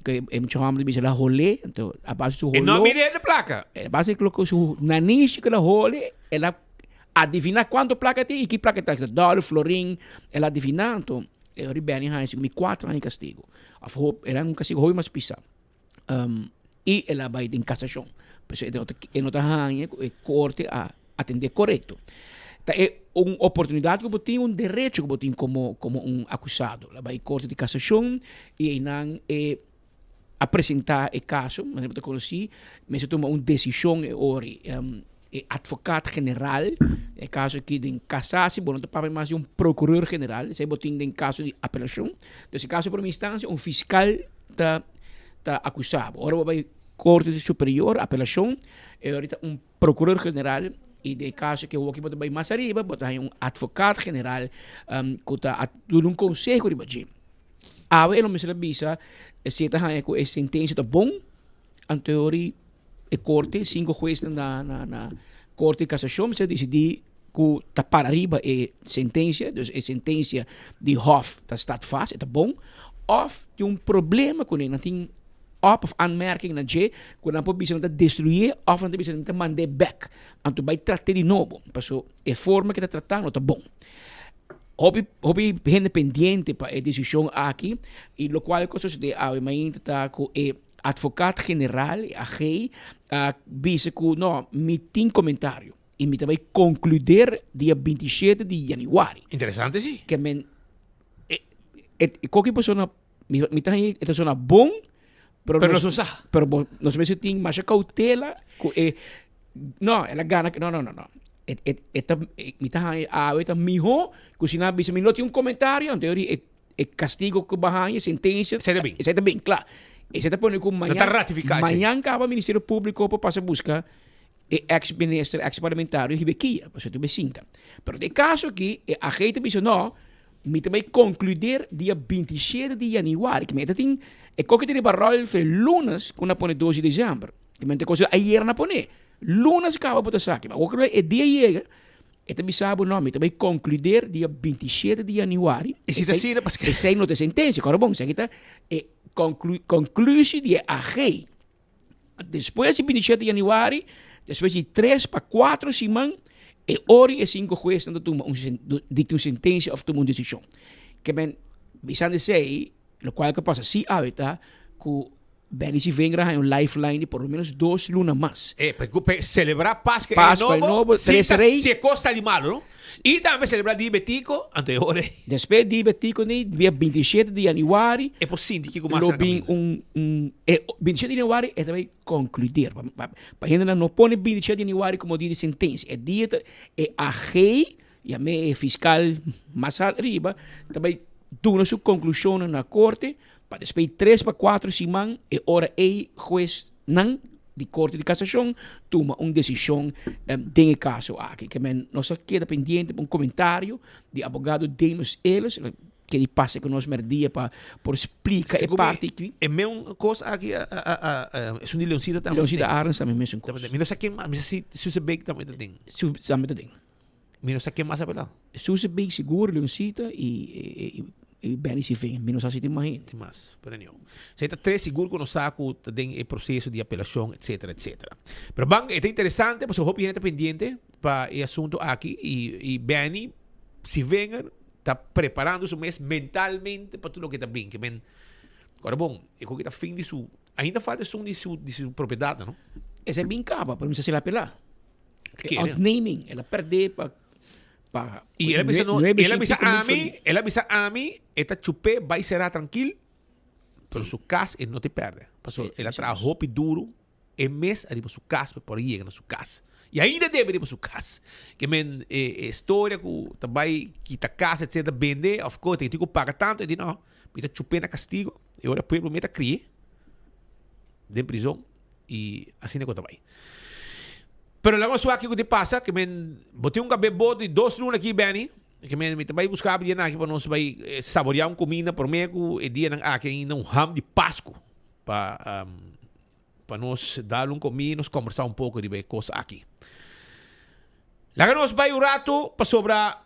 cu e mucha homber ta bisa el a hole, anto a base su E no holo. mira e placa. A base cu su nanishi cu el a hole, el a adivina cuanto placa tin y ki placa ta, dollar, florin, el a adivina, anto e ora Benny haya 54 aña castigo. Of hopi, era un castigo hopi mas pisa. Y el a bay den casacion. Pasobra e no ta, e no ta haña cu e corte a atende corecto. Ta e un oportunidad cu bo tin, un derecho cu bo tin como, como un acusado. El a bay corte di casacion y eynan e a presenta e caso, manera bo ta conoci, mester tuma un decision e ora. E advocaat general, e caso aki den casatie, bo no ta papia mas di un procureur general, esei bo tin den caso di apelacion. Dus e caso di prome instancia, un fiscal ta ta acusa bo. Ora bo bai corte superior, apelacion, e ora ta un procureur general y den e caso ke awoki bo ta bai mas ariba, bo ta haña un advocaat general cu ta duna un conseho riba dje. Awe e lo mester a bisa si e ta haña cu e sentencia ta bon, anto e ora e korte, sinku huesnan na na na korte di kasashon mester disidí ku ta para riba e sentensia, dus e sentensia di hòf ta stat vast, e ta bon, òf tin un problema kuné, nan tin òp òf aanmerking na dje ku nan por bisa nan ta destruyé òf nan ta bisa nan ta mand'é bèk, anto bai trat'é di nobo, paso e forma ku e ta tratá no ta bon. Hopi hopi hende pendiente pa e desishon aki i lokual ku a sosodé awe mainta ta ku e Advocaat General, e AG, a bisa ku no, mi tin komentario i mi ta bai konkluder dia 27 di yanüari. Interesante si. Ke men e e koki persona mi mi ta haña e ta sona bon pero Pero nos nos no sa. pero bo nos mester tin masha koutela ku e no el a gana no no no no e e e ta mi ta haña awe ta mihó ku si nan a bisa mi no tin un komentario anto e E castigo cu bo haña, e sentencia, Esey ta bin. Esey ta bin, cla. Esey ta pone cu No mañan, ta ratifica esey. mañan caba Ministerio Publico por pasa busca e ex minister, ex parlamentario hiba e kia, pasobra tur be sinta. Pero den e caso aki, e AG ta bisa no, mi ta bay concluder dia 27 di januari, ki mester tin e koki ta riba rol fe lunes cu na pone dos di december. Ki mester cosa ayer na pone. Lunes caba bo ta saki. Ma awor e dia yega, E ta bisa bo, no, mi ta bai konkluder dia 27 di januari. I si ta asina, paske. Esei no ta sentensia, kòrda bon, esaki ta e konklusie di e AG. Despues di 27 di januari, despues di tres pa kuatro siman, e ora i e sinku huesnan ta tuma un dikta un sentensia òf tuma un desishon. Ke men, bisando esei, lokual ku a pasa si awe ta ku Benny Sivengra haña un lifeline di por lo menos dos luna mas. E, pa pa celebra Pascua Pascua e nobo, Nobo, sin Tres ta Rey. si e cos sali malo, no? Y tambe celebra Dia Betico, anto e ora ei. Despues Dia Betico ni, dia 27 di januari. E por sinti kico mas Lo na bin caminda. un, un, e 27 di januari e ta bay concludeer. Pa, pa, pa hendenan no pone 27 di januari como dia di sentencia. E dia ta, e AG, yam'e e fiscal mas ariba, ta bay duna su conclusionnan na corte. Pa despues di tres pa cuatro siman e ora ey huesnan di Corte di Casacion tuma un decision den e caso aki. Ke men nos a keda pendiente pa un comentario di abogado Demus Ellis, el a keda di pasa cu nos merdia pa por splica e parti aki. E meun cos aki a a a esun di Leoncita tambe. Leoncita Arends tambe mesun cos. Mi no sa ken mas, mi sa si Suze Beek tambe ta den. Suze tambe ta den. Mi no sa ken mas a pelá. Suze Beek sigur, Leoncita y y Benny Siving. Mi no sa si tin mas hende. Tin mas, pero anyhow. Esei ta tres sigur ku nos sa ku ta den e proseso di apelashon etcetera etcetera. Pero ban e ta interesante pasobra hopi hende ta pendiente pa e asunto aki y y Benny Sivinger ta preparando su mes mentalmente pa tur loke ta bin. Ke men, ora bon, e koki ta fin di su, ainda falta esun di su di su propiedatnan no. Esei bin kaba, pero mi sa si el a apelá. Ontneming, el a perdé pa pa Y el a bisa no, el a bisa ami, el a bisa ami, e ta chupé bai será trankil, pero su kas e no te perde. Paso el a traha hopi duro e mes ariba su kas pa por a yega na su kas. Y ainda debe riba su kas. Ke men e e storia ku ta bai kita kas etcetera bende of ko tin ku paga tanto e di no, mi ta chupé na kastigo e ora pueblo mi ta krié den prizon. Y asina cu ta bay. Pero laga nos wak kico tin pasa, que men bo tin un cabe bo di dos luna aki Benny, que men mi ta bay busca abi dianan aki pa nos bay saborea un comida prome cu e dianan aki ainda un ham di Pascu pa pa nos dal un comida y nos combersa un poco riba e cos aki. Laga nos bai un rato pasobra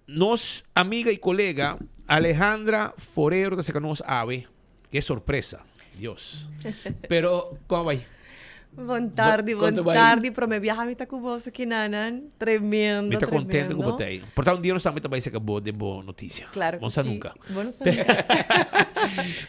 nos amiga y colega Alejandra Forero ta seca nos awe. Ke sorpresa. Dios. Pero, con a bai? Bon tardi, bon tardi. Prome biaha mi ta cu boso kinanan. Tremendo, Mi ta contento cu bo tremendo. ta ei. Por ta un dia nos tambe ta bai seca bo den bo noticia. Claro Bo cu no sa si. nunca. Bo no sa nunca.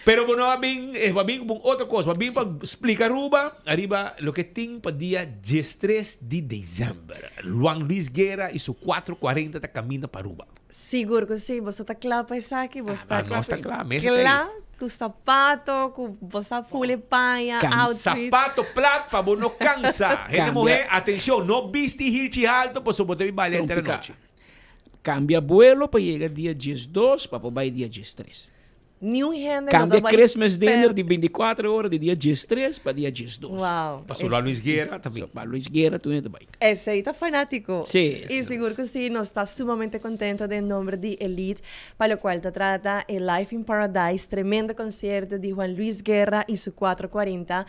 Pero bo no a bin, bo a bin cu un otro cos. Bo a bin pa splica Aruba ariba loke tin pa dia diestres di december. Juan Luis Guerra y su cuatro cuarenta ta caminda pa Aruba. Sigur cu si, boso ta cla pa esaki, boso ta Ah, nos ta cla, mesa ta cla ei. cu sapato, cu bo sa fuli paña, outfit. Sapato plat pa bo no cansa. Hende Cambia. muhe, atencion, no bisti hilchi halto pasobra bo ta bin balia henter Trompica. anochi. Cambia buelo pa yega dia diesdos pa por bay dia diestres. Niun hende no ta Cambia bai Christmas dinner per. di binticuatro ora di dia diestres pa dia diesdos. Wow. Pasobra Luis Guerra ta bin. Pa Luis Guerra tur hende ta bay. Esey ta fanatico. Sí. Y sigur cu si, nos ta sumamente contento den nomber di Elite, pa locual ta trata e Life in Paradise, tremendo concierto di Juan Luis Guerra y su cuatro cuarenta.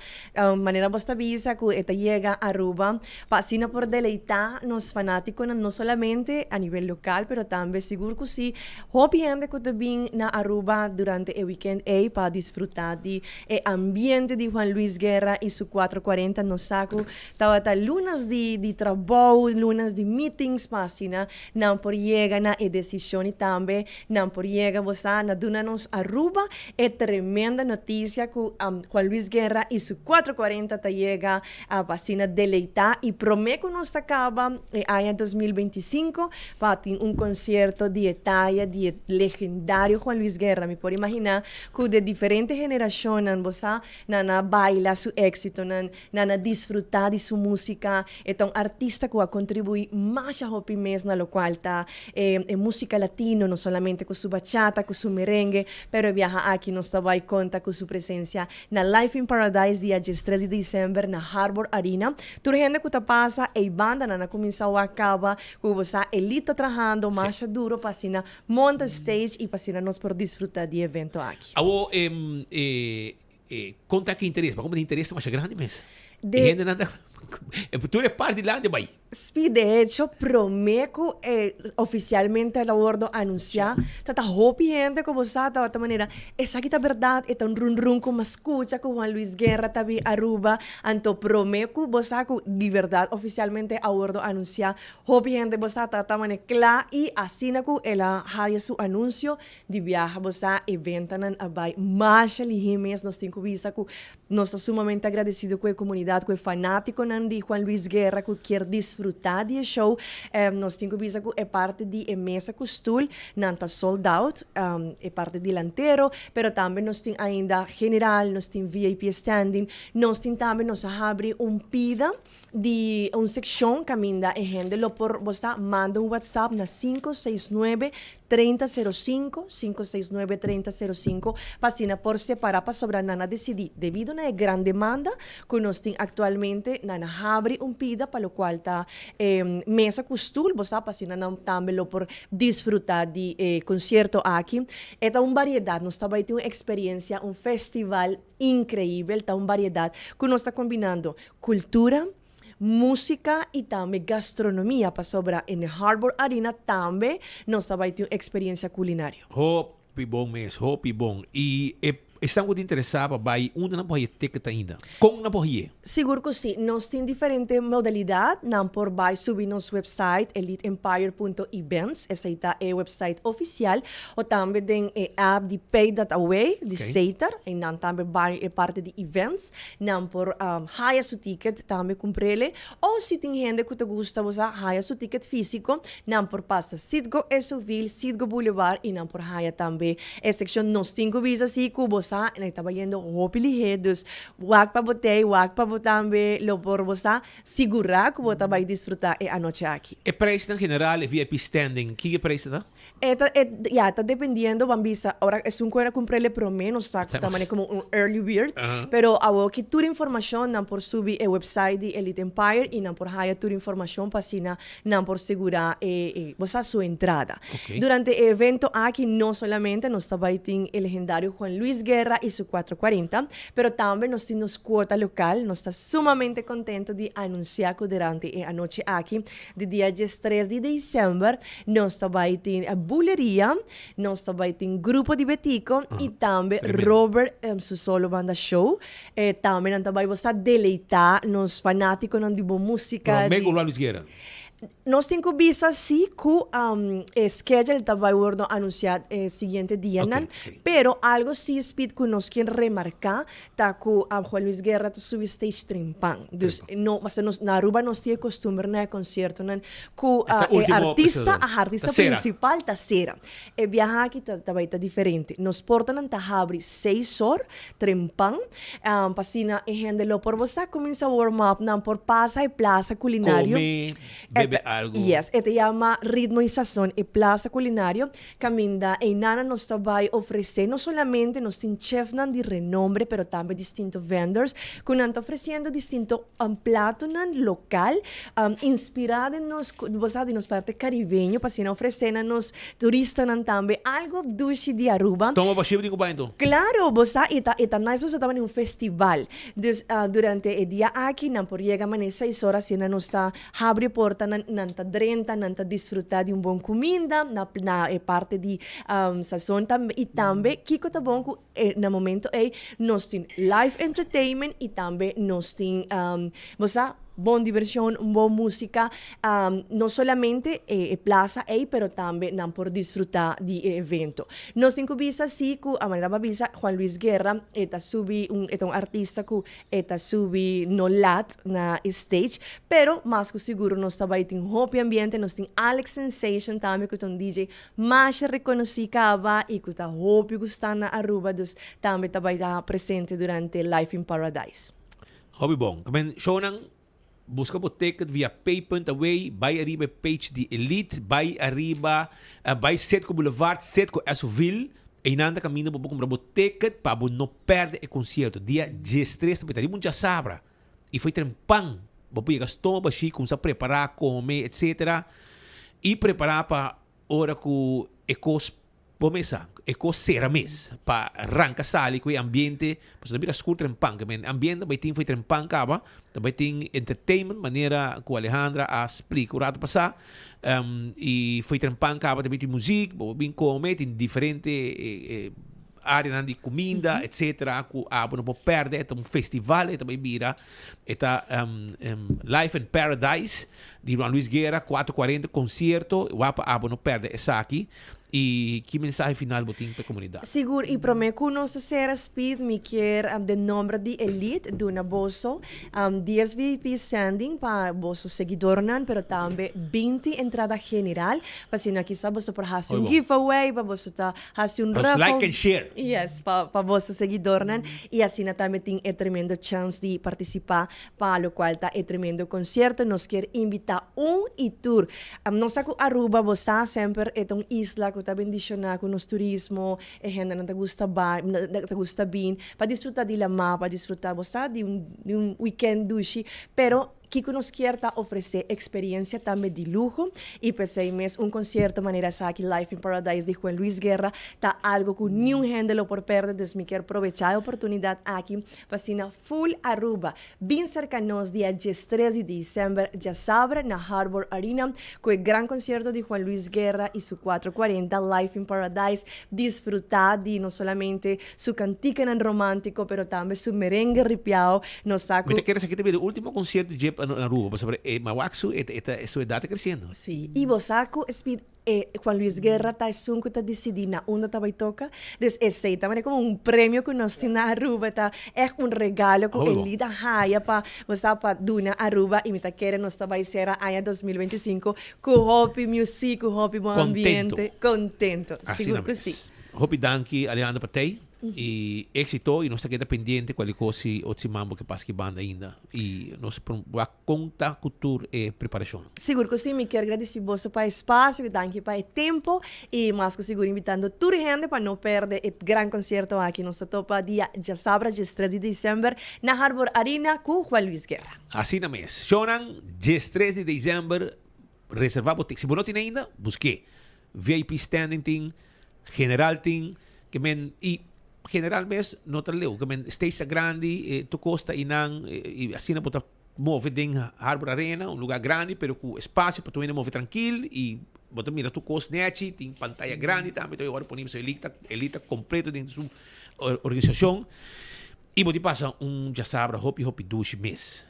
Manera bos ta bisa cu e ta yega Aruba pa asina por deleita nos fanaticonan no solamente a nivel local pero tambe sigur cu si Hopi hende cu ta bin na Aruba durante e weekend ey pa disfruta di e ambiente di Juan Luis Guerra y su cuatro cuarenta nos sa cu tabata lunas di di trabou, lunas di meetings pa asina nan por yega na e decision y tambe nan por yega bo sa na duna nos Aruba e tremenda noticia cu Juan Luis Guerra y su cuatro cuarenta ta yega pa asina deleita y prome cu nos ta caba e aña 2025 Pa tin un concierto di e taya di e legendario Juan Luis Guerra, mi por imagina cu de diferente generacionnan bo sa nan a baila su exitonan, nan a disfruta di su musica. E ta un artista cu a contribui masha hopi mes na locual ta e e musica latino, no solamente cu su bachata, cu su merengue, pero e biaha aki nos ta bay conta cu su presencia na Life in Paradise dia diestres di december na Harbor Arena. Tur hende cu ta pasa ey banda nan a cuminsa wak caba Cu bo sa Elite ta trahando masha duro pa asina monta stage y pa asina nos por disfruta di evento aki. Awo e e con ta ki interes? Pasobra di interes ta masha grandi mes. De. E hendenan ta tur e parti landi bai. Spi de hecho prome cu e oficialmente a wordo anuncia ta ta hopi hende cu bo sa tabata manera esaki ta berdad e ta un run run cu mi a scucha cu Juan Luis Guerra ta bin Aruba Anto prome ku bo sa ku di bèrdat ofisialmente a wordo anunsiá, hopi hende bo sa ta ta mane kla i asina ku el a haya su anunsio di biaha bo sa e bentanan a bai masha lihé mes. Nos tin ku bisa ku nos ta sumamente agradesido ku e komunidat, ku e fanátikonan di Juan Luis Guerra ku kier disfrutá di e show. Nos tin ku bisa ku e parti di e mesa ku stul nan ta sold out, e parti dilantero, pero tambe nos tin ainda general, nos tin VIP standing. Nos tin tambe nos a habri un pida di un seccion caminda e hende lo por bo sa manda un WhatsApp na sinku seis nuebe treinta sero sinku, sinku seis nuebe treinta sero sinku, pa asina por separa pasobra nan a decidi debido na e gran demanda cu nos tin actualmente nan a habri un pida pa locual ta e mesa cu stoel bo sa pa asina nan tambe lo por disfruta di e concierto aki. E ta un variedad nos ta bay tin un experiencia un festival. Increibel, ta un variedad cu nos ta combinando cultura, musica y tambe gastronomia pasobra en Harbor Arena tambe nos ta bay tin un experiencia culinario. Hopi bon mes, hopi bon. Y e esnan cu ta interesa pa bay, unda nan por haye ticket ainda? Con nan por haye? Sigur cu si. Nos tin diferente modalidad. Nan por bay subi nos website eliteempire punto events, esey ta e website oficial, o tambe den e app di Pay That Away di Setar, y nan tambe bay e parti di events, nan por haya su ticket tambe cumprele, o si tin hende cu ta gusta bo sa haya su ticket fisico, nan por pasa Citgo Esovil, Citgo Boulevard y nan por haya tambe e seccion Nos tin cu bisa si cu bo sa, nan ta bayendo hopi lihe, dus Wak pa bo tei, wak pa bo tambe lo por bo sa sigurá ku bo ta bai disfrutá e anochi aki. E prijsnan general, e VIP standing, ki e prijsnan ta? E ta, e, ya, ta dependiendo, ban bisa, ora esun ku a kumpr'é le promé nos sa ku ta manera komo un early bird, pero awor ki tur informashon nan por subi e website di Elite Empire i nan por haya tur informashon pa asina nan por sigurá e, e, bo sa, su entrada. Durante e evento aki no solamente nos ta bai tin e legendario Juan Luis Guerra, Guerra y su 440, pero tambe nos tin nos cuota local. Nos ta sumamente contento di anuncia cu durante e anochi aki di dia 13 di december nos ta bay tin buleria, nos ta bay tin grupo di Betico y tambe Robert su solo banda show. Tambe nan ta bay bo sa deleita nos fanaticonan di bo musica. Prome cu Juan Luis Guerra. Nos tin cu bisa si cu e schedule ta bay wordo anuncia e siguiente dianan, pero algo si Speed cu nos kier remarca ta cu Juan Luis Guerra ta subi stage trempan. Dus no, pasobra nos na Aruba nos tin e costumber na e conciertonan cu e artista, aha, artista principal ta cera. E biaha aki ta ta bay ta diferente. Nos portanan ta habri seis or trempan pa asina e hende lo por bo sa cuminsa warm up, nan por pasa e plaza culinario. Come, bebe algo. Yes, e ta yama Ritmo y Sazon, e plaza culinario caminda eynana nos ta bay ofrece no solamente nos tin chefnan di renombre pero tambe distinto vendors cu nan ta ofreciendo distinto platonan local inspira den nos, bo sa, di nos parte caribeño pa asina ofrece na nos turistanan tambe algo dushi di Aruba. Stoma bashí bo tin cu bai anto? Claro, bo sa, y ta, y ta nice pasobra tabata un festival. Dus, durante e dia aki nan por yega manera seis ora asina nos ta habri e portanan, nan ta drenta, nan ta disfruta di un bon cuminda na, na e parti di sazon tambe. Y tambe kico ta bon cu e na momento ey nos tin live entertainment y tambe nos tin, bo sa, bon diversion, un bon musica, no solamente e plaza ey pero tambe nan por disfruta di e evento. Nos tin cu bisa si cu a manera bo a bisa Juan Luis Guerra e ta subi un e ta un artista cu e ta subi no laat na e stage pero mas cu seguro nos ta bay tin hopi ambiente, nos tin Alex Sensation tambe cu ta un DJ Masha reconoci caba y cu ta hopi gusta na Aruba dus tambe ta bay ta presente durante Life in Paradise. Hopi bon. Kamen shownan busca bo ticket via pay punt away, bay ariba e page di Elite, bay ariba bay Citgo Boulevard, Citgo Esoville, eynan ta caminda bo por cumpra bo ticket pa bo no perde e concierto. Dia diestres ta bay ta riba un djasabra y fo'i trempan bo por yega stoma bashi cuminsa prepara, come etc. Y prepara pa ora cu e cos bo mesa, e cos cera mes pa ranca sali cu e ambiente, pasobra ta bira scur trempan, ke men ambiente bay tin fo'i trempan caba, ta bay tin entertainment manera cu Alejandra a splica un rato pasa, y fo'i trempan caba ta bay tin muziek, bo por bin come, tin diferente Areanan di kuminda, etcetera, ku abo no por pèrdè. E ta un festival, e ta bai bira. E ta Life in Paradise di Juan Luis Guerra, 4:40 konsierto. Wak pa abo no pèrdè esaki. I ki mensahe final bo tin pa e komunidat? Sigur, i promé ku nos a sera Speed, mi kier den nomber di Elite duna boso dies VIP standing pa boso seguidornan, pero tambe 20 entrada general, pa asina kisa boso por hasi un giveaway, pa boso ta Hasi un Nos raffle. like and share. Yes, pa pa boso seguidornan y asina tambe tin e tremendo chance di participa pa locual ta e tremendo concierto. Nos kier invita un y tur. Nos sa cu Aruba, bo sa, semper e ta un isla cu ta bendiciona cu nos turismo, e hendenan ta gusta bai, ta gusta bin pa disfruta di lama, pa disfruta, bo sa, di un di un weekend dushi, pero Kiko nos kier ta ofresé eksperiencia tambe di luho y p'esei mes un concierto manera esaki Life in Paradise di Juan Luis Guerra ta algo cu niun hende lo por perde dus mi kier probecha e oportunidad aki pa asina full Aruba bin cerca nos dia diestres di december djasabra na Harbor Arena cu e gran concierto di Juan Luis Guerra y su 440 Life in Paradise disfruta di no solamente su canticanan romantico pero tambe su merengue ripiao Nos sa Mi ku. ta kere sa ki ta bira e ultimo concierto di Jep na Aruba, pasobra e Mawaksu e ta e ta su edad ta creciendo. Sí, y bo sa ku Speed e Juan Luis Guerra ta esun ku ta disidí na unda ta bai toka. Dus esei ta manera komo un premio ku nos tin na Aruba, ta ègt un regalo ku Hopi bon. Elite a haya pa bo sa pa duna Aruba y mi ta kere nos ta bai sera aña 2025 ku hopi music, ku hopi bon Contento. ambiente, contento. Asina Sigur ku sí. mes. Hopi danki Alejandra pa tei. Y éxito y nos ta keda pendiente cualkier cos si otro siman bo ke pasa ki banda ainda y nos por wak con ta cu tur e preparacionnan. Sigur cu si, mi kier gradici boso pa e espacio y danki pa e tempo y mas cu sigur invitando tur hende pa no perde e gran concierto aki. Nos ta topa dia djasabra diestres di december na Harbor Arena cu Juan Luis Guerra. Asina mes. Shownan diestres di december reserva bo ticket. Si bo no tin ainda, busk'é. VIP standing tin, general tin, ke men y. general mes no ta leu. Ke men stage ta grandi, tur kos ta einan i asina bo ta move den Harbor Arena, un lugar grandi pero ku espasio pa tur hende move trankil i bo ta mira tur kos nechi, tin pantaya grandi tambe, ta ora pone pasobra Elite ta kompleto den su organisashon i bo tin pasa un djasabra hopi hopi dushi mes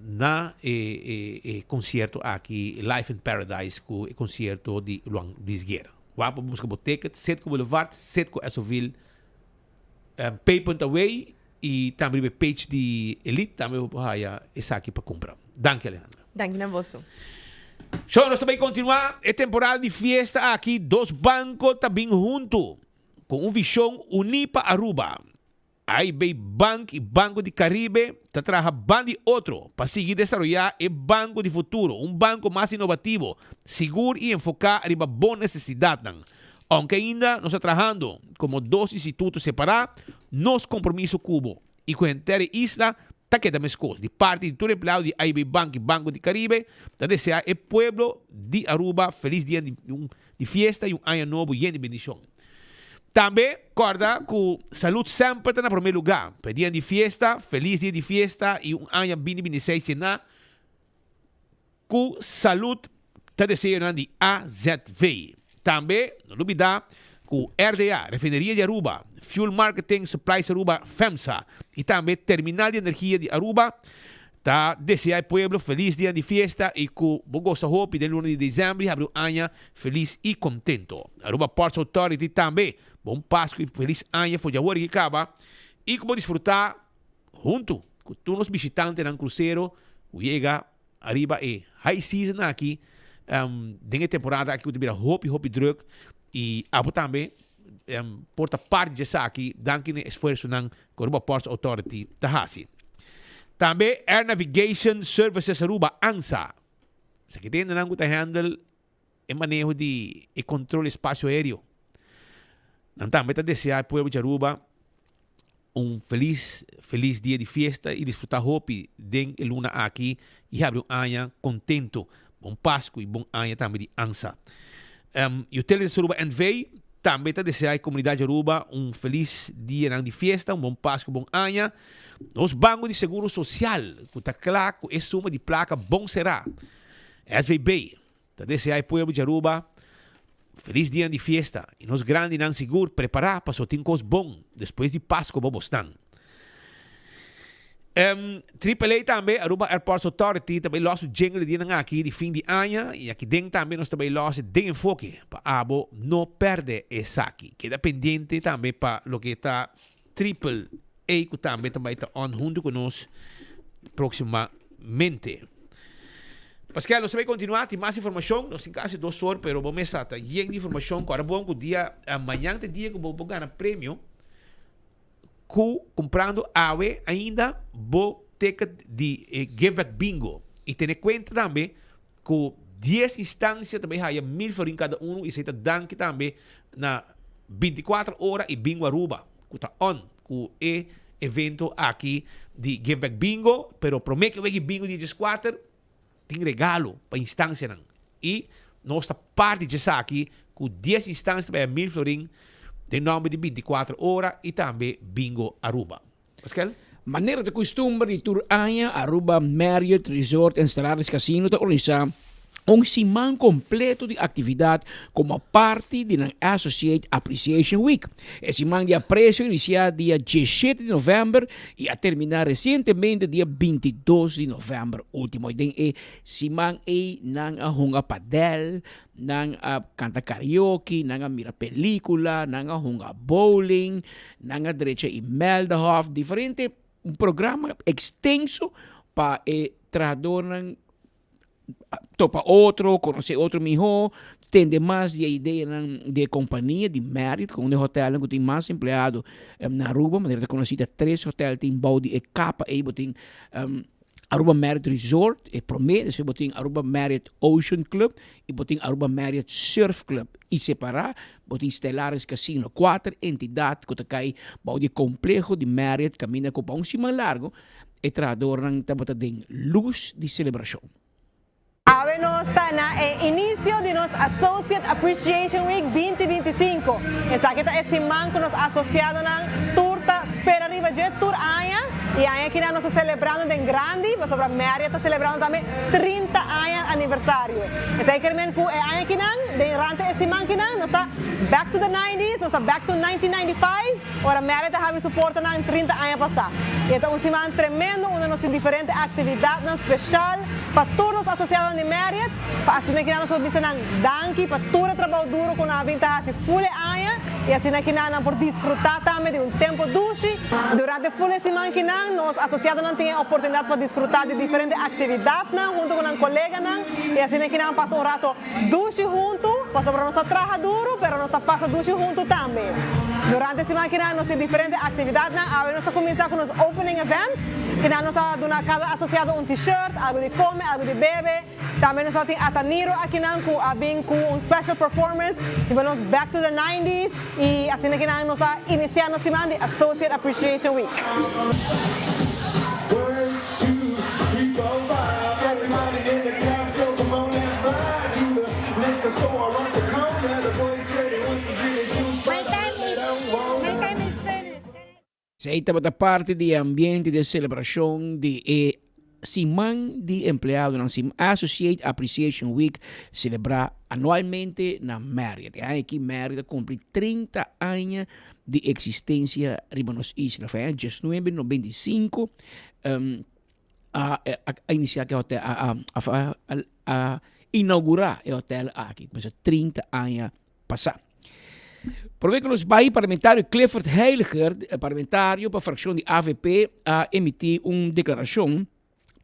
na e konsierto aki Life in Paradise ku e konsierto di Luan Luis Guerra. Wak pa buska bo ticket, Citgo Boulevard, Citgo Essoville, Paypoint Away y tambe riba e page di Elite tambe bo por haya esaki pa cumpra. Danki Alejandra. Danki na boso. So nos ta bay continua e temporada di fiesta aki, dos banco ta bin hunto cu un vision uni pa Aruba. AIB Bank i Banco di Caribe ta traha ban di otro pa sigui desaroyá e banko di futuro, un banko mas inovativo, sigur i enfoká riba bo nesesidatnan. Ounke ainda nos ta trahando komo dos instituto separá, nos kompromiso ku bo i ku henter e isla ta keda meskos. Di parti di tur empleado di AIB Bank i Banco di Caribe ta deseá e pueblo di Aruba felis dia di fiesta i un aña nobo yen di bendishon. Tambe kòrda ku salud semper ta na promé lugá. Pa e dianan di fiesta, felis dia di fiesta i un aña binti 26 yená ku salud ta deseonan di AZV. Tambe no lubidá ku RDA, Refineria di Aruba, Fuel Marketing Supplies Aruba, FEMSA, i tambe Terminal di Energia di Aruba ta deseá e pueblo felis dianan di fiesta i ku bo gosa hopi den luna di desèmber i habri un aña Felis y contento. Aruba Ports Authority tambe. Bon Pascu y feliz aña for djawor ki caba y cu bo disfruta hunto cu tur nos bishitantenan crucero cu yega ariba e high season aki den e temporada aki cu ta bira hopi hopi druk y abo tambe por ta parti di esaki danki na e esfuerzonan cu Aruba Ports Authority ta haci. Tambe Air Navigation Services Aruba, ANSA. Esaki ta hendenan ku ta handle e maneho di e control espacio aereo. Nan tambe ta desea e pueblo di Aruba un feliz, feliz dia di fiesta y disfruta hopi den e luna aki y habri un aña contento. Bon Pascu y bon aña tambe di ANSA. Um, Utilities Aruba NV tambe ta desea e comunidad di Aruba un feliz dianan di fiesta, un bon Pascu, bon aña. Nos Banco di Seguro Social cu ta cla cu e suma di placa bon cera. SVB ta desea e pueblo di Aruba feliz dianan di fiesta y nos grandinan sigur prepara paso tin cos bon despues di Pasco pa bosnan. Um, Triple A tambe, Aruba Airports Authority, ta bay los su jingle di dianan aki di fin di aña y aki den tambe nos ta bay los den enfoke pa abo no perde esaki. Keda pendiente tambe pa loke ta Triple A cu tambe ta bay ta on hunto cu nos proximamente. Pascal, nos ta bay continua, tin mas informacion, nos tin casi dos or, pero bo mesa ta yen di informacion, cu ora bon cu dia, mañan ta dia cu bo por gana premio, cu comprando awe ainda bo ticket di e Give Back Bingo. Y tene cuenta tambe cu dies instancia ta bay haya mil florin cada uno y esey ta danki tambe na 24 ora y Bingo Aruba cu ta on cu e evento aki di Give Back Bingo, pero prome cu weki bingo di dieskuater tin regalo pa instancianan y nos ta parti djesaki cu dies instancia ta bay haya mil florin den nomber di 24 ora y tambe Bingo Aruba. Pascal? Manera ta kustumber di tur aña, Aruba Marriott Resort and Stellaris Casino ta organisá un siman kompleto di aktividat komo parti di nan Associate Appreciation Week. E siman di apresio a inisiá dia diesshete di novèmber i a terminá resientemente dia bintidos di novèmber último. Den e siman ei nan a hunga padel, Nan a kanta karaoke, nan a mira pelíkula, nan a hunga bowling, nan a drecha Imeldahof, diferente un programa ekstenso pa e trahadornan topa otro, konosé otro mihó, tende mas di e ideanan di e kompania di Marriott, ku un di e hotelnan ku tin mas empleado na Aruba, manera ta konosí ta tres hotel tin bou di e kapa ei, bo tin Aruba Marriott Resort, e prome, despues bo tin Aruba Marriott Ocean Club y bo tin Aruba Marriott Surf Club. Y separa bo tin Stellaris Casino. Cuater entidad cu ta cay bao di e compleho di Marriott caminda cu pa un siman largo e trahadornan tabata den luz di celebracion. Awe nos ta na e inicio di nos Associate Appreciation Week 2025. Esaki ta e siman cu nos asociadonan tur ta spera riba dje tur aña y aña aki nan nos ta celebrando den grandi pasobra Marriott ta celebrando tambe 30 aña aniversario. Esaki ker men cu e aña aki nan durante e siman aki nan nos ta back to the nineties, nos ta back to 1995. Ora Marriott a habri su portanan 30 aña pasá. I e ta un siman tremendo unda nos tin diferente aktividatnan speshal pa tur nos asosiadonan di Marriott, pa asina kinan nos por bisa nan danki pa tur e trabou duro ku nan a bin ta hasi ful e aña i asina kinan nan por disfrutá tambe di un tempu dushi. Durante ful e siman kinan nos asosiadonan tin e oportunidat pa disfrutá di diferente aktividatnan huntu ku nan koleganan i asina kinan pasa un rato Dushi huntu, pasobra nos ta traha duru, pero nos ta pasa dushi huntu tambe. Durante siman kinan nos tin diferente aktividatnan. Awe nos ta kuminsá ku nos opening event. Kinan nos ta duna kada asosiado un t-shirt, algu di kome, algu di bebe. Tambe nos ta tin Ataniro akinan ku a bin ku un special performance riba nos Back to the Nineties i asina kinan nos a inisiá nos siman di Associate Appreciation Week. Esei tabata parti di e ambiente di e selebrashon di e Siman di Empleadonan, Associate Appreciation Week, selebrá anualmente na Marriott. E aña aki Marriott a kumpli 30 aña di eksistensia riba nos isla. Fa e aña diesnuebe nobenta i sinku a a inisiá ku e hotel, a a a inougurá e hotel aki, kuminsá 30 aña pasá. Promé ku nos bai, parlamentario Clifford Heiliger, parlamentario pa frakshon di avp, a emití un deklarashon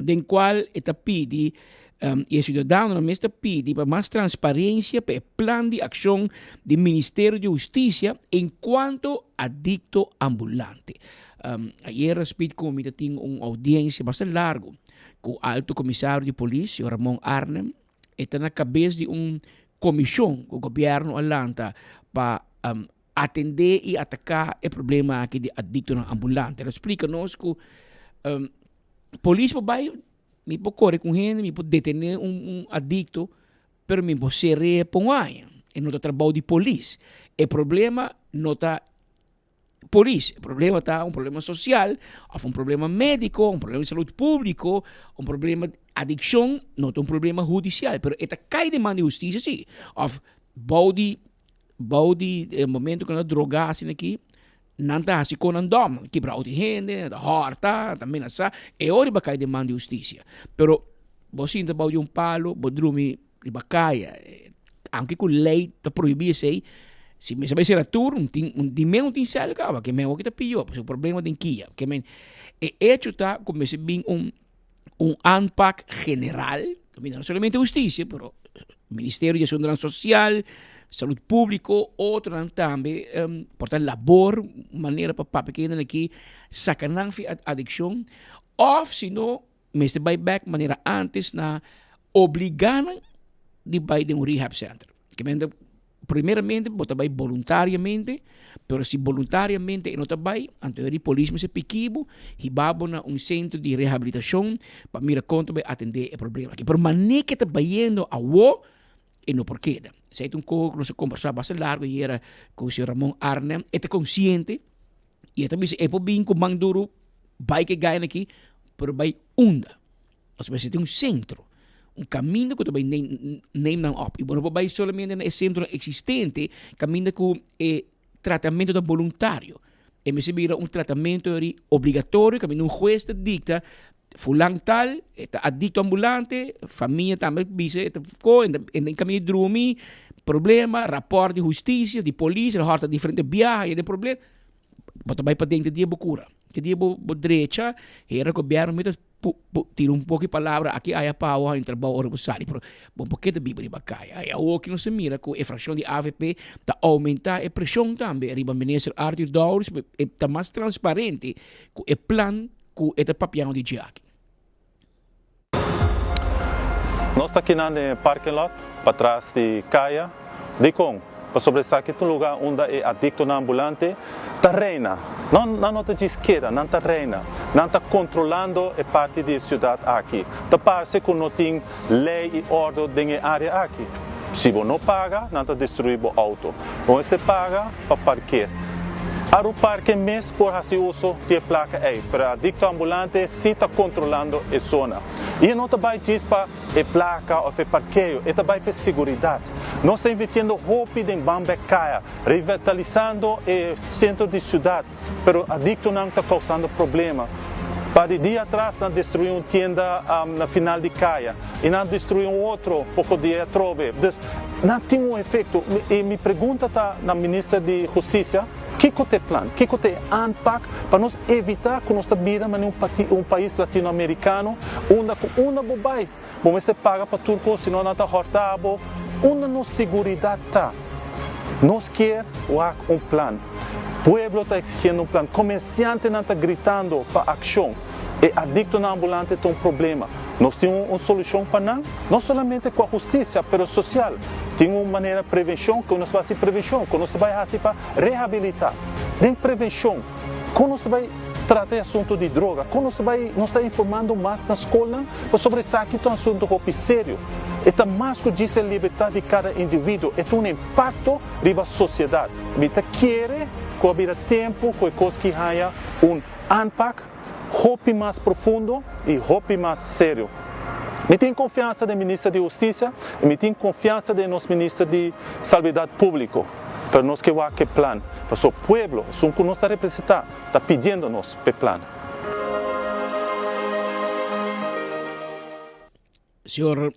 den kual e ta pidi i e siudadanonan mes ta pidi pa mas transparensia pa e plan di akshon di Ministerio di Hustisia en kuanto adikto ambulante. Ayer Speed Committee ta tin un oudiensia bastante largu ku Alto Komisario di Polis, señor Ramon Arnhem. E ta na kabes di un komishon ku gobièrnu a lanta pa atendé i ataká e problema aki di adiktonan ambulante. El a splika nos ku polis por bai, mi por kore ku un hende, mi por detené un adikto, pero mi por ser'é pa un aña. E no ta trabou di polis. E problema no ta polis, e problema ta un problema sosial òf un problema médiko, un problema di salud públiko, un problema di adikshon, no ta un problema hudisial, pero e ta kai den man di hustisia si. Òf bou di bou di e momento ku nan ta drogá asina aki, nan ta hasi kon nan dòm, nan ta kibra otro hende, nan ta hòrta, nan ta menasá, e ora bo a kai den man di hustisia. Pero bo sinta bou di un palo, bo drumi riba kaya, aunke ku lei ta prohibí esei, si mester bai sera tur, un tin un di men un tin sèl kaba, ke men hopi ta pió, pasobra problema den kia. Ke men e echo ta ku mester bin un un aanpak general, no solamente hustisia, pero Ministerio di Asuntonan Sosial, Salud Públiko, otronan tambe, por ta labor, manera pa papia ku hende aki saka nan fi adikshon, òf si no mester bai bèk manera ántes na obligá nan di bai den un rehab center. Primeramente bo ta bai boluntariamente, pero si boluntariamente e no ta bai, anto di polis mester piki bo, hiba bo na un sentro di rehabilitashon pa mira kon ta bai atendé e problema aki. Pero manera ke ta bayendo awo, e no por keda. Esei ta un koho ku nos a kombersá basta largu ayera ku señor Ramon Arnhem, e ta konsiente i e ta bisa e por bin ku man duru bai ku e gainan aki, pero bai unda? Pasobra mester tin un sentro, un kaminda ku ta bai neem nan op. I bo no por bai solamente na e sentronan eksistente kaminda ku e tratamentu ta boluntario. E mester bira un tratamentu eri obligatorio kaminda un hues ta dikta fulan tal e ta adikto ambulante, famia tambe bisa e ta ko, e ta kaminda di drumi, problema, rapòrt di hustisia, di polis, el hòrta diferente biaha i e den problema. Bo ta bai paden te dia bo kura, te dia bo drecha, hera gobièrnu mi ta tira un poco di palabra aki aya pa awo haña trabou ora bo sali pero bo por keda biba riba kaya. I awo ki nos a mira ku e frakshon di avp ta oumentá e preshon tambe riba minister Arthur Dowers e ta mas transparente ku e plan ku e ta papiando di dje aki. Nos ta kinan den e parking lot patras di kaya. Dikon? Pasobra esaki ta un lugá unda e adiktonan ambulante ta reina. No, nan no ta djis keda, nan ta reina. Nan ta kontrolando e parti di e siudat aki. Ta parse ku no tin lei i òrdu den e área aki. Si bo no paga, nan ta destruí bo outo. Bo mester paga pa parker. Aruparke mes por hasi uso di e plaka ei, pero e adikto ambulante sí ta kontrolando e zona. I e no ta bai djis pa e plaka òf e parkeo, e ta bai pa e siguridat. Nos ta invirtiendo hopi den Bambek Kaya, revitalisando e sentro di siudat, pero adiktonan ta kousando problema. Par di dia atras nan destruí un tienda na final di kaya i nan a destruí un otro poko dia atrobe. Dus nan tin un efekto. I mi pregunta ta na minister di Hustisia, kiko ta e plan? Kiko ta e aanpak pa nos evitá ku nos ta bira manera un pais latinoamerikano unda ku unda bo bai Bo mester paga pa tur kos, sino nan ta hòrta bo. Unda nos siguridat ta? Nos kier wak un plan. Pueblo ta eksigiendo un plan. Komersiantenan ta gritando pa akshon. E adiktonan ambulante ta un problema. Nos tin un solushon pa nan? No solamente ku a hustisia, pero sosial. Tin un manera prevenshon ku nos ta hasi prevenshon, ku nos ta bai hasi pa rehabilitá. Den prevenshon. Kon nos ta bai trata e asuntu di droga? Kon nos ta bai nos ta informando mas na skolnan pasobra esaki ta un asuntu hopi serio. E ta mas ku djis e libertat di kada individuo, e ta un impakto riba sosiedat. Mi ta kere ku a bira tempu ku e kos ki haña un aanpak hopi mas profundo i hopi mas serio. Mi tin konfiansa den Minister di Hustisia i mi tin konfiansa den nos Minister di Salubridad Públiko. Pero nos ke wak e plan, pasobra pueblo, esun ku nos ta representá, ta pidiendo nos p'e plan. Señor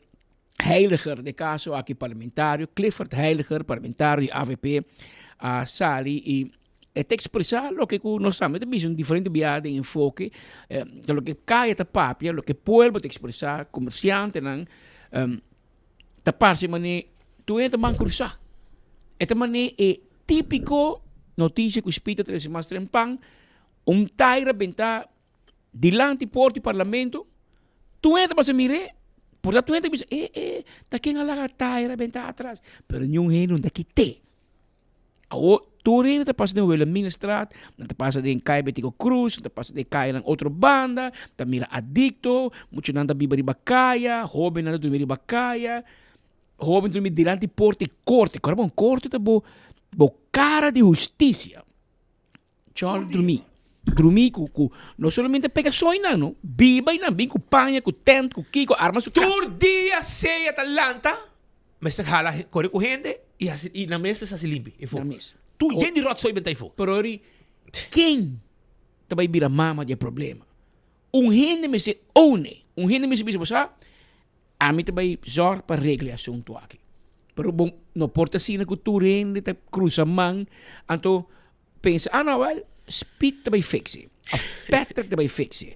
Heiliger, de caso aki parlamentario, Clifford Heiliger, parlamentario di avp, a sali y e ta expresa loke cu nos tambe ta bisa un diferente biaha den enfoke, ta loke caya ta papia, loke pueblo ta expresa, comerciantenan, ta parce mane tur hende ta man crusa. E ta mane e tipico noticia cu Speed ta trece mas trempan, un taira benta dilanti porta di parlamento, tur hende ta pasa mir'é, por ta tur hende ta bisa, e e, ta ken a laga taira benta atras? Pero niun hende no ta kit'é. Awor, tur hende ta pasa den Wilhelminastraat, nan ta pasa den Kaya Betico Cruz, nan ta pasa den kayanan otro banda, ta mira adikto, muchanan ta biba riba kaya, hóbennan ta durmi riba kaya, hóben ta durmi dilanti porta di korte. Kòrda bon, korte ta bo bo kara di hustisia. Chòl drumí. Drumí ku ku no solamente pega soy nan no, biba i nan bin ku paña, ku tent, ku kiko, arma su kas. Tur dia sea ta lanta, mester hala kore ku hende i hasi i nan mes mester hasi limpi efo. Nan mes. Tur yen di rotzooi benta efo. Pero ori ken ta bai bira mama di e problema? Un hende mester own e, un hende mester bisa bo sa, Ami ta bai zòrg pa regla e asuntu aki. Pero bo no por ta asina ku tur hende ta krusa man, anto pensa, ah no wèl, Speed ta bai fix e, òf Patrick ta bai fix e,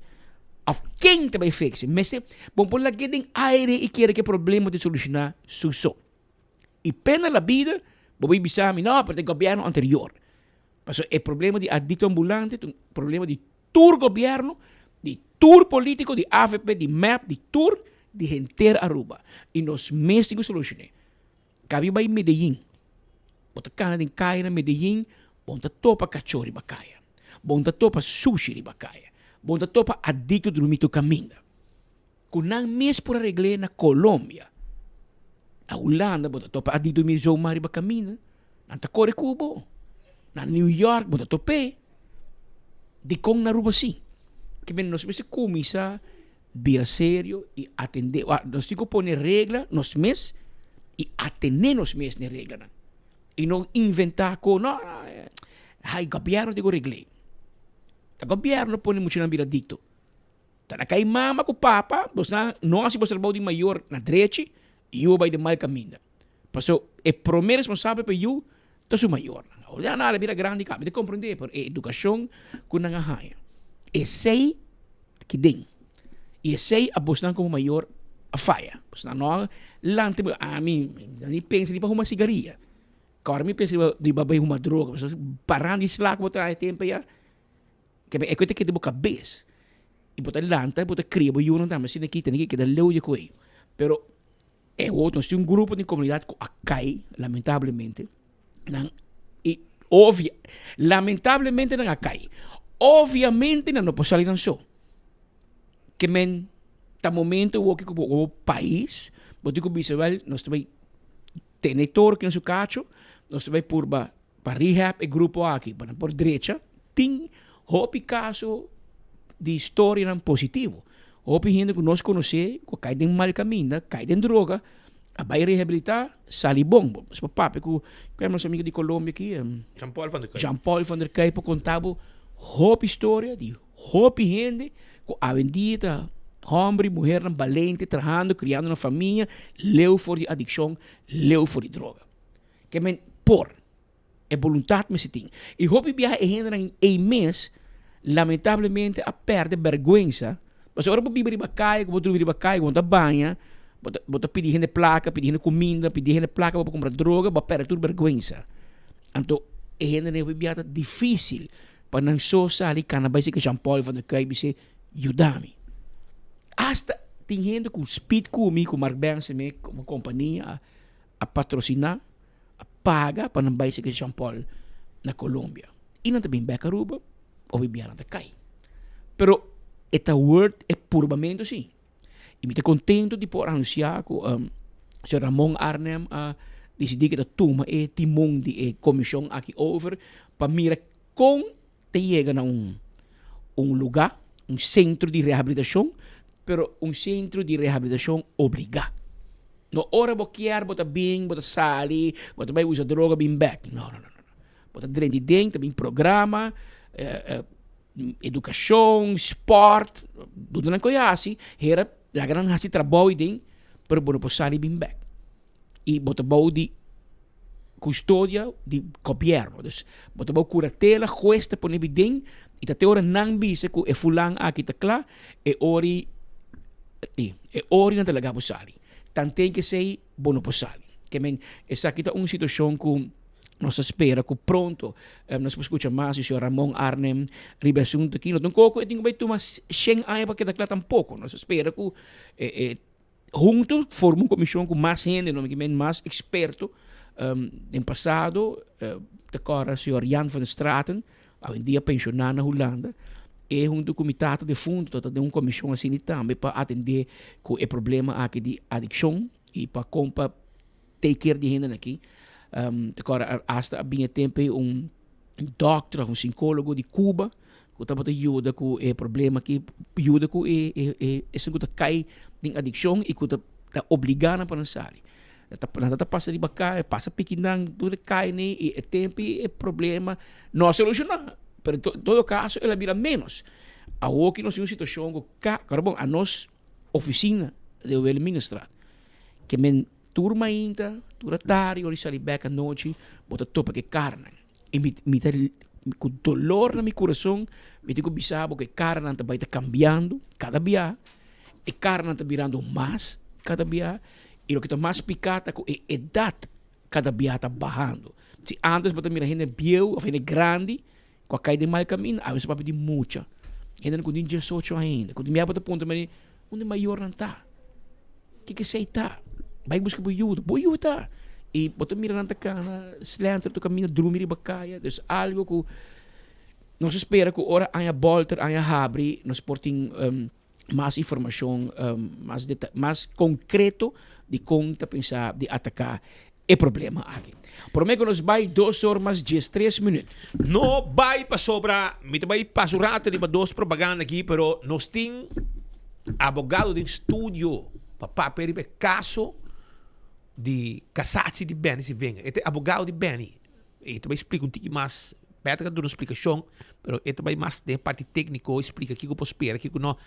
òf ken ta bai fix e. Mester, bo por lag'é den aire i kere ku e problema ta solushoná su so. I pena la bida, bo bai bisa mi, no, pero ta e gobièrnu anterior. Pasobra e problema di adikto ambulante ta un problema di Tur gobierno, di tur politico, di avp, di mep, di tur, di henter Aruba. Y nos mes tin cu solucione. Cabi bay Medellin. Bo ta cana den caya na Medellin, bo no ta topa cacho riba caya. Bo no ta topa sushi riba caya. Bo no ta topa adicto drumi tur caminda. Cu nan mes por a regle na Colombia. Na Hulanda bo ta topa adicto drumi zomaar riba caminda. Nan ta kore ku bo. Na New York bo ta top'é. Dikon na Aruba si? Ke men nos mester kuminsá bira serio i atendé. Nos tin ku pone regla nos mes i atené nos mes na e reglanan. I no inventá ku no, hay gobièrnu tin ku regl'é. Ta gobièrnu pone muchanan bira adikto. Ta na kai mama ku papa, bosnan no hasi boso trabou di mayor na drechi i yu a bai den mal kaminda. Paso e prome responsabel pa e yu ta su mayornan. Awor ya nan a bira grandi kaba, mi ta komprende, pero e edukashon ku nan a haña, esei ta kiden. I esei a bosnan komo mayor a faya. Bosnan no a lanta, ami ni pensa ni pa huma sigaria. Kòrda mi pensa riba bai huma droga, pasobra parando di slak bo ta haña tempu ya. Kebe e ku ta keda bo kabes. I bo ta lanta, bo ta kria bo yunan tambe asina aki, tene ke keda leu di ku ei. Pero E otro, nos tin un grupo den comunidad cu a cay, lamentablemente. Nan i obvia, lamentablemente nan a kai. Obviamente nan no por sali nan so. Ke men ta momento awor ku bo pais bo tin ku bisa wel nos ta bai tene torki na su kacho, nos ta bai purba pa rehab e grupo aki pa nan por drecha. Tin hopi kaso di historianan positivo. Hopi hende ku nos konosé ku a kai den mal kaminda, kai den droga, a bai rehabilitá, sali bon. Bo por papia ku nos amigo di Colombia aki, Jean Paul van der Kuyp. Jean Paul van der Kuyp por konta bo hopi historia di hopi hende ku awendia ta hòmber i muhernan balente trahando, kriando nan famia, leu for di adikshon, leu for di droga. Ke men por. E boluntat mester tin. I hopi biaha e hendenan ei mes lamentablemente a pèrdè bèrgwensa, pasobra ora bo biba riba kaya, ku bo drumi riba kaya, ku bo no ta baña, bo ta bo ta pidi hende plaka, pidi hende kuminda, pidi hende plaka pa bo kumpra droga, bo a pèrdè tur bèrgwensa. Anto e hendenan ei hopi biaha ta difísil pa nan so sali kana bai seki Jean Paul van der Kuyp bis'é yuda mi. Asta tin hende ku spit ku mi, ku Mark Benson mi komo kompania a patrosiná, a paga pa nan bai seki Jean Paul na Colombia. I nan ta bin bek Aruba, hopi bia nan ta kai. Pero e ta worth e purbamentu si. I mi ta contento di por anuncia cu señor Ramon Arnhem a dicidi cu ta tuma e timon di e comision aki over pa mira con ta yega na un un luga, un centro di rehabilitacion, pero un centro di rehabilitacion obliga. No ora bo kier bo ta bin, bo ta sali, bo ta bay usa droga bin bek. No, no, no, no. Bo ta drenti den, ta bin programa, educacion, sport, duna nan koe hasi, hera laga nan hasi trabou ei den, pero bo no por sali bin bek. I bo ta bou di custodia di gobierno. Dus bo ta bou curatela, hues ta pone bi den, i ta te ora nan bisa cu e fulan aki ta cla, e ori e ori nan ta laga bo sali. Tanten cu esey bo no por sali. Ke men esaki ta un situacion cu nos ta spera cu pronto nos por scucha mas di señor Ramon Arnhem riba e asunto aki. No ta un coco e tin cu bay tuma shen aña pa keda cla tampoco. Nos ta spera cu e hunto forma un comision cu mas hende, no mi men mas experto. Den pasado ta cora señor Jan van der Straten, awendia pensiona na Hulanda, e hunto cu mi tata defunto ta den un comision asina tambe pa atende cu e problema aki di adiccion y pa con pa take care di hendenan aki. Ta kòrda hasta a bin e tempu ei un dòkter òf un sikólogo di Cuba ku tabata yuda ku e problema aki, yuda ku e e esun ku ta kai den adikshon i ku ta ta obligá nan pa nan sali. Nan ta nan ta pasa riba kaya, pasa piki nan tur e kai nei i e tempu ei e problema no a solushoná, pero en todo kaso el a bira ménos. Awor ki nos tin un situashon ku ka, kòrda bon, anos ofisina di Wilhelminastraat ke men Tur mainta, tur atardi ora di sali bek anochi, bo ta topa ku e karanan. I mi mi ta ku dolor na mi kurason mi tin ku bisa bo ku e karanan ta bai ta kambiando kada bia, e karanan ta birando mas kada bia, i loke ta mas piká ta ku e edat kada bia ta bahando. Si ántes bo ta mira hende bieu òf hende grandi ku a kai den mal kaminda, awe su papia di mucha. Hendenan ku tin diesocho ainda, ku tin bia bo ta puntra mane unda e mayornan ta? Kiko esei ta? Bai buska bo yuda, bo yu ta. I bo ta mira nan ta kana slenter tur kaminda, drumi riba kaya. Dus algo ku nos a spera ku ora aña bolter, aña habri, nos por tin mas informashon, mas deta, mas konkreto di kon ta pensa di ataká e problema aki. Promé ku nos bai dos or mas diestres minüt. No bai pasobra mi ta bai pasa un rato riba dos propaganda aki pero nos tin abogado den studio pa papia riba e kaso di kasatie di Benny Sivenga. E ta e abogado di Benny. E ta bai splika un tiki mas, Patrick a duna un splikashon, pero e ta bai mas den e parti tékniko i splika kiko por spera, kiko no.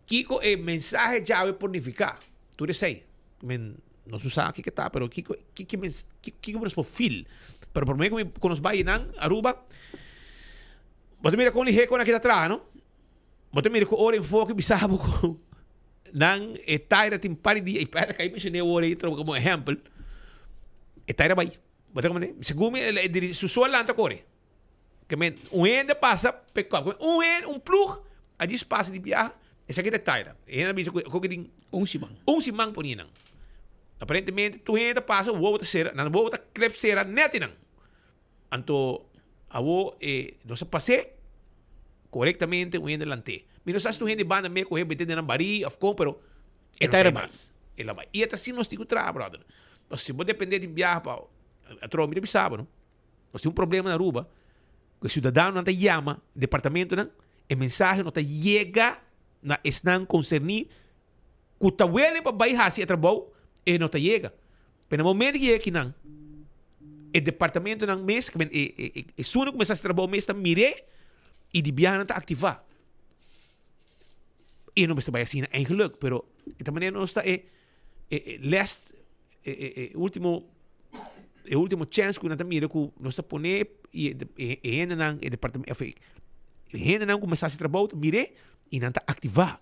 Kiko e mensahe djawe por nifiká? Tur esei. Men, nos no sa kiko ta, pero kiko, kiko, kiko nos por feel. Pero promé ku mi, ku nos bai einan, Aruba, bo ta mira kon lihé kon nan kita traha, no? Bo ta mira ku ora enfoke bisa bo ku nan e taira tin par di dia, i Patrick a menshoné awor ei trobe komo ehèmpel, e taira bai. Bo ta comprende? Segun mi, e diri, su so a lanta kore. Ke men, un hende pasa pe kòp. Ke men, un hende, un plug, a djis pasa di biaha, esaki ta e taira. E hende a bisa ku ku tin. Un siman. Un siman poninan. Aparentemente, tur hende ta pasa, wowo ta sera, nan wowo ta klep sera nèt einan. Anto awo e nos a pas'é korektamente un hende lant'é. Mi no sa si tur hende banda me kohe mete den nan barí òf kon pero e no ta mas. E la bai. I e ta asina nos tin ku traha brother. Pasobra si bo dependé di biaha pa atrobe mi ta bisa bo no. Nos tin un problema na Aruba ku e siudadanonan ta yama departamentonan e mensahe no ta yega na esnan konserní ku ta wele pa bai hasi e trabou e no ta yega. Pero na momento ku yega akinan e departamentonan mes e e esun ku mester hasi trabou mes ta mir'é i di biaha nan ta aktivá. I no mester bai asina eigenlik pero e ta manera nos ta e e last e e e ultimo e ultimo chance ku nan ta mira ku nos ta pone i e e hendenan e departamento e hendenan ku mester hasi trabou ta mir'é i nan ta aktivá.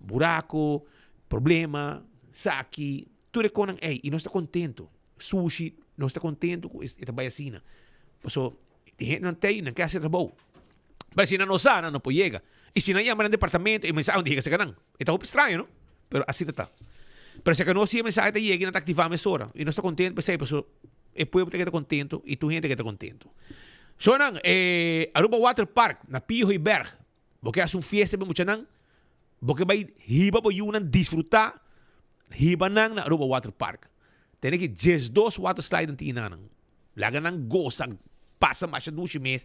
Buraco, problema, saki, tur e konan ey y nos ta contento. Sushi, nos ta contento cu e ta bay asina. Paso e hendenan ta ey, nan ke haci trabou. Pero si nan no sa, nan no por yega. Y si nan yama nan departamento, e mensahe no ta yega cerca nan. E ta hopi straño, no? Pero asina ta. Pero si nos si e mensahe ta yega y nan ta activa mesora. Y nos ta contento p'esey, paso e pueblo ta keda contento y tur hende ta keda contento. Shownan, e Aruba Water Park na Pio Hooiberg. Bo ke hasi un fiesta pa e muchanan? Bo ke bai hiba bo yunan disfrutá? Hiba nan na Aruba Water Park. Tene ki 12 water slide nan tin nan. Laga nan gosa, pasa masha dushi mes.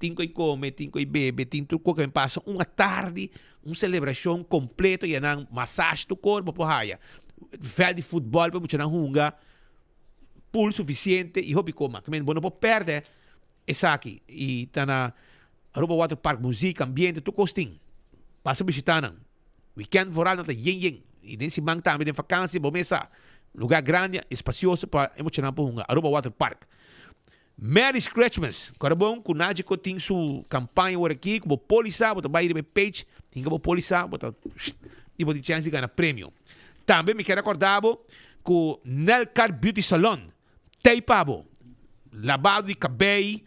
Tin ku kome, tin ku bebe, tin tur kos ku pasa un atardi, un selebrashon kompleto ya nan massage tur kos bo por haya. Vèlt di futbòl pa e muchanan hunga, pool sufisiente i hopi kos mas. Bo no por pèrdè Esaki y ta na Aruba Water Park, muziek, ambiente, tur cos tin. Pasa bishita nan. Weekend vooral nan ta yen yen. Y den siman tambe den vakantie bo mes sa. Lugar grandi, espacioso pa e muchanan por hunga. Aruba Water Park. Merry Scratchmas! Kòrda bon ku Nagico tin su kampaña awor aki ku bo polisa, bo ta bai riba e page, hinka bo polisa, bo ta y bo tin chèns di gana premio. Tambe mi kier akòrda bo ku Nelcar Beauty Salon Tei pa bo. Labado di kabei,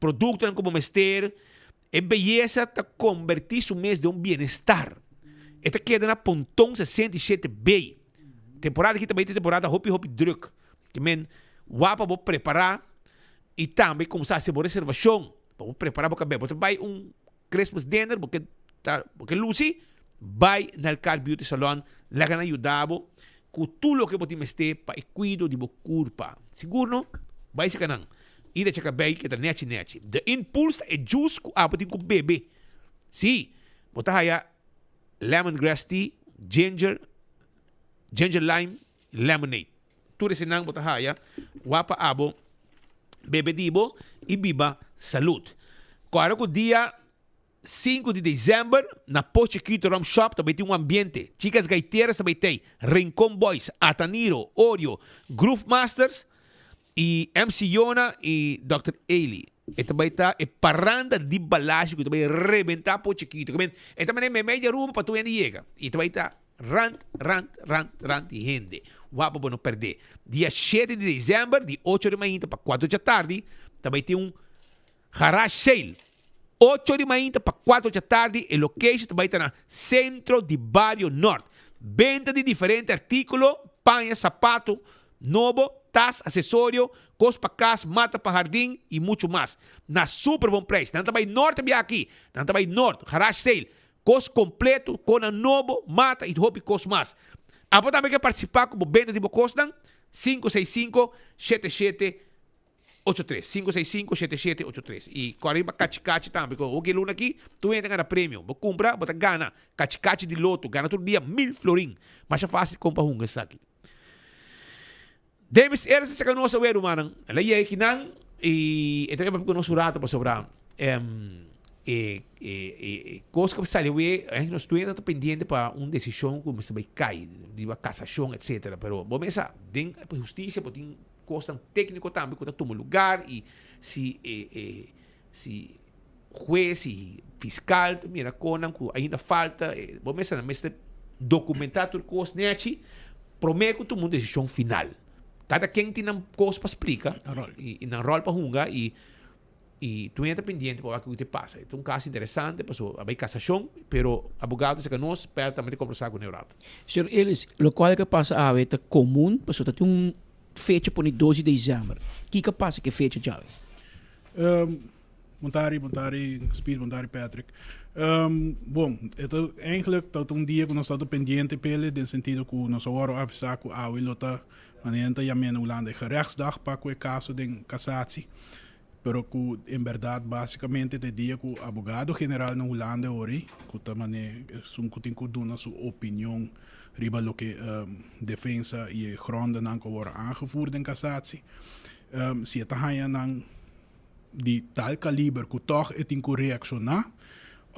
produktonan ku bo mester. E beyesa ta kombertí su mes den un bienestar. E ta keda na Ponton 67 B. Temporada aki ta bai ta temporada hopi hopi druk. Ke men wak pa bo prepará i tambe kumsa hasi bo reservashon pa bo prepará bo kabei. Bo ta bai un Christmas dinner, bo ke ta bo ke lusi, bai na Elkaar Beauty Salon, laga nan yuda bo ku tur loke bo tin mester pa e kuido di bo kurpa. Sigur no? Bai seka nan. Ida cheka bei ke ta nechi nechi. The Impulse ta e juice ku abo tin ku bebe. Si, bo ta haya lemongrass tea, ginger, ginger lime, lemonade. Tur esenan bo ta haya wak pa abo bebe di bo y biba salud. Kòrda ku dia sinku di december na Pos Chiquito Rum Shop ta bay tin un ambiente. Chicas Gaiteras ta bay tey, Rincon Boys, Ataniro, Oreo, Groove Masters y MC Yona y Dòkter Ely. E ta bay ta e paranda di balashi ku ta bay rebenta Pos Chiquito. E ta manera meimei di Aruba pa tur hende yega. Y ta bay ta Rant, rant, rant, rant di hende. Wak pa bo no perdé. Dia shete di desèmber, di ocho di mainta pa kuatro djatardi, ta bai tin un garage sale. Ocho di mainta pa kuatro djatardi, e location ta bai ta na Sentro di Bario Nort. Benta di diferente artíkulo, paña, sapato nobo, tas, asesorio, kos pa kas, mata pa hardin i muchu mas. Na super bon preis. Nan ta bai nort bia aki. Nan ta bai nort. Garage sale. Kos kompleto, konan nobo, mata i hopi kos mas. Abo tambe ke partisipá ku bo benta di bo kosnan? 565 7783 565 7783 I kòrda riba kachi kachi tambe ku oki luna aki tur hende ta gana premio. Bo kumpra bo ta gana kachi kachi di loto gana tur dia mil florin. Masha fásil kon pa hunga esaki. Davis Eres a saka nos awe rumannan. El a yega kinan i e ta papia ku nos un rato pasobra e e e kos ku a sali awe nos tur ta pendiente pa un desishon ku mester bai kai riba kasashon etsetera. Pero bo mester sa den hustisia bo tin kosnan tekniko tambe ku ta tuma lugar i si e e si hues i fiskal ta mira konan ku ainda falta bo mester nan mester dokumentá tur kos nechi promé ku tuma un desishon final. Kada ken tin nan kos pa splika i nan ròl pa hunga i i tur hende ta pendiente pa wak kiko te pasa. E ta un kaso interesante pasobra a bai kasashon pero abogado ta saka nos pero tambe ta kombersá ku nan un rato. Señor Ellis, lokual ke pasa awe ta komun pasobra ta tin un. fecha pone 2 di december. Kiko a pasa ku e fecha djawe? Bon tardi, bon tardi Speed, bon tardi Patrick. Bon, e ta eigenlijk ta un dia ku nos ta pendiente p'e den sentido ku nos a wòrdu avisá ku awe lo ta manera nan ta yam'é na Hulanda e gerechtsdag pa ku e kaso den Cassatie. Pero ku en bèrdat básikamente ta e dia ku abogado general na Hulanda e ora ei ku ta manera esun ku tin ku duna su opinion riba loke defensa i e grondennan ku a wòrdu aangevoerd den Cassatie. Si e ta haña nan di tal kaliber ku tòg e tin ku reakshoná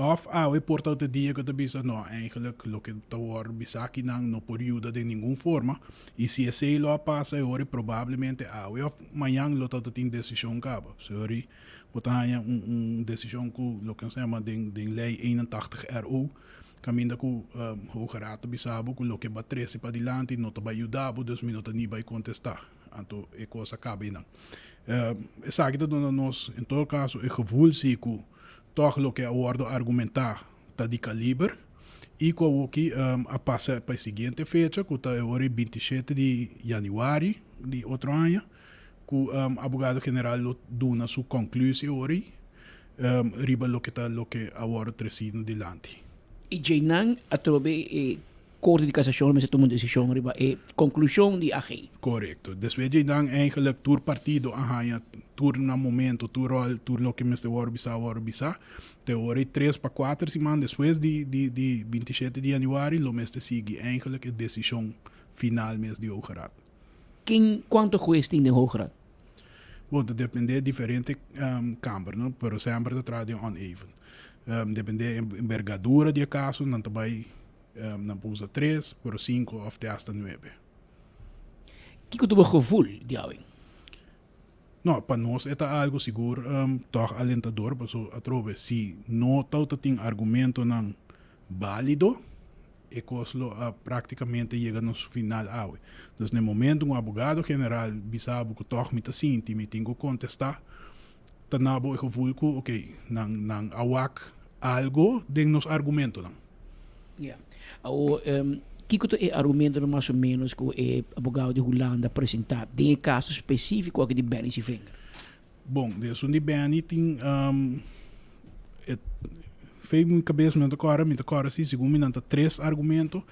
òf awe por ta otro dia ku ta bisa no eigenlijk loke ta wòrdu bisa akinan no por yuda den ningun forma i si esei lo a pasa e ora probablemente awe òf mañan lo ta tin desishon kaba. So e ora bo ta haña un un desishon ku loke nos ta yama den den lei 81 RO kaminda ku Hoge Raad ta bisa bo ku loke bo a trese padilanti no ta bai yuda bo dus mi no ta ni bai kontestá. Anto e kos a kaba einan. Esaki ta duna nos en todo kaso e gevoel si ku tòg loke a wòrdu argumentá ta di kaliber i ku awoki a pasa pa e siguiente fecha ku ta e ora e 27 di yanüari di otro aña ku abogado general lo duna su konklusie ora ei riba loke ta loke a wòrdu tresí na dilanti. I djeinan atrobe e Korte di Kasashon lo mester tuma un desishon riba e konklushon di AG. Korekto. Despues dje nan eigenlijk tur partido a haña tur nan momento, tur ròl, tur loke mester wòrdu bisá a wòrdu bisá. Te ora e tres pa kuater siman despues di di di 27 di yanüari lo mester sigui eigenlijk e desishon final mes di Hoge Raad. Ken kuantu hues tin den Hoge Raad? Bon, ta depende diferente kamber, no? Pero semper ta traha den oneven. Depende enbergadura di e kaso nan ta bai Nan por usa tres, pero sinku òf te asta nuebe. Kiko ta bo gevoel di awe? No, pa nos e ta algu sigur tòg alentador, pasobra atrobe si no tawata tin argumentonan bálido, e kos lo a práktikamente yega na su final awe. Dus na e momento ku un abogado general bisa bo ku tòg mi ta sinti mi tin ku kontestá, ta na bo e gevoel ku oké, nan nan a wak algo den nos argumentonan. Ya. Awor, kiko ta e argumentonan mas o menos ku e abogado di Hulanda a presentá den e kaso spesífiko aki di Benny Sivinger? Bon, den esun di Benny tin e fei mi kabes mi no ta kòrda, mi ta kòrda si segun mi nan ta tres argumento,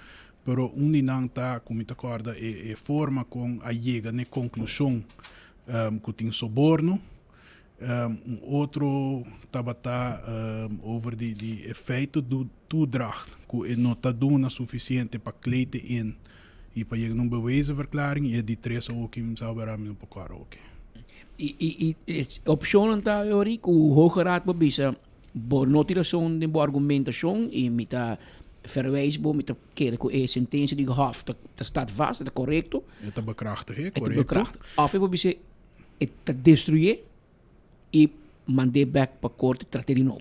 pero un di nan ta ku mi ta kòrda e forma kon a yega na e konklushon ku tin soborno. Un otro tabata over di di e feito toedracht ku e no ta duna sufisiente pa kleed in i pa yega na un bewezenverklaring i e di tres awoki mi sa wera mi no por kòrda awoki. I i i opshonnan ta yori ku Hoge Raad por bisa bo no tin rason den bo argumentashon i mi ta verwijs bo mi ta kere ku e sentensia di Hof ta ta staat vast ta korekto. E ta bekrachtig e korekto. E ta bekrachtig. Òf e por bisa E ta destruyé i mand'é bèk pa korte trat'é di nobo.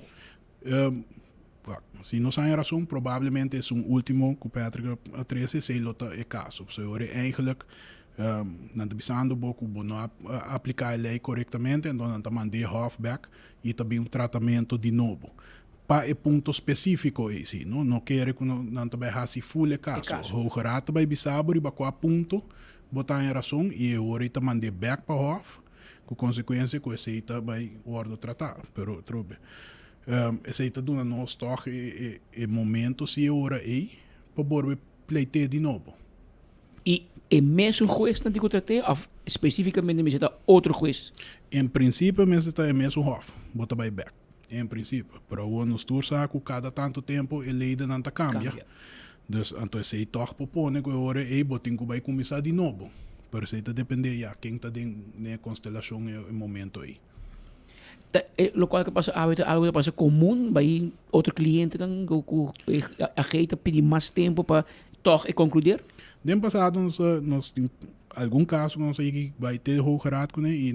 Wak, si nos haña rason, probablemente esun último ku Patrick a trese, esei lo ta e kaso. Pasobra ora eigenlijk nan ta bisando bo ku bo no a apliká e lei korektamente, enton nan ta mand'é hòf bèk i ta bin un tratamentu di nobo. Pa e punto spesífiko ei si, no? No kere ku nan ta bai hasi ful e kaso. Hoge Raad ta bai bisa bo riba kua punto Bo ta haña rason i e ora ei ta mand'é bèk pa hòf, ku konsekuensia ku esei ta bai wòrdu tratá. Pero atrobe, esei ta duna nos tòg e momento si e ora ei pa borbe pleit'é di nobo. I e mesun huesnan tin ku trat'é òf spesífikamente mester ta otro hues? En prinsipio mester ta e mesun hòf, bo ta bai bèk. En prinsipio. Pero awor nos tur sa ku kada tantu tempu e leidenan ta kambia. Dus anto esei tòg por pone ku e ora ei bo tin ku bai kuminsá di nobo. Pero esei ta dependé ya ken ta den den e konstelashon e momento ei. Ta e lokual ku pasa awe ta algu ta pasa komun bai otro klientenan ku ku e AG ta pidi mas tempu pa tòg e konkluder? Den pasado nos nos tin algun kaso ku nos a yega bai te Hoge Raad kuné i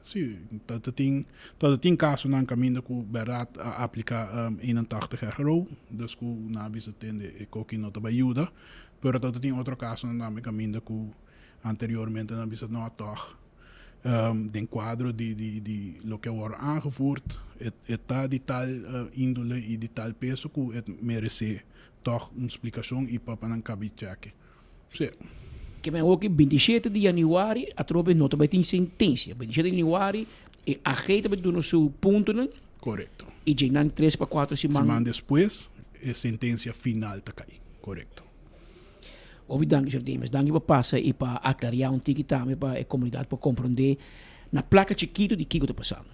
Sí, ta ta tin ta ta tin kasonan kaminda ku bèrdat a apliká 81 RO, dus ku nan a bisa tende e koki no ta bai yuda, pero ta ta tin otro kasonan tambe kaminda ku anteriormente nan a bisa no tòg den kuadro di di di loke a wòrdu aangevoerd e e ta di tal índole i di tal peso ku e meresé tòg un splikashon i pa pa nan kabi chèke. Sí. Ke men awor ki 27 di januari atrobe no ta bai tin sentensia. 27 di januari e AG ta bai duna su puntonan. Korekto. I dje nan tres pa kuater siman. Siman despues e sentensia final ta kai. Korekto. Hopi danki señor Demes. Danki pa pasa i pa aklaria un tiki tambe pa e komunidat por komprondé na plaka chikitu di kiko ta pasando.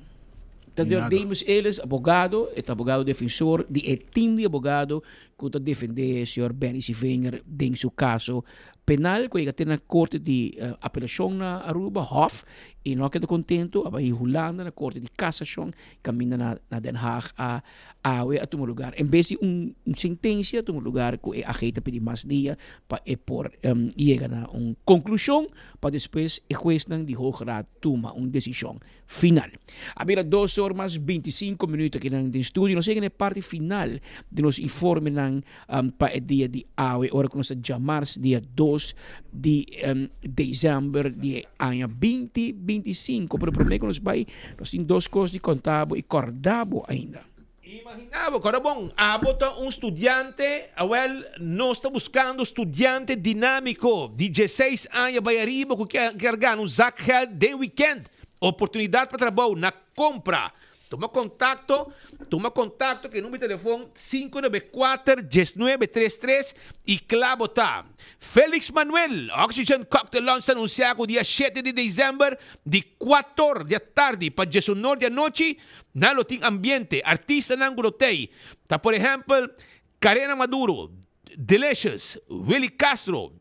Ta señor Demes Ellis, abogado, e ta abogado defensor di e tim di abogado ku ta defendé señor Benny Sevinger den su kaso penal ku a yega te na korte di apelashon na Aruba, Hof, i no a keda kontentu, a bai Hulanda na korte di kasashon kaminda na na Den Haag a awe a tuma lugar. En bes di un sentensia a tuma lugar ku e AG ta pidi mas dia pa e por yega na un konklushon pa despues e huesnan di Hoge Raad tuma un desishon final. A bira dos or mas 25 minuut akinan den studio. Nos yega na e parti final di nos informenan pa e dia di awe ora ku nos ta djamars dia dos di december di e aña 2025. Pero prome ku nos bai nos tin dos kos di konta bo i kòrda bo ainda. Imagina bo, kòrda bon, abo ta un studiante, awèl nos ta buskando studiante dinámiko di dieseis aña bai ariba ku kier gana un zakgeld den wikènt, oportunidat pa trabou na kompra. Tuma kontakto, tuma kontakto ku e number di telefon sinku nuebe kuater, diesnuebe tres tres i kla bo ta. Felix Manuel, Oxygen Cocktail Lounge ta anunsiá ku dia shete di desèmber di kuator di atardi pa diesunor di anochi Nan lo tin ambiente, artistanan ku lo tei ta por ehèmpel Karena Maduro, Delicious, Willy Castro,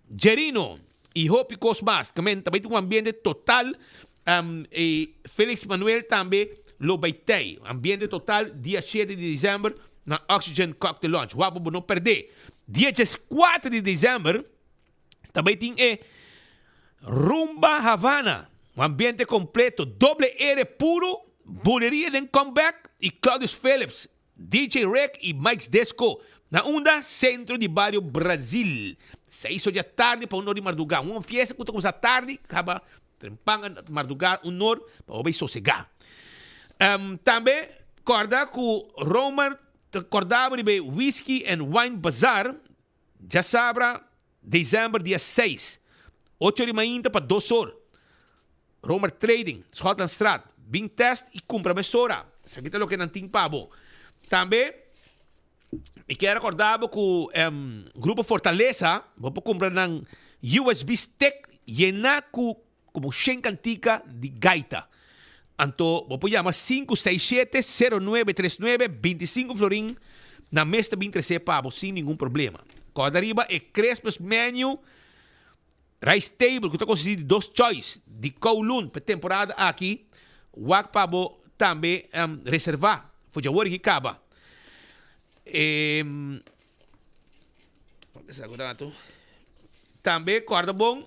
Jerino i hopi kos mas. Kamen ta bai tin un ambiente total i Felix Manuel tambe lo bai tei. Ambiente total dia shete di desèmber na Oxygen Cocktail Lounge. Wak bo bo no pèrdè. Dia dieskuater di desèmber Ta bay tin e Rumba Havana, un ambiente completo, doble R puro, buleria den comeback y Claudius Phillips, DJ Rick y Mike's Disco na unda centro di bario Brazil. Seis or di atardi pa un or di marduga. Un fiesta cu ta cuminsa tardi, caba trempan marduga un or pa bo bay sosega. Tambe corda cu Romer ta corda bo riba e Whiskey and Wine Bazaar Djasabra, December dia seis, ocho di mainta pa dos or, Romer Trading, Schotlandstraat, bin test y cumpra mesora. Esaki ta loke nan tin pa bo. Tambe mi kier recorda bo cu Grupo Fortaleza, bo por cumpra nan USB stick yena cu Como shen cantica di gaita. Anto bo por yama 567 0939 25 florin nan mes ta bin trece pa bo sin ningun problema. Corda riba e Christmas menu rice table cu ta consisti di dos choice di Kowloon pa e temporada aki wak pa bo tambe reserva for dje awor aki caba. Tambe corda bon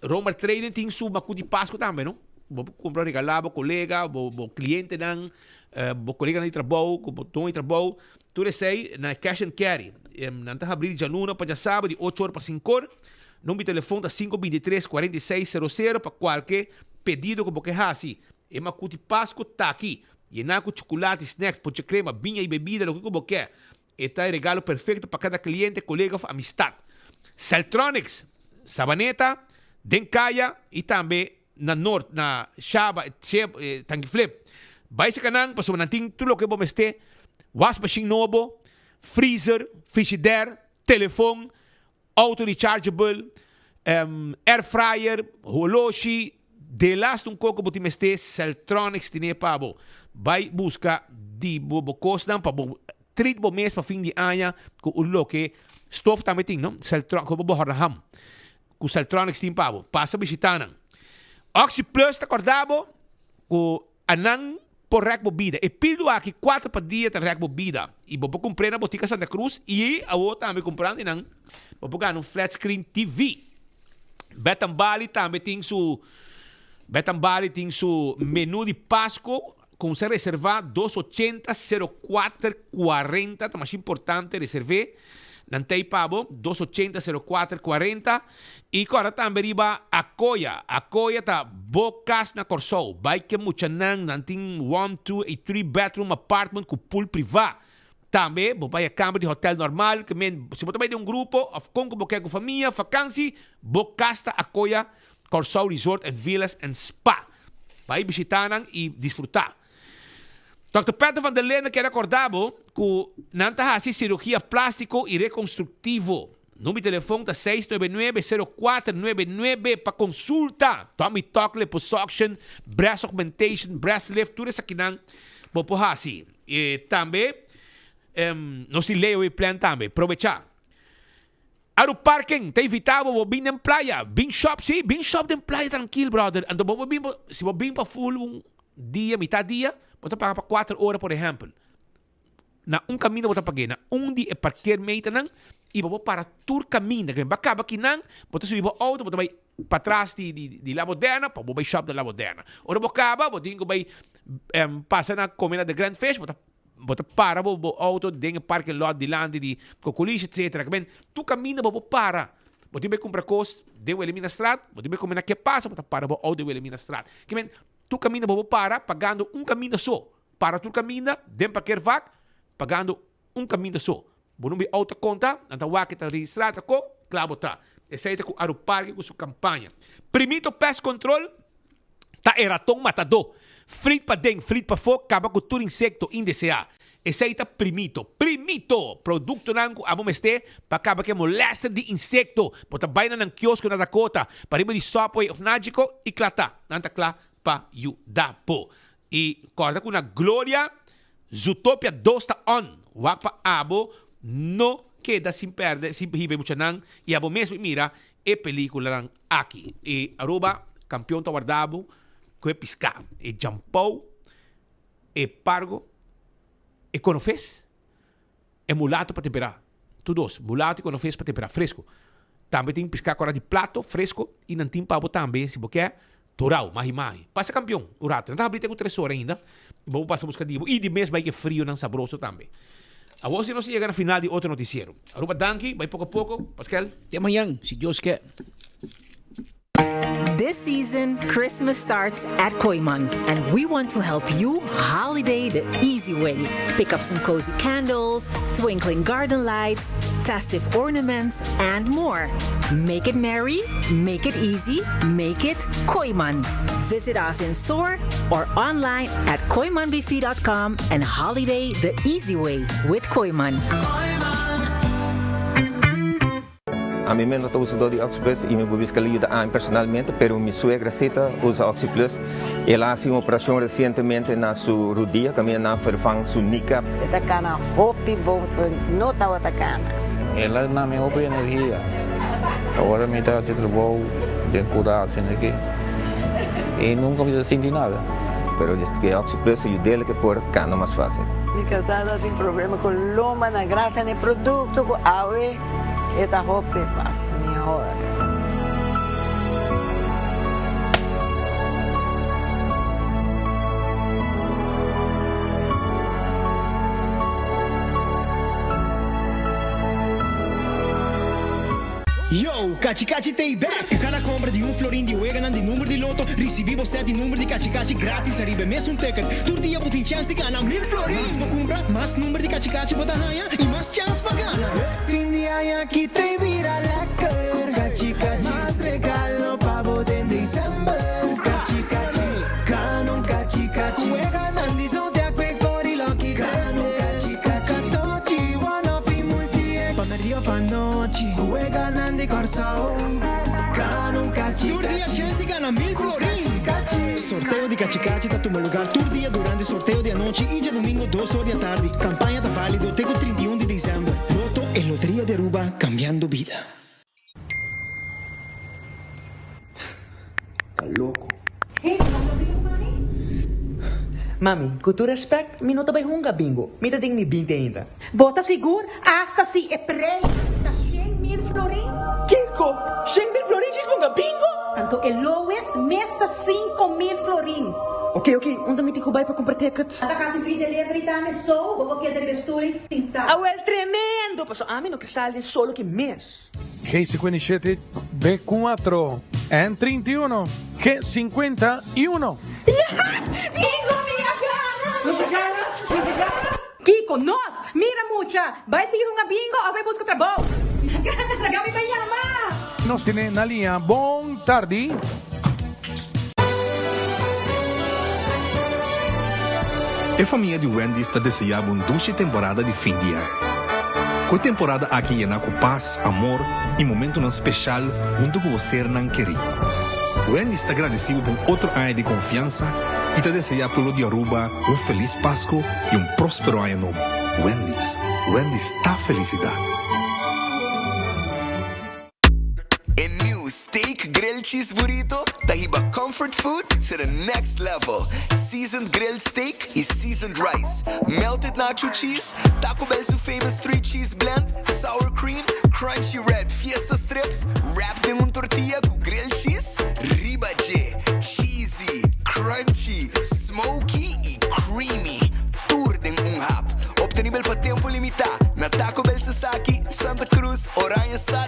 Romer Trading tin su macu di Pascu tambe no. Bo por cumpra regala bo colega, bo bo clientenan, bo coleganan di trabou, cu bo don di trabou. Tur esey na cash and carry. Nan ta habri di djaluna pa djasabra di ocho or pa sinku or. Number di telefon ta sinku bintitres kuarenta i seis sero sero pa kualke pedido ku bo ke hasi. E macu di Pascu ta aki. Yena ku chukulati, snacks, ponche crema, biña i bebida, loke ku bo ke. E ta e regalo perfecto pa cada cliente, colega of amistad. Celtronics, Sabaneta, den Caya y tambe na Noord, na Shaba, Tanki Flip. Bay seca nan pasobra nan tin tur loke bo mester, wasmachine nobo, freezer, frigidaire, telefon, Auto rechargeable, air fryer, holoshi, delas un koko bo tin mester, Celtronics tine pa bo. Bai buska di bo bo kosnan pa bo treat bo mes pa fin di aña ku un loke stof tambe tin no, Celtron ku bo bo hòrna ham ku Celtronics tin pa bo. Pasa bishita nan. Oxi Plus ta kòrda bo ku Anan por rèk bo bida. E pildo aki kuater pa dia ta rèk bo bida. I bo por kumpr'é na Botica Santa Cruz i awor tambe kumprando einan bo por gana un flat screen TV. Betan Bali tambe tin su Betan Bali tin su menu di Pasco kumsa reservá dos ochenta sero kuater kuarenta ta masha importante reserv'é. Nan ta ei pa bo dos ochenta sero kuater kuarenta. I kòrda tambe riba Akoya. Akoya ta bo kas na Kòrsou. Bai ke muchanan, nan tin one, two i three bedroom apartment ku pool privá. Tambe bo bai e kamber di hotel normal, ke men si bo ta bai den un grupo of kon ku bo ke ku famia, vakansi, bo kas ta Akoya Kòrsou Resort and Villas and Spa. Bai bishitá nan i disfrutá. Dòkter Peter van der Linden kier rekordá bo ku nan ta hasi sirugia plástiko i rekonstruktivo. Number di telefon ta 699 0499 pa konsulta. Tummy tuck, liposuction, breast augmentation, breast lift, tur esakinan bo por hasi. I tambe nos tin layaway plan tambe. Probechá. Aru Parking ta invitá bo bo bin den playa, bin shop, sí, bin shop den playa trankil brother. Anto bo por bin, si bo bin pa full un dia, mitad dia, bo ta paga pa kuater ora por ehèmpel. Na un kaminda bo ta pag'é, na un di e parkeermeternan i bo por para tur kaminda. Ke bo a kaba kinan, bo ta subi bo outo, bo ta bai patras di di di La Moderna pa bo bai shop den La Moderna. Ora bo kaba, bo tin ku bai pasa na kome na The Grand Fish, bo ta Bo ta para bo bo auto den e parking lot dilanti di Cocoliche etcetera. Ke men tur kaminda bo por para. Bo tin bai kumpra kos den Wilhelminastraat, bo tin bai kome na Ke Pasa, bo ta para bo auto den Wilhelminastraat. Ke men tur kaminda bo por para pagando un kaminda so. Para tur kaminda den parkeervak pagando un kaminda so. Bo no bai auto konta, nan ta wak e ta registra ta ko, kla bo ta. Esei ta ku Aruparke ku su kampaña. Primito Pest Control ta e raton matadó. Frit paden, frit pafó, kaba ku tur insekto indeseá. Esei ta Primito. Primito! Produktonan ku abo mester pa kaba ku e molèster di insekto. Bo ta bai na nan kiosko na Dakota, pariba di Subway òf Nagico i kla ta. Nan ta kla pa yuda bo. I kòrda ku na Gloria, Zootopia dos ta on. Wak pa abo no keda sin pèrdè, sin hiba e muchanan i abo mes bai mira e peliculanan aki. E Aruba campeon ta warda bo cu e pisca, e jampou, e pargo, e conofes, e mulato pa tempera. Tur dos, mulato y conofes pa tempera fresco. Tambe tin pisca cora di plato fresco y nan tin pa bo tambe si bo kier dorao, mahi mahi. Pasa campeon un rato. Nan ta habri te cu tres ora ainda. Bo por pasa busca di bo y di mes bay cu e frionan sabroso tambe. Awor si nos a yega na final di otro noticiero. Aruba danki, bay poco poco. Paskel. Te mañan, si Dios ke. This season, Christmas starts at Kooyman, and we want to help you holiday the easy way. Pick up some cozy candles, twinkling garden lights, festive ornaments, and more. Make it merry, make it easy, make it Kooyman. Visit us in store or online at kooymanbv.com and holiday the easy way with Kooyman. Ami mes no ta usador di OxyPlus y mi por bisa cu el a yuda ami personalmente, pero mi suegra si ta usa OxyPlus. El a haci un operacion recientemente na su rudia, caminda nan a vervang su kneecap. E ta cana hopi bon, no tabata cana. El a duna mi hopi energia. Ora mi ta haci trabou den cura asina aki y nunca mi ta sinti nada. Pero e OxyPlus a yud'el ke por cana mas facil. Mi casá ta tin problema cu lomba na gracia na e producto cu awe. E ta hopi mas mihor. Yo, Kachi Kachi t'ei bek! Ku kada kompra di un florin di weganan di number di loto, risibí bo sèt di number di Kachi Kachi gratis ariba e mesun ticket. Tur dia bo tin chèns di gana mil florin! Mas bo kumpra, mas number di Kachi Kachi bo ta haña. I mas chans pa gana. Fin di aña aki t'ei bira lekker. Ku kachi kachi. Mas regalo pa bo den december. Ku kachi kachi. Gana un kachi kachi. Weganan di Zodiac Pick for di lucky Gana un kachi kachi. Ku katochi, one off i multi X. Pa merdia of anochi. Ku weganan di Kòrsou. Gana un kachi kachi. Tur dia chens di gana mil florin. Sorteo di Kachikachi ta tuma lugar tur dia durante sorteo di anochi y djadomingo dos or di atardi. Campaña ta valido te cu 31 di december. Lotto e Loteria di Aruba cambiando bida. Ta loco. Mami, cu tur respect, mi no ta bay hunga bingo. Mi ta den mi binti ainda. Bo ta sigur? Asta si e prei ta shen mil florin? Kiko? Shen mil florin djis hunga bingo? Anto e lowest mes ta 5000 florin. Ok, ok, unda mi tin ku bai pa kumpra ticket? Ata kasi free delivery tambe, so bo por keda riba e stoel ei sinta. Awel tremendo! Paso ami no ke sali den solo ki mes. G57, B4, N31, G51. Bingo mi a gana! Nos a gana! Nos a gana! Kiko? Kiko, nos! Mira mucha! Bai sigui hunga bingo of bai buska trabou! Gana, laga mi bai yama! Nos tene na liña. Bon tardi. E famia di Wendy's ta desea bo un dushi temporada di fin di aña. Ku e temporada aki yena ku pas, amor i momentunan speshal huntu ku bo sernan kerí. Wendy's ta gradisí bo pa un otro aña di konfiansa i ta desea pueblo di Aruba un felis Pasco i un próspero aña nobo. Wendy's, Wendy's ta felisidat. E new Steak Grilled Cheese Burrito ta hiba comfort food to the next level. Seasoned grilled steak y seasoned rice, melted nacho cheese, Taco Bell su famous three cheese blend, sour cream, crunchy red fiesta strips, wrapped den un tortilla cu grilled cheese riba dje. Cheesy, crunchy, smoky y creamy. Tur den un hap. Obtenibel pa tempo limita na Taco Bell Sasaki, Santa Cruz, Oranjestad.